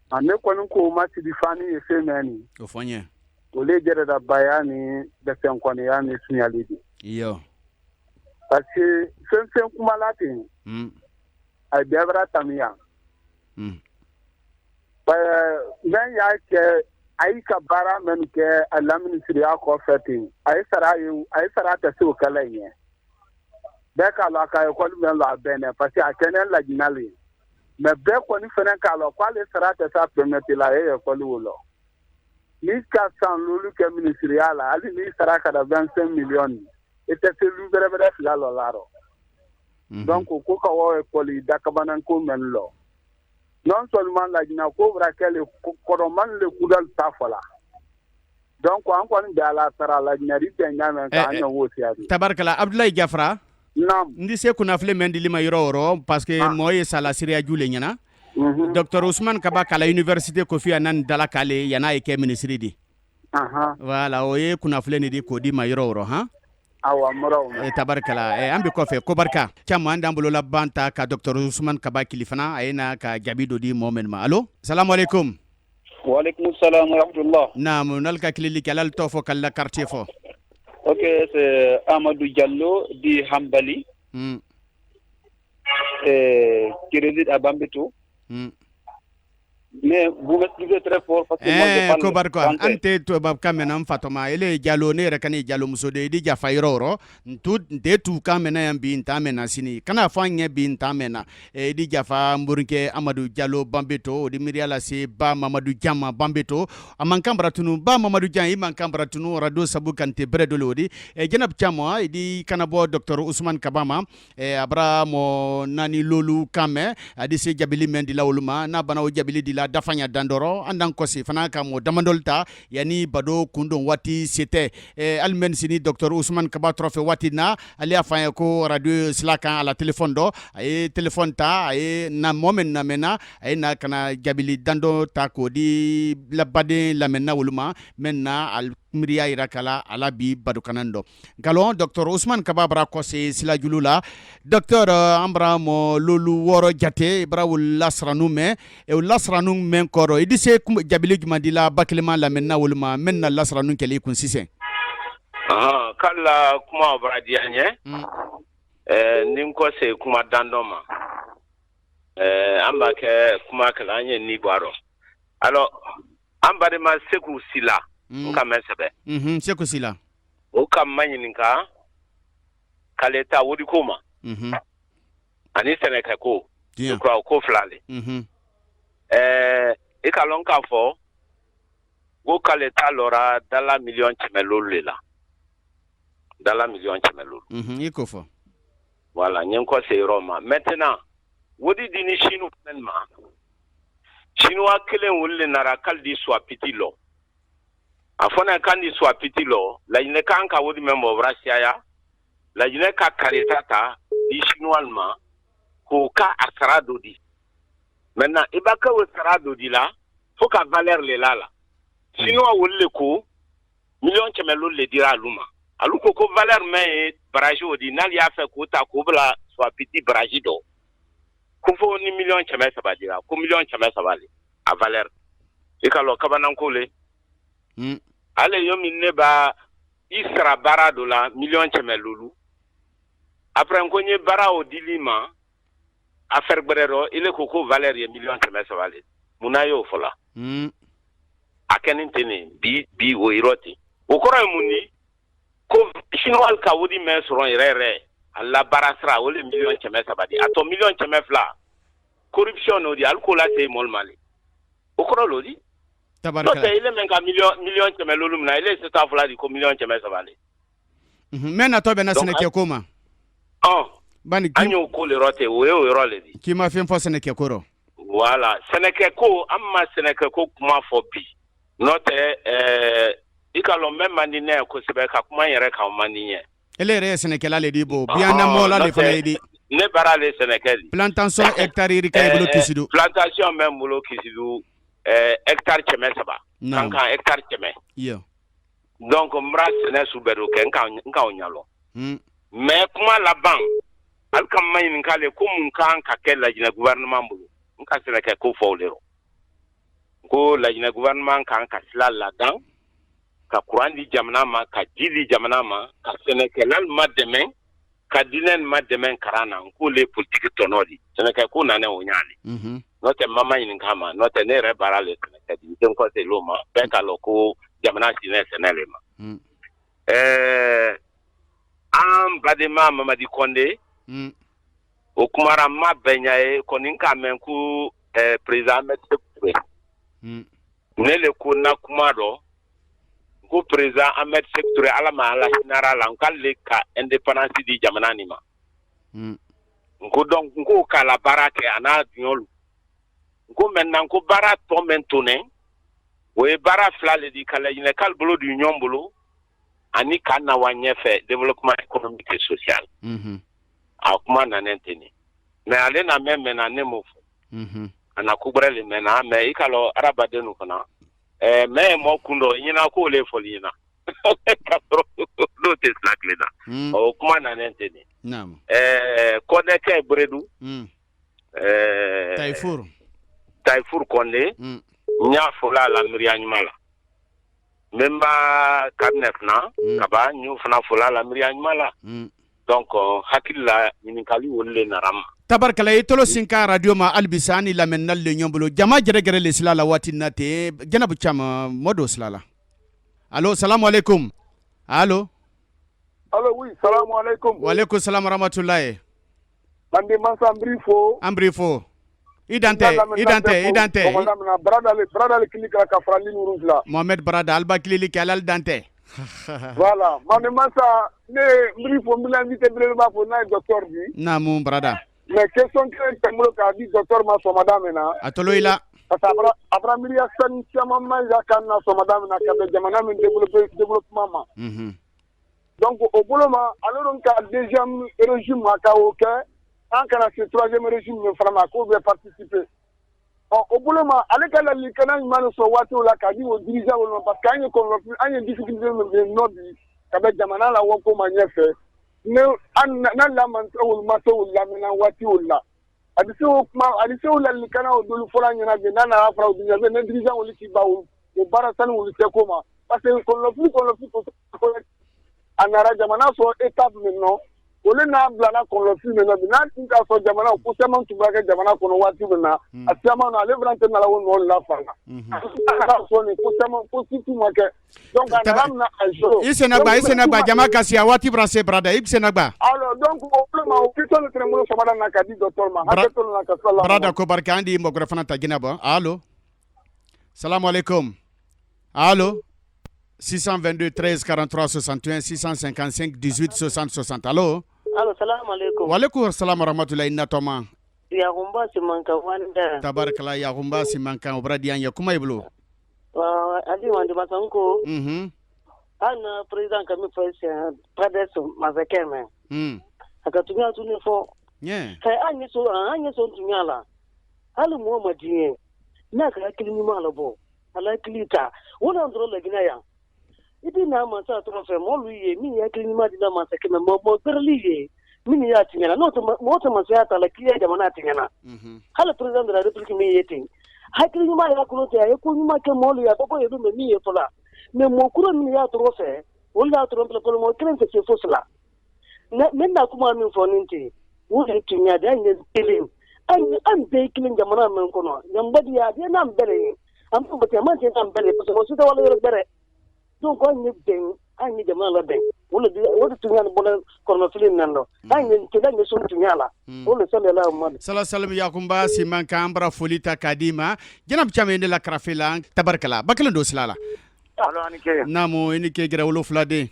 A ne kɔni ko ma sidi fani ye fɛn mɛn nin. O fɔ n ye. O le jɛrɛdabaya ni dɛsɛnkɔniya ni suɲali di. Iyo. Parce que fɛn fɛn kumala ten. A bɛɛ bɛra tamiya. Mɛ y'a kɛ a y'i ka baara min kɛ a laminisiriya kɔfɛ ten, a ye sara ye, a ye sara tɛ se o kɛla in ɲɛ. Bɛɛ k'a lɔn a ka ekɔli mɛn lɔ a bɛn dɛ, parce que a kɛnɛ Lajina le. Mais bɛɛ kɔni fɛnɛ k'a lɔn k'ale sara tɛ se a permettre la, a ye ekɔli o lɔ. N'i ka san lolu kɛ minisiriya la, hali n'i sara ka da 25 millions, i tɛ se lu bɛrɛbɛrɛ fila lɔ la rɔ. Donc ko ka wɔ ekɔli dakabanan ko mɛn lɔ. Non seulement Lajina ko bɔra kɛ le kɔrɔman le kudal ta fɔla. Donc an kɔni bɛ ala sara Lajina di tɛ ɲa mɛn kan, an ɲɛ wo siya di. Tabarikala, Abdoulaye Jafra. Naam. N di se kunnafili mɛn dili ma yɔrɔ o yɔrɔ, parce que mɔgɔ ye sala siriya ju le ɲɛna. Docteur Ousmane Kaba kala université Kofi Annan dala k'ale yan'a ye kɛ ministre di. Voilà, o ye kunnafili nin di k'o di ma yɔrɔ o yɔrɔ han. Awa, n bɔra o mɛn. Tabarikala, an bɛ kɔfɛ ko barika caman an d'an bolo laban ta ka docteur Ousmane Kaba kili fana, a ye na ka jaabi dɔ di mɔgɔ minnu ma. Allo, salamu alaikum. Wa alaikum salam wa rahmatullah. Naam, n'al ka kilili kɛ, alal tɔ fɔ k'al la quartier fɔ. Ok, c'est Amadou Diallo dit Hambali. Qui réside à Bambeto. Mais vous m'excusez très fort parce que moi je parle ko barika français. An tɛ tubabukan mɛn na, n fatɔma. Ele ye Jalo, ne yɛrɛ ka ne ye Jalo muso de ye. I di jafa yɔrɔ o yɔrɔ, n tu n tɛ tu kan mɛn na yan bi, n t'a mɛn na sini, kana fɔ an ɲɛ bi, n t'a mɛn na. I di jafa n borikɛ Amadu Jalo Banbeto, o di miiriya lase ba Mamadu Jan ma Banbeto. A man kan bara tunu ba Mamadu Jan, i man kan bara tunu radio sabu kan tɛ bɛrɛ dɔ le o di. Jɛnɛb Camu, i di kana bɔ docteur Ousmane Kaba ma. A bara mɔ naani lolu kan mɛn, a di se jabili mɛn dila olu ma, n'a bana o jabili dila dafanya dandɔrɔ, an dan kɔsi fana ka mɔ damadɔli ta yanni bado kundon waati se tɛ. Hali mɛn sini docteur Ousmane Kaba tɔrɔ fɛ waati na, ale y'a fɔ an ye ko radio sila kan a la téléphone dɔ, a ye téléphone ta, a ye na mɔ min lamɛnna, a ye na ka na jabili dandɔ ta k'o di labaden lamɛnna olu ma mɛn na al miiriya yira kala ala bi badukanan dɔ nkalon. Docteur Ousmane Kaba bara kɔse silajulu la. Docteur, an bara mɔ lolu wɔɔrɔ jate, i bara wolu lasiranu mɛn, o lasiranu mɛn kɔrɔ, i di se jabili jumɛn di la bakilima lamɛnna olu ma mɛn na lasiranu kɛli kun sisan? K'ala kuma bara diya n ye. Ni n kɔ se kuma dandɔ ma, an b'a kɛ kuma kɛla an ye ni bɔ a rɔ. Alors an balima Seku Sila, n ka mɛn sɛbɛ. Seku Sila. O ka ma ɲininka k'ale ta wodi ko ma ani sɛnɛkɛ ko. Je crois o ko fila le. I ka lɔn k'a fɔ ko k'ale ta lɔra dala 500 miliyɔn le la, dala 500 miliyɔn. I k'o fɔ. Voilà, n ye n kɔ se yɔrɔ ma. Maintenant wodi di ni sinu fɛnɛ ma, chinois kelen wolu le nara k'ale di Souapiti lɔ. A fana kan di Souapiti lɔ, Laginɛ kan ka wodi mɛn bɔ o bara siyaya. Laginɛ ka kareta ta di Chinois ma k'o ka a sara dɔ di. Maintenant i b'a kɛ o sara dɔ di la fo ka valeur le la la. Chinois wolu le ko miliyɔn 100 lolu le dira alu ma. Alu ko ko valeur mɛn ye barrage o di n'ale y'a fɛ k'o ta k'o bila Souapiti barrage dɔ. Ko fo ni miliyɔn 300 dira ko miliyɔn 300 le a valeur. I ka lɔ kabananko le. Ale yo min ne b'a i sara baara dɔ la miliyɔn 500. Après n ko n ye baara o dili ma affaire gbɛrɛ dɔ ile ko ko valeur ye miliyɔn 300 le. Mun na y'o fɔ la? A kɛnin ten ne bi bi o yɔrɔ ten. O kɔrɔ ye mun di? Ko chinois ka wodi mɛn sɔrɔ yɛrɛ yɛrɛ a la baara sira o le miliyɔn 300 di. A tɔ miliyɔn 200 corruption n'o di hali k'o lase mɔlu ma le. O kɔrɔ l'o di. N'o tɛ ile mɛn ka miliyɔn 100 minɛ ile se t'a fɔla di ko miliyɔn 300 le. Mɛ natɔ bɛ na sɛnɛkɛ ko ma. Ɔn. Bani an y'o ko le yɔrɔ ten o ye o yɔrɔ le di. K'i ma fɛn fɔ sɛnɛkɛ ko rɔ. Voilà, sɛnɛkɛ ko an ma sɛnɛkɛ ko kuma fɔ bi. N'o tɛ i ka lɔn mɛn man di ne ye kosɛbɛ ka kuma n yɛrɛ kan o man di n ye. Ele yɛrɛ ye sɛnɛkɛla le di bo biyanamɔla le fana ye di. Ne baara le sɛnɛkɛ di. Plantation hectare yirika i bolo Kisidu. Plantation bɛ n bolo Kisidu hectare 300. Kankan hectare 100. Iyo. Donc n bara sɛnɛ su bɛɛ do kɛ n ka o ɲalɔn. Mais kuma laban hali ka ma ɲininka le ko mun kan ka kɛ Laginɛ gouvernement bolo n ka sɛnɛkɛ ko fɔ o le rɔ. Ko Laginɛ gouvernement kan ka sila ladan ka courant di jamana ma ka ji di jamana ma ka sɛnɛkɛlalu ma dɛmɛ ka diinɛ ma dɛmɛ karan na n k'o le politique tɔnɔ di sɛnɛkɛ ko nana o ɲa le. N'o tɛ ma ma ɲininka ma n'o tɛ ne yɛrɛ baara le sɛnɛkɛ di n tɛ n kɔse l'o ma bɛɛ k'a lɔn ko jamana sinɛ sɛnɛ le ma. An badenma Mamadi Kɔnde o kumara ma bɛɛ ɲa ye kɔni n k'a mɛn ko président Ahmed Sékou Touré. Ne le ko na kuma dɔ ko président Ahmed Sékou Touré Ala ma ala hinɛra la n k'ale le ka indépendance di jamana nin ma. N ko donc n k'o k'a la baara kɛ a n'a duɲɔlu. N ko maintenant ko baara tɔ mɛn tonɛ o ye baara fila le di ka Laginɛkalu bolo di ɲɔgɔn bolo ani k'a na wa ɲɛfɛ développement économique et social. A kuma nanen ten ne mais ale na mɛn mɛnna ne m'o fɔ. A na ko gbɛrɛ le mɛnna mais i k'a lɔn hadamaden fana mɛ ye mɔ kun dɔ ɲɛna k'o le fɔli ɲɛna ka sɔrɔ n'o tɛ sila kelen na. O kuma nanen ten ne. Kɔndɛkɛ Beredu. Tayifur. Tayifur Kɔnde. N y'a fɔla a la miiriya ɲuman la. N bɛ n ba kabinɛ fana kaba n y'o fana fɔla a la miiriya ɲuman la. Donc hakili la ɲininkali olu le nara n ma. Tabarikala i tolo sin ka radio ma hali bi sa an ni lamɛnnali le ɲɔgɔn bolo jama gɛrɛgɛrɛ le sila la waati na ten jɛnɛbu caman mɔ dɔ sila la. Allo salamu aleykum. Allo. Allo oui salamu aleykum. Waaleykum salam rahmatulahi. Mande mansa n b'i fo. An b'i fo. I dantɛ i dantɛ i dantɛ. Barada kili kɛra ka fara ligne rouge la. Mohamed Barada aliba kilili kɛ alali dantɛ. Voilà Mande mansa ne n b'i fo n b'i invité belebeleba fo n'a ye docteur di. Naamu Barada. Mais question kelen tɛ n bolo k'a di docteur ma sɔgɔmada min na. A tolo i la. Parce que a bara miiriya sani caman ma jira kan na sɔgɔmada min na ka bɛn jamana min développement ma. Donc o bolo ma ale dun ka deuxième régime ma ka o kɛ an kana se troisième régime min fana ma k'o bɛ participer. Ɔ o bolo ma ale ka ladilikan ɲuman de sɔrɔ waatiw la k'a di o dirigeant ma parce que an ye kɔlɔlɔ an ye difficulté min bɛ yen nɔ bi ka bɛn jamana la wako ma ɲɛfɛ ne an n'ale ma se o lamɛnna waatiw la a bɛ se o kuma a bɛ se o ladilikan o dolu fɔra ɲɛna bi n'a nana fara o dirigeant ne dirigeant olu k'i ban o baara sani olu tɛ ko ma parce que kɔlɔlɔfili kɔlɔlɔfili a nana jamana sɔrɔ étape min nɔ olu n'a bilala kɔlɔlɔfili min na bi n'a tun k'a sɔrɔ jamana ko caman tun b'a kɛ jamana kɔnɔ waati min na a caman na ale fana tɛ nana o nɔ la fanga a sɔrɔ nin ko caman ko si tun ma kɛ donc a nana mina a zéro. I senna gba i senna gba jama kasi a waati bara se Barada i senna gba. Alors donc o ma o question de tɛnɛ n bolo sɔgɔmada in na ka di docteur ma hakɛ to na ka sɔrɔ la. Barada ko barika an di mɔgɔ wɛrɛ fana ta jinɛ bɔ allo salamu aleykum allo 622 13 43 61 655 18 60 60 allo. Allo salamu aleykum. Waaleykum salam warahmatulahi natɔma. Yakumba Simankan wanda. Tabarikala Yakumba Simankan o bara diya n ye kuma i bolo. Ali Mandeba ko an na président ka min fɔ sisan PADES masakɛ mɛn a ka tunya tun fɔ an ye sɔn tunya la hali mɔgɔ ma diɲɛ n'a ka hakili ɲuman labɔ ala hakili ta o n'an dɔrɔn Laginɛ yan i bɛ n'a mansa tɔgɔ fɛ mɔgɔlu ye min ye hakili ɲuman di la masakɛ mɛ mɔgɔ gbɛrɛli ye min y'a tiɲɛna n'o mɔgɔ tɛ masaya ta la k'i ye jamana tiɲɛna hali président de la république min ye ten hakili ɲuman y'a kɔnɔ ten a ye ko ɲuman kɛ mɔgɔlu ye a ko ko mɛ min ye fɔlɔ mais mɔgɔ kura min y'a tɔgɔ fɛ olu y'a tɔgɔ fɔlɔ mɔgɔ kelen tɛ se fosi la n bɛna kuma min fɔ nin ten o de tun de an ye kelen an bɛɛ ye kelen jamana min kɔnɔ yanbadiya a bɛ n'an bɛɛ de ye an bɛ man tɛ n'an bɛɛ de parce que o si tɛ wale yɔrɔ gbɛrɛ donc an ye bɛn an ye jamana labɛn o de tun y'an bɔra kɔnɔfili in na dɔn an ye kelen ye sun tun y'a la o de sɔrɔ la Mamadu sala salam yakumba siman kan bara foli ta k'a d'i ma jɛnɛbu caman ye ne la karafe la tabarikala ba kelen don sila la. Allo a ni ce. Naamu i ni ke gɛrɛ wolofila den.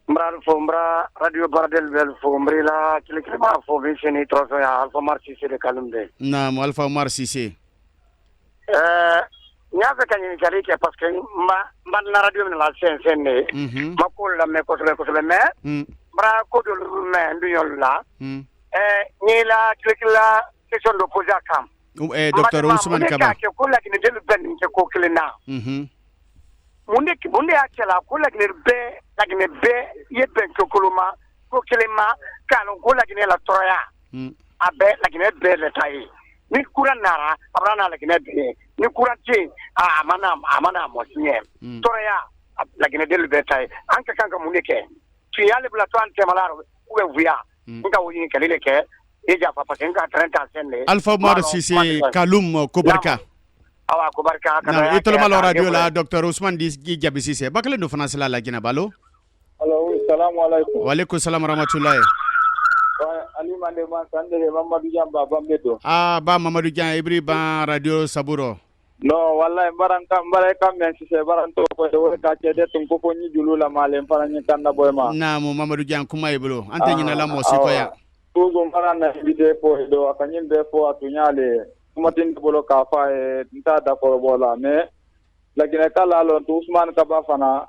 N b'alu fo n bara radio Baradel bɛɛ fo n b'i la kile kilema fo bi seni tɔrɔsɔ ya Alpha Umar Sise de Kalum de. Naamu Alpha Umar Sise. Ɛɛ n y'a fɛ ka ɲininkali kɛ parce que n ma na radio min la siɲɛ de ye. N ma ko lamɛn kosɛbɛ kosɛbɛ mais n bara ko dɔlu mɛn n duɲɔlu la. Ɛɛ n y'i la kile kila question dɔ poser a kan. Docteur Ousmane Kaba. Mun de k'a kɛ ko laginɛdenw bɛɛ nin kɛ ko kelen na. Mun de y'a kɛ la ko Laginɛ bɛɛ ye bɛn ko kelen ma ko kelen ma k'a lɔn ko Laginɛ la tɔɔrɔya a bɛɛ Laginɛ bɛɛ le ta ye ni courant nara a bɛna na Laginɛ bɛɛ ye ni courant tɛ yen a ma na mɔgɔ si ɲɛ tɔɔrɔya Laginɛdenw bɛɛ ta ye an ka kan ka mun de kɛ tunya le bila to an tɛmɛ la ou bien wuya n ka o ɲininkali de kɛ i jafa parce que n ka train ta sen de. Alpha Umar Sise Kalum ko barika. Awa ko barika. I tɔlɔma la radio la docteur Ousmane di Jabi Sise ba kelen don fana sila la Jinɛba. Allo. Allo salamu aleykum. Waaleykum salam rahmatulahi. Ali Mandema Sandere Mamadou Dian ba Bambeto. Ah ba Mamadou Dian ibri ban radio Saburo. Non wallahi mbaran kam mbara kam men Sise baran to ko de ka cede tun ko fo ni julu la malen fana ni kanda boy ma. Naamu Mamadou Dian kuma i bolo an tɛ ɲinɛ la mɔgɔ si kɔ yan. Tugu fana na invité fo do akañim be fo atuñale kuma tin bolo k'a fɔ a ye n t'a dakɔrɔbɔ la mais Laginɛ ka la lɔn to Ousmane Kaba fana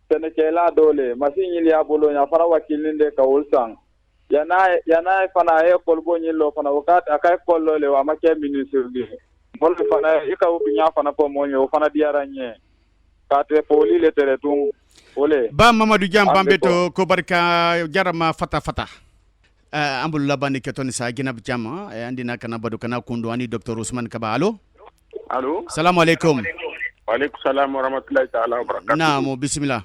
sɛnɛkɛla dɔ le masi ɲili y'a bolo ɲa fara wakilinin de ka olu san yana fana a ye école bo ɲili lɔ fana o ka a ka école lɔ le a ma kɛ ministre de mɔlu fana i ka o tunya fana fɔ mɔɔ ye o fana diyara n ye k'a tɛ foli le tɛrɛ tun o le. Ba Mamadou Dian Bambeto ko barika jarama fata fata. An bolo laban ni kɛtɔ ni sa Jinɛbu Caman an dina kana bado kana kundo ani docteur Ousmane Kaba. Allo. Allo. Salamu aleykum. Waaleykum salam wa rahmatulahi ta'ala wa barakatuh. Naamu bisimila.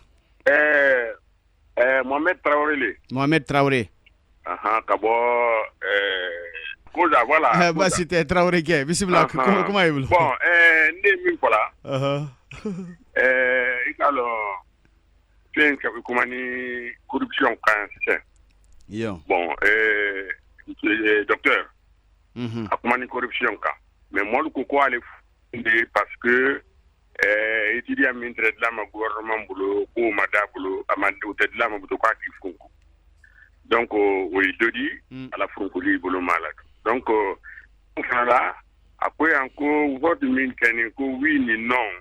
Mohamed Traoré le. Mohamed Traoré. Ahan ka bɔ Koza voilà. Baasi tɛ Traoré kɛ bisimila kuma y'i bolo. Bon ne ye min fɔ la. I k'a lɔn fɛn ka kuma ni corruption kan sisan. Yo. Bon, docteur, a kuma ni corruption kan mais mɔlu ko ko ale de parce que étudiant min tɛrɛ dilan ma gouvernement bolo k'o ma d'a bolo a ma o tɛ dilan ma bolo k'a k'i funku donc o ye dɔ di ala furunkuli bolo ma la donc o fana la a ko yan ko vote min kɛ nin ko oui ni non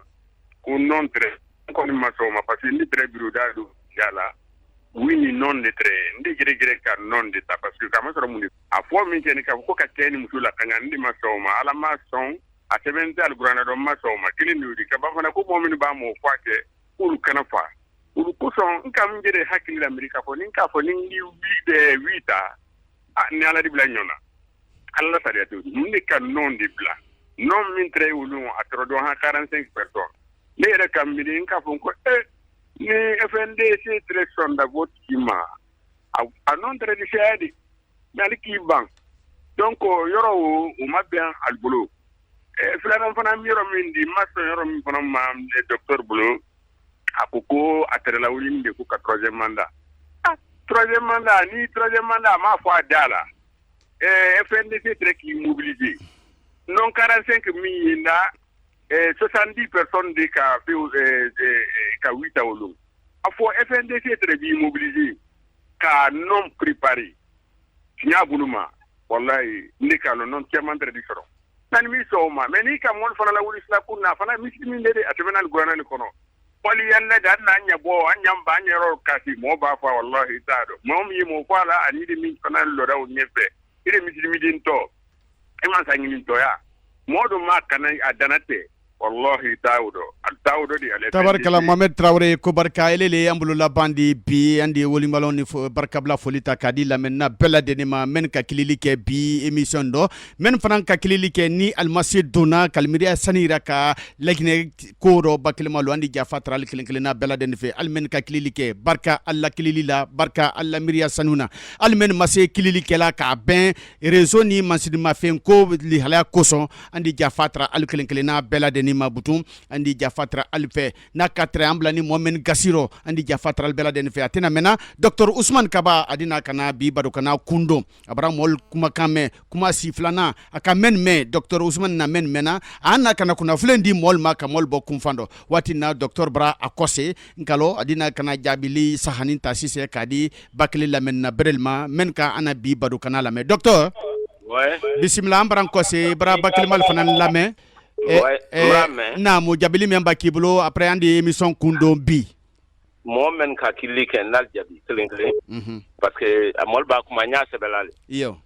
ko non tɛrɛ n kɔni ma sɔn o ma parce que ni tɛrɛ bureau da don ja la oui ni non de tɛrɛ n de gɛrɛ ka non de ta parce que k'a ma sɔrɔ mun de a fɔ min kɛ nin k'a fɔ ko ka cɛ ni muso la ka ɲa n de ma sɔn o ma ala ma sɔn a sɛbɛn tɛ alikuranɛ dɔn n ma sɔn o ma kelen de y'o di ka ban fana ko mɔgɔ minnu b'a mɔ fɔ a kɛ k'olu kana fa olu kosɔn n ka n yɛrɛ hakili la miiri k'a fɔ ni n k'a fɔ ni n ye oui ta ni ala de bila ɲɔgɔn na ala la sariya tɛ mun de ka non de bila non min tɛrɛ olu a tɔrɔ dɔn han 45 personnes ne yɛrɛ ka miiri n k'a fɔ ko ni FNDC tɛrɛ sɔn da vote k'i ma a non tɛrɛ di sɛya de mais ale k'i ban donc yɔrɔ o ma bɛn ali bolo filanan fana yɔrɔ min di n ma sɔn yɔrɔ min fana ma docteur bolo a ko ko a tɛrɛ lawuli de ko ka troisième mandat troisième mandat ni troisième mandat a m'a fɔ a da la FNDC tɛrɛ k'i mobiliser non 45 min ye na 70 personnes de ka ka wita olu a fɔ FNDC tɛrɛ b'i mobiliser ka non préparer tiɲɛ bolo ma wallahi ne k'a lɔn non caman tɛrɛ di sɔrɔ Nani mi sɔn o ma, mais n'i ka mɔli fana lawuli sila kun na, a fana misiri min de, a tɛmɛna ali gouvernement kɔnɔ. Wali yan ne da an ɲɛ bɔ, an ɲɛ ba, an ɲɛyɔrɔ kasi, mɔgɔ b'a fɔ wallahi, i t'a dɔn mɔgɔ min ye mɔgɔ fɔ a la, ani de min fana lɔra o ɲɛfɛ, i de misirimiden tɔ, e ma sa ɲinitɔya mɔgɔ dɔ ma kana a dana tɛ, wallahi, i t'a o dɔn, a t'a o dɔn de ale. Tabarikala, Mohamed Traoré, ko barika ele le y'an bolo laban di bi. An di wolimalɔn ni barikabila foli ta k'a di lamɛnna bɛɛ lajɛlen ma, mɛn ka kilili kɛ bi émission dɔ, mɛn fana ka kilili kɛ ni alimase donna kalimiriya sani yira ka laginɛ ko dɔ bakilima lo. An di jafa tara ali kelen kelenna bɛɛ lajɛlen fɛ. Ali mɛn ka kilili kɛ, barika alla kilili la, barika alla miiriya sanu na. Ali mɛn ma se kilili kɛla k'a bɛn réseau ni mansinimafɛn ko lihalaya kosɔn, an di jafa tara ali kelen kelenna bɛɛ lajɛlen ma butun. An di jafa tara ali fɛ n'a ka tɛrɛ an bila ni mɔgɔ mɛn gasirɔ, an di jafa tara ali bɛɛ lajɛlen fɛ. A tɛna mɛnna, docteur Usumani Kaba a dina ka na bi baro kana kundon. A bara mɔli kumakan mɛn, kuma si filanan a ka mɛn mɛn, docteur Usumani na mɛn mɛnna, a na ka na kunnafoni di mɔli ma ka mɔli bɔ kunfan dɔ waati na. Docteur bara a kɔse nkalon, a dina ka na jaabili sahani ta sisan k'a di bakele lamɛnna bɛrɛli ma mɛn ka an na bi baro kana lamɛn. Docteur, bisimila, an bara kɔse bara bakelemali fana lamɛn. Naamu, jaabili min b'a k'i bolo après an di émission kundon bi. Mɔgɔ mɛn ka kilili kɛ, n n'ale jaabi kelen kelen, parce que a mɔli b'a kuma, n y'a sɛbɛnla le. Iyo.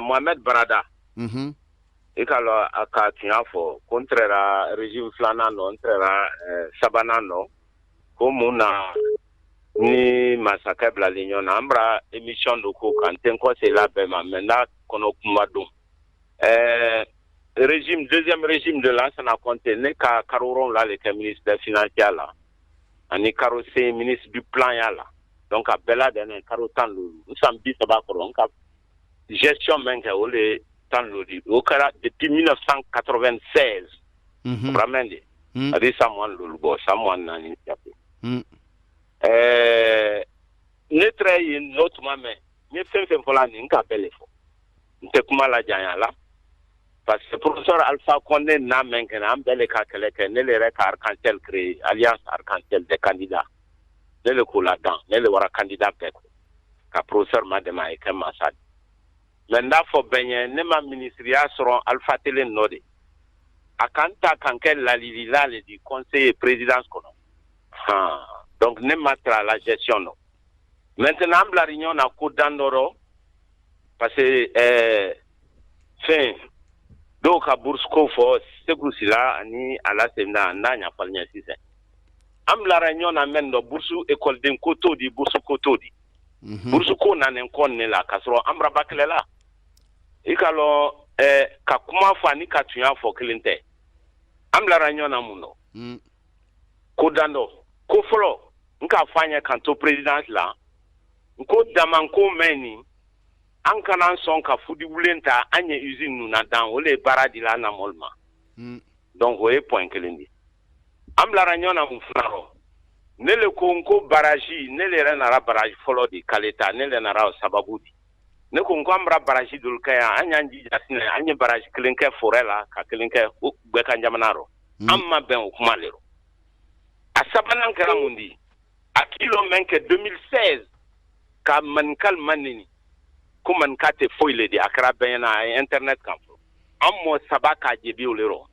Mohamed Barada, i k'a lɔn, a ka tiɲɛ fɔ ko n tɛrɛra régime filanan nɔ, n tɛrɛra sabanan nɔ, ko mun na ni masakɛ bilali ɲɔgɔn na. An bara émission dɔ ko kan, n tɛ n kɔse la bɛɛ ma, mais n n'a kɔnɔ kuma don. Régime, deuxième régime de Lansana Conté, ne ka karo 7 le kɛ ministre des finances la, ani karo sen ministre du plan ya la. Donc a bɛɛ ladɛnnen karo 15, n san 30 kɔrɔ, n ka gestion min kɛ, o le ye 15 di. O kɛra depuis 1996, vraiment de a bɛ san 25 bɔ, san 24 jate. Ne tɛrɛ yen n'o tuma mɛn, n ye fɛn fɛn fɔla nin, n ka bɛɛ le fɔ, n tɛ kuma la janya la, parce que professeur Alpha Condé n'a mɛn kɛnɛ, an bɛɛ le ka kɛlɛ kɛ. Ne le yɛrɛ ka arc-en-ciel créé, alliance arc-en-ciel des candidats, ne le k'o ladan, ne le wara candidat bɛɛ kɔ ka professeur ma dɛmɛ a ye kɛ masa di. Mais n t'a fɔ bɛɛ ɲɛ, ne ma ministriya sɔrɔ Alpha Telen nɔ de, a kan ta kan kɛ lalilila le di conseiller présidence kɔnɔ. Han, donc ne ma tara la gestion nɔ. Maintenant, an bila réunion na ko dan dɔ rɔ, parce que fɛn dɔw ka bourse ko fɔ Seku Sila ani ala semina n'a ɲɛfɔli ɲɛ sisan. An bilara ɲɔgɔn na mɛn dɔ, bourse école ko t'o di, bourse ko t'o di, bourse ko nanen kɔ ne la, k'a sɔrɔ an bara ba kɛlɛ la. I ka lɔn, ka kuma fɔ ani ka tunya fɔ kelen tɛ. An bilara ɲɔgɔn na mun dɔ ko dan dɔ ko fɔlɔ, n k'a fɔ an ɲɛ k'an to présidence la, n ko damanko mɛn nin, an kana sɔn ka fudiwulen ta, an ye usine ninnu na dan, o le ye baara di la an na mɔli ma. Donc o ye point kelen di. An bilara ɲɔgɔn na mun fana rɔ, ne le ko n ko barrage, ne le yɛrɛ nana barrage fɔlɔ di Kaleta, ne le nana o sababu di. Ne ko n ko an bara barrage dolu kɛ yan, an y'an jija sinɛ, an ye barrage kelen kɛ forêt la, ka kelen kɛ gbɛkan jamana rɔ. An ma bɛn o kuma le rɔ. A sabanan kɛra mun di? A kilo mɛn kɛ 2016 ka maninkal ma neni ko maninka tɛ foyi le di, a kɛra bɛɛ ɲɛna, a ye internet kan fɔlɔ. An mɔ saba k'a jebi o le rɔ,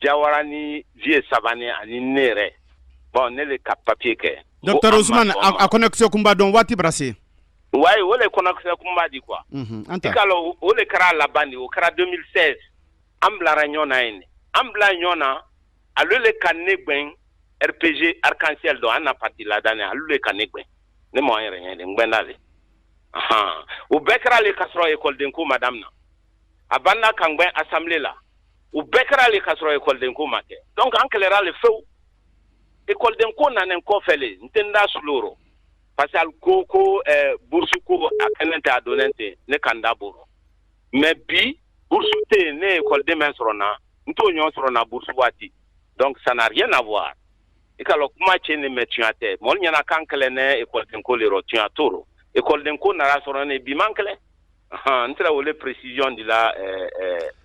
Jawara ni Vieux Sabane ani ne yɛrɛ. Bon, ne le ka papier kɛ. Docteur Ousmane, a kɔnɔkisɛ kunba dɔn waati bara se. Wayi, o le kɔnɔkisɛ kunba di quoi. An ta. I ka lɔn, o le kɛra a laban di, o kɛra 2016. An bilara ɲɔgɔn na yen, an bila ɲɔgɔn na, ale le ka ne gbɛn RPG arc-en-ciel dɔ, an na parti ladani, ale le ka ne gbɛn, ne ma an yɛrɛ ɲɛ de, n gbɛnna le. O bɛɛ kɛra le ka sɔrɔ ekɔliden ko ma daminɛ. A banna ka n gbɛn assemblée la, o bɛɛ kɛra le ka sɔrɔ ekɔliden ko ma kɛ. Donc an kɛlɛra le fewu. Ekɔliden ko nanen kɔfɛ le, n tɛ n da sulo rɔ, parce que ali ko bourse ko a kɛnɛ tɛ, a donnen tɛ, ne ka n da b'o rɔ. Mais bi bourse tɛ yen, ne ye ekɔliden mɛn sɔrɔ na, n t'o ɲɔgɔn sɔrɔ na bourse waati. Donc ça n'a rien à voir. I ka lɔn, kuma cɛ ni mɛ tunya tɛ. Mɔli ɲɛna k'an kɛlɛ nɛ ekɔliden ko le rɔ, tunya t'o rɔ. Ekɔliden ko nana sɔrɔ ne bi man kɛlɛ. N tɛra wele précision di la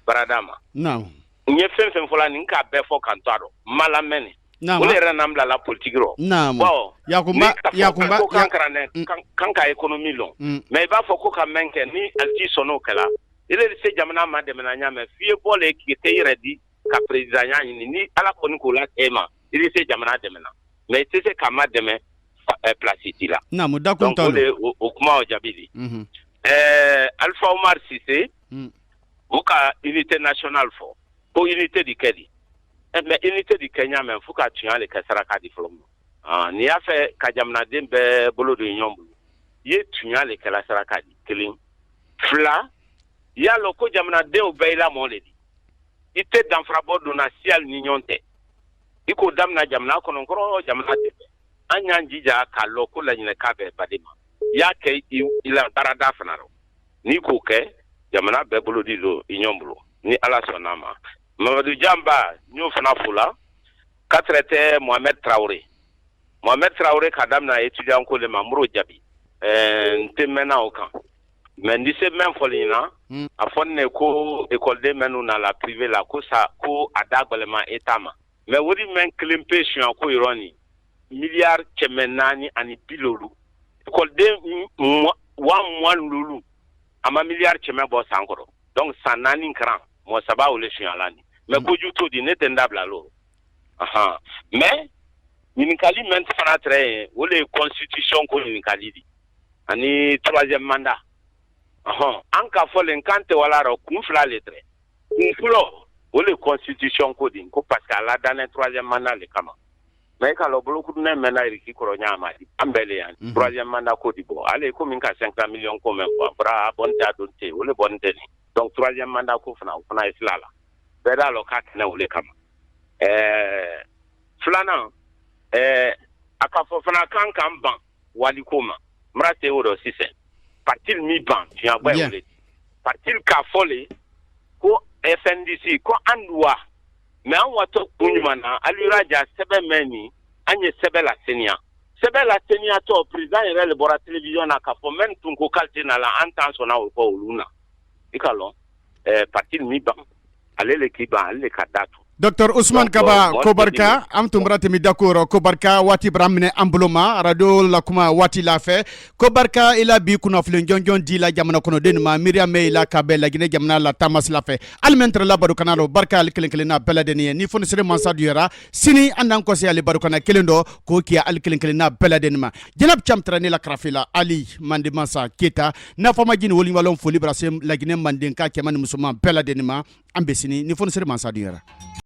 barada ma. N ye fɛn fɛn fɔla nin, k'a bɛɛ fɔ k'an to a dɔn n ma lamɛn nin, o le yɛrɛ n'an bila la politique rɔ. Bon, Yakumba, Yakumba, ko kan karanɛ kan ka économie lɔn, mais i b'a fɔ ko ka mɛn kɛ ni ali t'i sɔn n'o kɛla. I le se jamana madɛmɛna ɲa mɛn f'i ye bɔ le k'i tɛ yɛrɛ di ka présidentya ɲini. Ni Ala kɔni k'o la e ma, i bɛ se jamana dɛmɛ na, mais i tɛ se k'a ma dɛmɛ place t'i la. Naamu, dakun. Donc o de o kuma o jaabi di. Alpha Omar Cissé, o ka unité nationale fɔ ko unité di kɛ di, mais unité di kɛ ɲa mɛn, fo ka tunya le kɛ saraka di fɔlɔ ma. N'i y'a fɛ ka jamanaden bɛɛ bolo don ɲɔgɔn bolo, i ye tunya le kɛla saraka di. Kelen, fila, i y'a lɔn ko jamanadenw bɛɛ i lamɔ le di, i tɛ danfara bɔ donna siyali ni ɲɔgɔn tɛ. I k'o damina jamana kɔnɔ kɔrɔ, jamana tɛ bɛn. An y'an jija k'a lɔn ko laɲinɛka bɛɛ baden ma. I y'a kɛ i la baarada fana rɔ. N'i k'o kɛ, jamana bɛɛ bolo di don i ɲɔgɔn bolo, ni Ala sɔnna a ma. Mamadu Janba, n y'o fana fo la ka tɛ. Mohamed Traoré, Mohamed Traoré ka daminɛ étudiant ko le ma, n b'o jaabi. N tɛ mɛnna o kan, mais n se mɛn fɔli ɲɛna. A fɔ ne ko ekɔliden minnu na la privé la, ko sa ko a da gbɛlɛma État ma, mais wari mɛn kelen pe suɲɛ ko yɔrɔ nin 450 miliyari, ekɔliden 25 000, a ma 100 miliyari bɔ san kɔrɔ. Donc san 4 karan mɔgɔ saba o le suɲɛla nin, mais kojugu t'o di, ne tɛ n da bila lo. Mais ɲininkali mɛn fana tɛrɛ ye, o le ye constitution ko ɲininkali di ani troisième mandat. An ka fɔ le kan tɛ wala rɔ, kun fila le tɛrɛ. Kun fɔlɔ, o le constitution ko di, ko parce que a ladanɛ troisième mandat le kama. Mais i ka lɔ bolokudunɛ mɛnna iriki kɔrɔ ɲa ma di, an bɛɛ le yan troisième mandat ko di bɔ ale komi ka 500 millions ko mɛn fɔ, a bɔra a bɔn tɛ, a don tɛ, o le bɔn tɛ nin. Donc troisième mandat ko fana, o fana ye sila la, bɛɛ d'a lɔ k'a kɛnɛ o le kama. Filanan, a ka fɔ fana kan k'an ban waliko ma, n bara se o dɔ sisan. Parti min ban tiɲɛba ye o le parti k'a fɔ le ko FNDC ko an wa, mais an watɔ kun ɲuman na. Alu ja sɛbɛn mɛn nin, an ye sɛbɛn la seniya, sɛbɛn la seniyatɔ, président yɛrɛ le bɔra télévision na k'a fɔ mɛn tun ko k'ale tɛ na la, an t'an sɔnna o kɔ olu na. I ka lɔn parti min ban, ale le k'i ban, ale le ka da tu. Docteur Ousmane Kaba, ko barika. An tun bɔra tɛmɛ dako rɔ, ko barika. Waati bara minɛ an bolo ma, radio la kuma waati la fɛ. Ko barika i la bi kunnafoni jɔnjɔn di la jamana kɔnɔden ma, miiriya mɛn i la ka bɛn Laginɛ jamana la taama sira fɛ. Hali mɛn tɛrɛ la barokana dɔ, barika ale kelen kelenna bɛɛ lajɛlen ye. Ni fonisere mansa duyara sini, an n'an kɔse ale barokana kelen dɔ k'o kiya ale kelen kelenna bɛɛ lajɛlen ma. Jɛnɛb Cam tɛrɛ ne la karafe la, Ali Mande Mansa Keyita n'a fɔ ma jini woliɲumanlɔn. Foli bara se Laginɛ manden ka cɛman ni musoman bɛɛ lajɛlen ma. An bɛ sini ni fonisere mansa duyara.